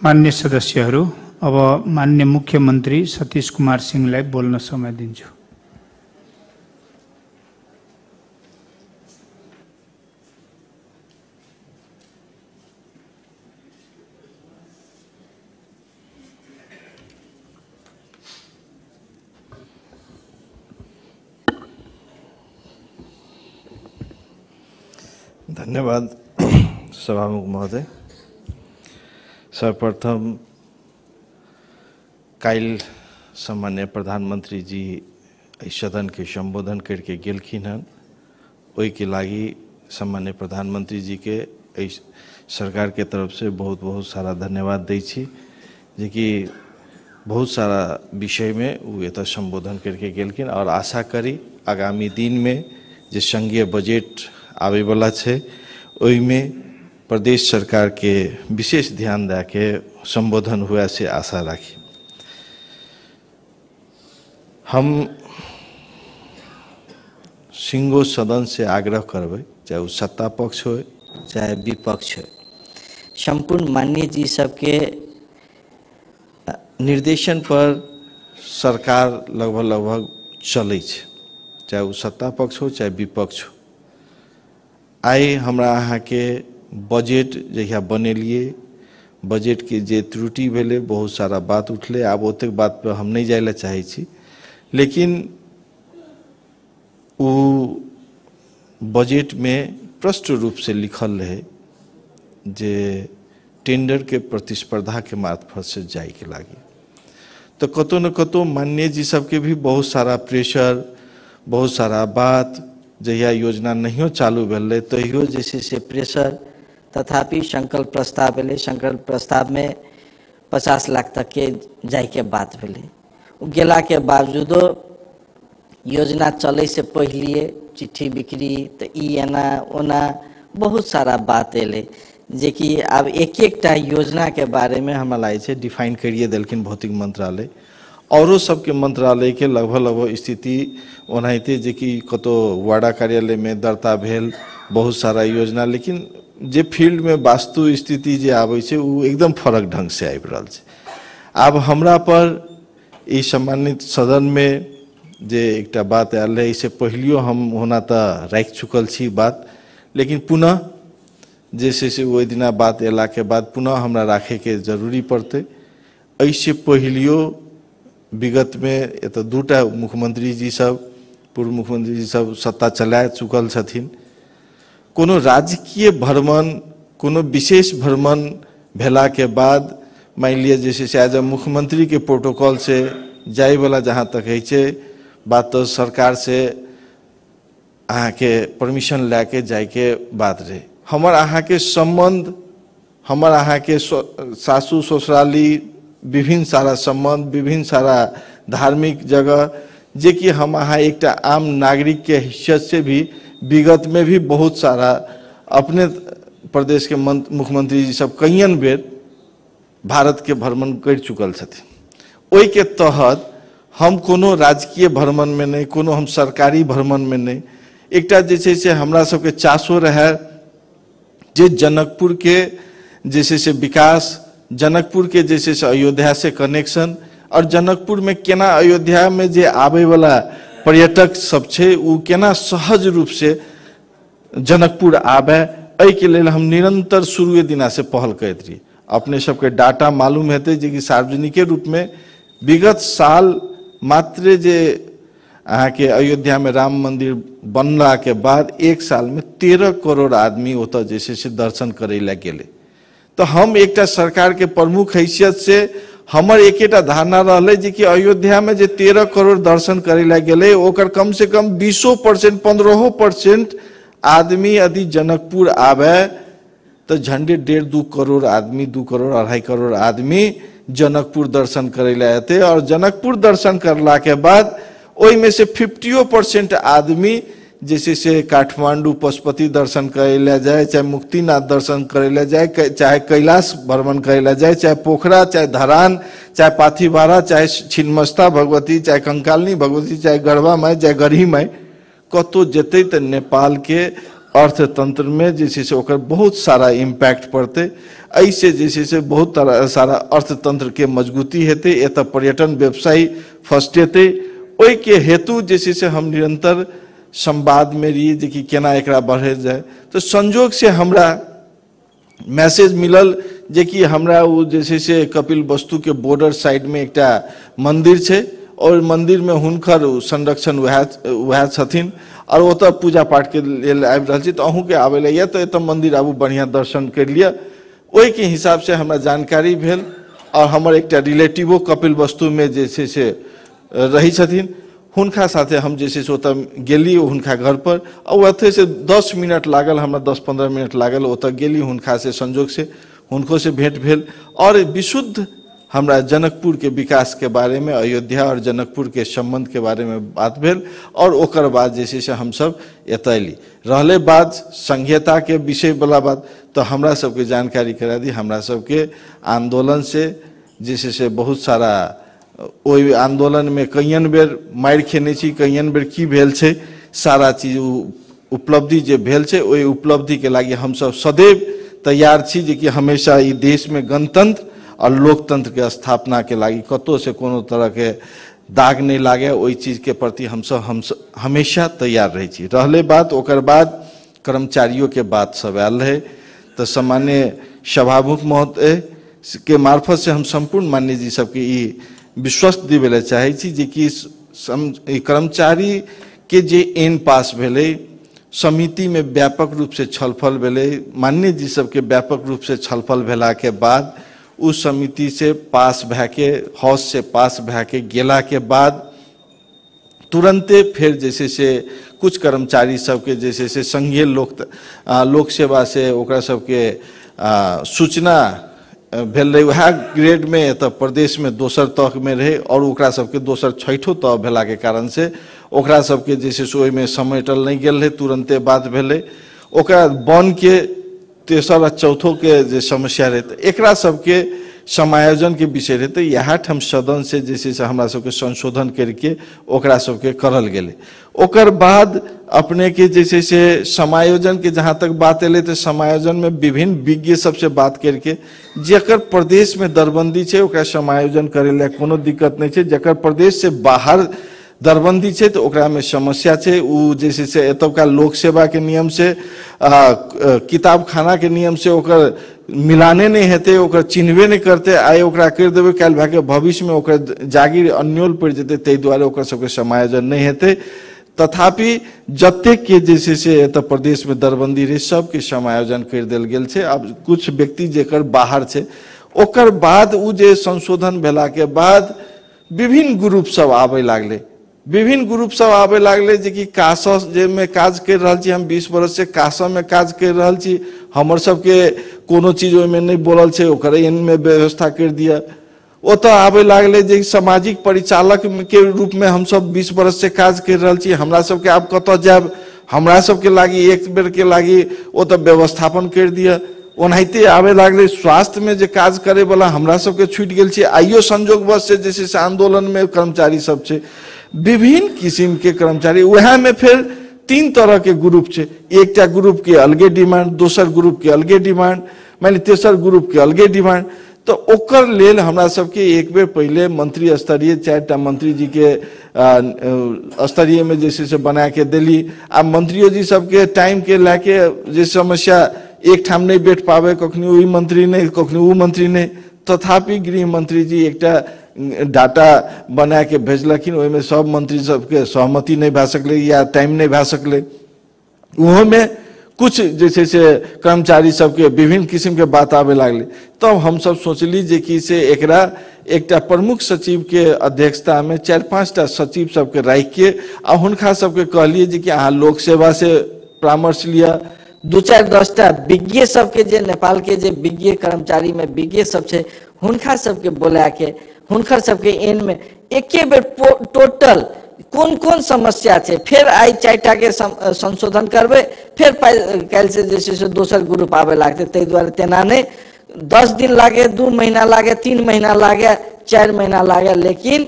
मान्य सदस्यहरू, अब मान्य मुख्यमन्त्री सतीश कुमार सिंहलाई बोल्न समय दिन्छु। धन्यवाद सभामुख महोदय। सर्वप्रथम काल सम्मान्य प्रधानमंत्री जी सदन के संबोधन करके गेलखिन हन, ओहि के लागी सम्मान्य प्रधानमंत्री जी के सरकार के तरफ से बहुत बहुत सारा धन्यवाद दै छी, जे कि बहुत सारा विषय में वो एतऽ संबोधन करके गेलखिन और आशा करी आगामी दिन में जे संघीय बजट आवे वाला है ओहि में प्रदेश सरकार के विशेष ध्यान दे के संबोधन हुआ से आशा राखी। हम सिंगो सदन से आग्रह करबे, चाहे वो सत्ता पक्ष हो चाहे विपक्ष हो, संपूर्ण माननीय जी सबके निर्देशन पर सरकार लगभग चले, चाहे वो सत्ता पक्ष हो चाहे विपक्ष हो। आइ हमरा अहाँ के बजट जहिया बनेलिए, बजट के जे त्रुटि भेले, बहुत सारा बात उठले, आब ओतेक बात पे हम नहीं जाए चाहे छी, लेकिन वो बजट में स्पष्ट रूप से लिखल रहे जे टेंडर के प्रतिस्पर्धा के मार्फत से जाए के लागी। तो कतो न कतो माननीय जी सबके भी बहुत सारा प्रेशर, बहुत सारा बात, जहिया योजना नहीं चालू भेल तहियो जैसे से प्रेशर, तथापि संकल्प प्रस्ताव भेले। संकल्प प्रस्ताव में 50 लाख तक के जाए के बात भेले। गेला के बावजूदो योजना चले से पहले चिट्ठी बिक्री तो ई एना ओना बहुत सारा बात एले, जे कि अब एक एकटा योजना के बारे में हमरा लागे छै डिफाइन करिए देलखिन भौतिक मंत्रालय। औरो सबके मंत्रालय के लगभग स्थिति ओनाहिते, जे कि कतो वार्डा कार्यालय में दर्ता भेल बहुत सारा योजना, लेकिन जे फील्ड में वास्तु स्थिति जे आबै छै उ एकदम फरक ढंग से आबि रहल छै। आब हमरा पर ई सम्मानित सदन में जे एकटा बात आयल है, इससे पहलियो हम होना तो राखि चुकल छी बात, लेकिन पुनः जैसे से ओहि दिना बात एला के बाद पुनः हमरा राखे के जरूरी पड़ते। ऐसे पहलियो विगत में एत दूटा मुख्यमंत्री जी सब, पूर्व मुख्यमंत्री जी सब सत्ता चला चुकल छथिन। कोनो राजकीय भ्रमण, कोनो विशेष भ्रमण भेला के बाद मान लिया जैसे से एज मुख्यमंत्री के प्रोटोकॉल से जाए वाला जहाँ तक है बात, तो सरकार से अहाँ के परमिशन लेके जाए के बात रहे। हमर अहाँ के संबंध, हमर अहाँ के सासू ससुराली, विभिन्न सारा संबंध, विभिन्न सारा धार्मिक जगह, जे कि हम अहाँ एक आम नागरिक के हैसियत से भी विगत में भी बहुत सारा अपने प्रदेश के मुख्यमंत्री जी सब कईयन बेर भारत के भ्रमण कर चुकल छथिन। ओहि के तहत हम कोनो राजकीय भ्रमण में नहीं, कोनो हम सरकारी भ्रमण में नहीं, एकटा जैसे से हमरा सबके चासो रहे जे जनकपुर के जैसे से विकास, जनकपुर के जैसे से अयोध्या से कनेक्शन, और जनकपुर में केना अयोध्या में जे आवे वाला पर्यटक सब छे उ केना सहज रूप से जनकपुर आवे, एहि के लेल हम निरंतर शुरू दिना से पहल करते रही। अपने सबके डाटा मालूम हेते जे कि सार्वजनिक रूप में विगत साल मात्र जे अहाँ के अयोध्या में राम मंदिर बनला के बाद एक साल में 13 करोड़ आदमी ओत जैसे से दर्शन करे ला गेले। तो हम एक सरकार के प्रमुख हैसियत से हमर एकेटा धारणा रहले जे कि अयोध्या में जे 13 करोड़ दर्शन करे ला गेले ओकर कम से कम 20% 15% आदमी यदि जनकपुर आवे तो झंडे 1.5-2 करोड़ आदमी, 2 करोड़ 2.5 करोड़ आदमी जनकपुर दर्शन करे ला आते। और जनकपुर दर्शन करला के बाद ओहि में से 50% आदमी जैसे से काठमांडू पशुपति दर्शन करे ला जाए, चाहे मुक्तिनाथ दर्शन करे ला जाए, चाहे कैलाश भ्रमण करे ला जाए, चाहे पोखरा, चाहे धरान, चाहे पाथीबारा, चाहे छिन्नमस्ता भगवती, चाहे कंकालनी भगवती, चाहे गढ़वा माई, चाहे गढ़ी माई, कतो जेते तो नेपाल के अर्थतंत्र में जैसे से ओकर बहुत सारा इम्पैक्ट पड़ते। ऐसे जैसे से बहुत सारा अर्थतंत्र के मजबूती हेते, एत पर्यटन व्यवसायी फस्टेते। ओहि के हेतु जैसे से हम निरंतर संवाद में रही जे कि केना एकरा बढ़े जाए। तो संजोग से हमरा मैसेज मिलल जे कि हमरा वो जैसे से कपिल वस्तु के बॉर्डर साइड में एकटा मंदिर छे और मंदिर में हुनकर संरक्षण वह छथिन और ओत पूजा पाठ के लेल आबि रहल छी, तो अहूँ के आवे ला तो एत मंदिर आबू बढ़िया दर्शन कर लिया। ओहि के हिसाब से हमरा जानकारी भेल और हमर एकटा रिलेटिवो कपिल वस्तु में जैसे से रही छथिन, हुनका साथे हम जैसे से ओत गेली हुनका घर पर, और ओते से 10 मिनट लागल, हमरा 10-15 मिनट लागल ओत गेली हुनका से, संजोग से हुनको से भेंट भेल और विशुद्ध हमरा जनकपुर के विकास के बारे में, अयोध्या और जनकपुर के संबंध के बारे में बात भेल। और ओकर बाद जैसे से हम सब एतैली रहले बात संहिता के विषय वाला बात, तो हमरा सबके जानकारी करा दी। हमरा सबके आंदोलन से जैसे से बहुत सारा ओहि आंदोलन में कईयन बेर मार खेने छी, कईयन बेर की भेल छे, सारा चीज उपलब्धि जे भेल छे ओहि उपलब्धि के लागी हम सब सदैव तैयार छी जे कि हमेशा ई देश में गणतंत्र और लोकतंत्र के स्थापना के लागी कतो से कोनो तरह के दाग नहीं लागे, ओहि चीज के प्रति हम हमेशा तैयार रही छी। रहले बात ओकर बाद कर्मचारियों के बात सब आयल रहे, तो सामान्य सभामुख महोदय के मार्फत से हम संपूर्ण मान्य जी सबके ई विश्वास दिवे चाहे छी जे कि कर्मचारी के जे एन पास भेले समिति में व्यापक रूप से छलफल भेलै, माननीय जी सबके व्यापक रूप से छलफल भेला के बाद उस समिति से पास भए के, हाउस से पास भए के गेला के बाद तुरंते फिर जैसे से कुछ कर्मचारी सबके जैसे से संघीय लोक सेवा से ओकरा सबके सूचना भेल रहे, वह ग्रेड में एतऽ प्रदेश में दोसर तक में रहे और ओकरा सबके दोसर छठो तह भेला के कारण से ओकरा सबके जैसे से ओहिमे समेटल नहीं गेल रहे, तुरंते बात भेलै। ओकरा बन के तेसर आ चौथो के जे समस्या रहे तऽ एकरा सबके समायोजन के विषय रहे, तो यहाँ ठाम सदन से जैसे से हमरा सबके संशोधन करके ओकरा सबके करल गेलै। ओकर बाद अपने के जैसे से समायोजन के जहाँ तक बात एले तो समायोजन में विभिन्न विज्ञ सबसे बात करके जेकर प्रदेश में दरबंदी है ओकरा समायोजन करे ला कोनो दिक्कत नहीं है, जेकर प्रदेश से बाहर दरबंदी है तो ओकरा में समस्या है। उ जैसे से एतुका लोक सेवा के नियम से किताब खाना के नियम से ओकर मिलाने नहीं हेते, ओकर चिन्हबे नहीं करते, आइ ओकरा कर देवे काल भागे भविष्य में ओकर जागीर अन्योल पड़ जेते, तै द्वारे ओकर सबके समायोजन नहीं हेते। तथापि जतेक के जैसे से एत प्रदेश में दरबंदी रहे सबके समायोजन कर देल गेल छै। अब कुछ व्यक्ति जेकर बाहर छै ओकर बाद उ जे संशोधन भेला के बाद विभिन्न ग्रुप सब आबे लागले, विभिन्न ग्रुप सब आबे लागले जे कि कासा जे में काज कर रहल छी, हम 20 वर्ष से कासा में काज कर रहल छी, हमर सबके कोनो चीज ओहिमे नहीं बोलल छै, ओकर इनमें व्यवस्था कर दिया। ओ तो आबे लागले जे सामाजिक परिचालक के रूप में हम सब 20 वर्ष से काज कर रहल छी, हमरा सबके आब कतऽ जाब, हमरा सबके लागी एक बेर के लागी ओ तो व्यवस्थापन कर दिया। ओनाहिते आबे लागले स्वास्थ्य में जे काज करे वाला हमरा सबके छूट गेल छै, आइयो संजोग बस से जैसे से आंदोलन में कर्मचारी सब छै, विभिन्न किस्म के कर्मचारी, वह में फिर 3 तरह के ग्रुप छै, एकटा ग्रुप के अलगे डिमांड, दोसर ग्रुप के अलगे डिमांड, माने तेसर ग्रुप के अलगे डिमांड। तो ओकर लेल हमरा सबके एक बेर पहले मंत्री स्तरीय 4टा मंत्री जी के स्तरीय में जैसे से बना के दिली। आ मंत्रियों जी सबके टाइम के लेके जे समस्या एक ठाम नहीं बैठ पावे, कखनी वही मंत्री नहीं, कखनी वो मंत्री नहीं, तथापि गृह मंत्री जी एकटा डाटा बना के भेजलखिन, ओहिमे सब मंत्री सबके सहमति नहीं भए सकले या टाइम नहीं भए सकले। ओहो में कुछ जैसे से कर्मचारी सबके विभिन्न किस्म के बात आवे लागले। तब हम सब सोचली जे कि से एकरा एकटा प्रमुख सचिव के अध्यक्षता में 4-5टा सचिव सबके राखि के आ हुनका सबके कहलिए जे कि अहाँ लोक सेवा से परामर्श लिया, 2-4-10टा विज्ञ सबके जे नेपाल के जे विज्ञ कर्मचारी में विज्ञ सब छै हुनका सबके बोला के हुनकर सबके एन में एके बेर टोटल कौन कौन समस्या है, फिर आई 4टा के संशोधन करबे, फिर कल से जैसे से दोसर ग्रुप आवे लागते, तै द्वारे तेना नहीं 10 दिन लागे, 2 महीना लागे, 3 महीना लागे, 4 महीना लागे, लेकिन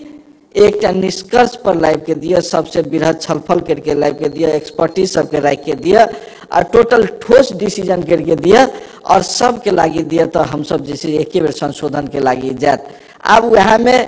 एकटा निष्कर्ष पर लाइव के दिया, सबसे बृहद छलफल करके लाइव के दिया, एक्सपर्टीज सबके राख के दिया और टोटल ठोस डिसीजन करके दिया और सबके लागी दिया। तो हम सब जैसे एक बेर संशोधन के लागी जात। अब वहाँ में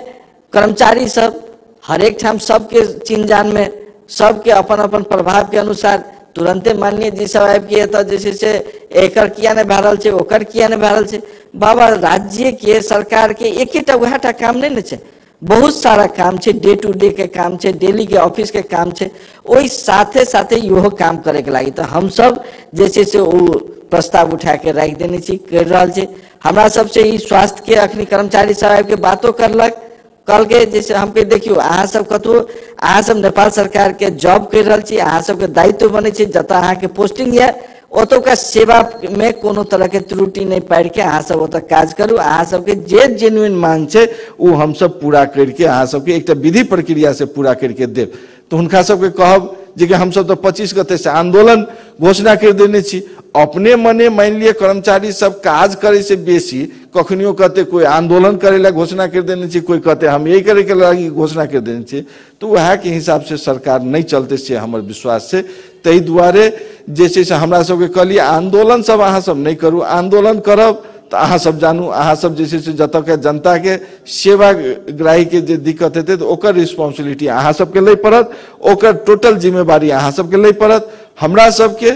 कर्मचारी सब हर एक ठाम सबके चिन्ह में सबके अपन अपन प्रभाव के अनुसार तुरंते माननीय जी सब आबि के एतऽ जैसे से एकर किया नहीं भए रहल छै, ओकर किया नहीं भए रहल छै। बाबा राज्य के सरकार के एकेटा वएहटा काम नहीं ने छै, बहुत सारा काम छै, डे टू डे के काम छै, डेली के ऑफिस के काम छै, ओहि साथे साथे इहो काम करे के लागी। तो हम सब जैसे से वो प्रस्ताव उठा के रख देने छी, कर रहल छै। हमरा सबसे ई स्वास्थ्य के अखनी कर्मचारी सब आबि के बातो करलक, कल के जैसे हम कह देखियो अहाँ सब कतौ अहाँ सब नेपाल सरकार के जॉब कर रहल छी, अहाँ सब के दायित्व बने छै, जतऽ अहाँ के पोस्टिंग है ओतुका सेवा में कोनो तरह के त्रुटि नहीं पाड़ि के अहाँ सब ओतऽ काज करू। अहाँ सबके जे जेन्युइन मांग छै वो हम सब पूरा करके अहाँ सबके एकटा विधि प्रक्रिया से पूरा करके देब। तो हुनका सबके कहब जे कि हम सब तो 25 गते से आंदोलन घोषणा कर देने छी, अपने मने मान लिए कर्मचारी सब काज करे से बेसी कखनियो कहते कोई आंदोलन करे ला घोषणा कर देने छी, कोई कहते हम यही करे के लागी घोषणा कर देने छी। तो वह के हिसाब से सरकार नहीं चलते से हमर विश्वास से, तै द्वारे जैसे से हमरा सबके कहलिए आंदोलन सब अहाँ सब नहीं करू, आंदोलन करब तो अहाँ सब जानू, अहाँ सब जैसे से जतऽ के जनता के सेवाग्राही के जे दिक्कत हेतै तो ओकर रिस्पॉन्सिबिलिटी अहाँ सबके ले पड़त, ओकर टोटल जिम्मेवारी अहाँ सबके ले पड़त। हमरा सबके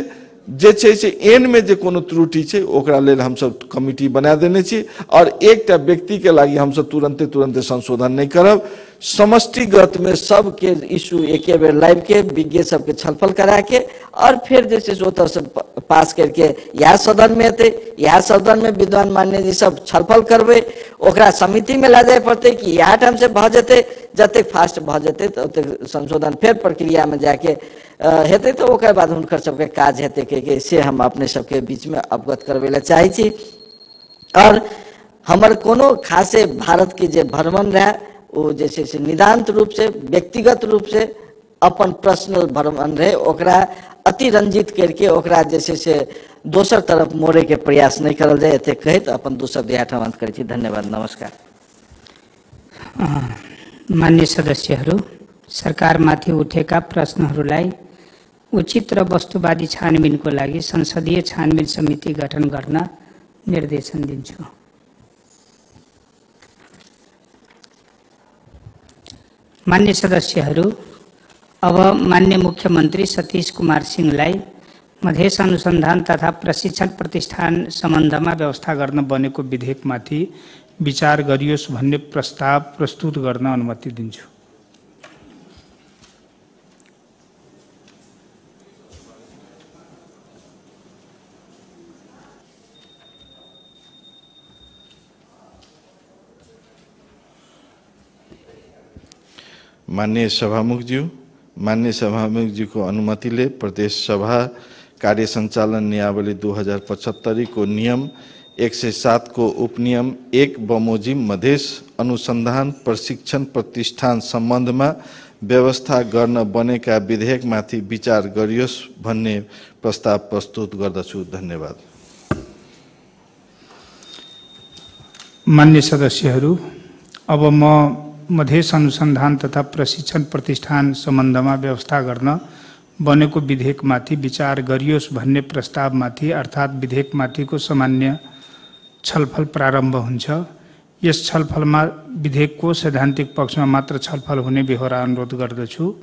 जे छै से एन में जे कोनो त्रुटि छै ओकरा लेल हम सब कमिटी बना देने छी और एकटा व्यक्ति के लागी हम सब तुरंते संशोधन नहीं करब। समष्टिगत में सबके इशू एक बेर लाइव के विज्ञ सबके छलफल करा के और फिर जैसे ओतऽ से पास करके यह सदन में हेतै, यह सदन में विद्वान मान्य जी सब छलफल करबै, ओकरा समिति में ला जाए पड़तै कि यह ठाम से भ जेतै, जतेक फास्ट भ जेतै तऽ ओतेक संशोधन फिर प्रक्रिया में जाके हेतै, तो ओकर बाद हुनकर सबके काज हेतै के से हम अपने सबके बीच में अवगत करबै ला चाहै छी। और हमर कोनो खासे भारत के जे भ्रमण रहे वो जैसे से निदान्त रूप से व्यक्तिगत रूप से अपन पर्सनल भ्रमण रहे, ओकरा अतिरंजित करके ओकरा जैसे से दोसर तरफ मोड़े के प्रयास नहीं करल जाए, एते कहत अपन दू शब्द यहाँ ठाम अंत करै छी। धन्यवाद, नमस्कार। मान्य सदस्यहरू, सरकारमाथि उठेका प्रश्नहरूलाई उचित र वस्तुवादी छानबिनको लागि संसदीय छानबिन समिति गठन गर्न निर्देशन दिन्छु। मान्य सदस्यहरू, अब मान्य मुख्यमन्त्री सतीश कुमार सिंहलाई मधेस अनुसन्धान तथा प्रशिक्षण प्रतिष्ठान सम्बन्धमा व्यवस्था गर्न बनेको विधेयकमाथि विचार गरियोस् भन्ने प्रस्ताव प्रस्तुत गर्न अनुमति दिन्छु। माननीय माननीय सभामुखज्यू को अनुमतिले प्रदेश सभा कार्य संचालन नियावली 2075 को नियम 107 को उपनियम 1 बमोजिम मधेस अनुसंधान प्रशिक्षण प्रतिष्ठान सम्बन्धमा व्यवस्था गर्न बनेका विधेयकमाथि विचार गरियोस् भन्ने प्रस्ताव प्रस्तुत गर्दछु। धन्यवाद। मान्य सदस्यहरू, अब म मधेस अनुसन्धान तथा प्रशिक्षण प्रतिष्ठान सम्बन्धमा व्यवस्था गर्न बनेको विधेयकमाथि विचार गरियोस् भन्ने प्रस्तावमाथि अर्थात् विधेयकमाथिको सामान्य छलफल प्रारम्भ हुन्छ। यस छलफलमा विधेयकको सैद्धान्तिक पक्षमा मात्र छलफल हुने बेहोरा अनुरोध गर्दछु।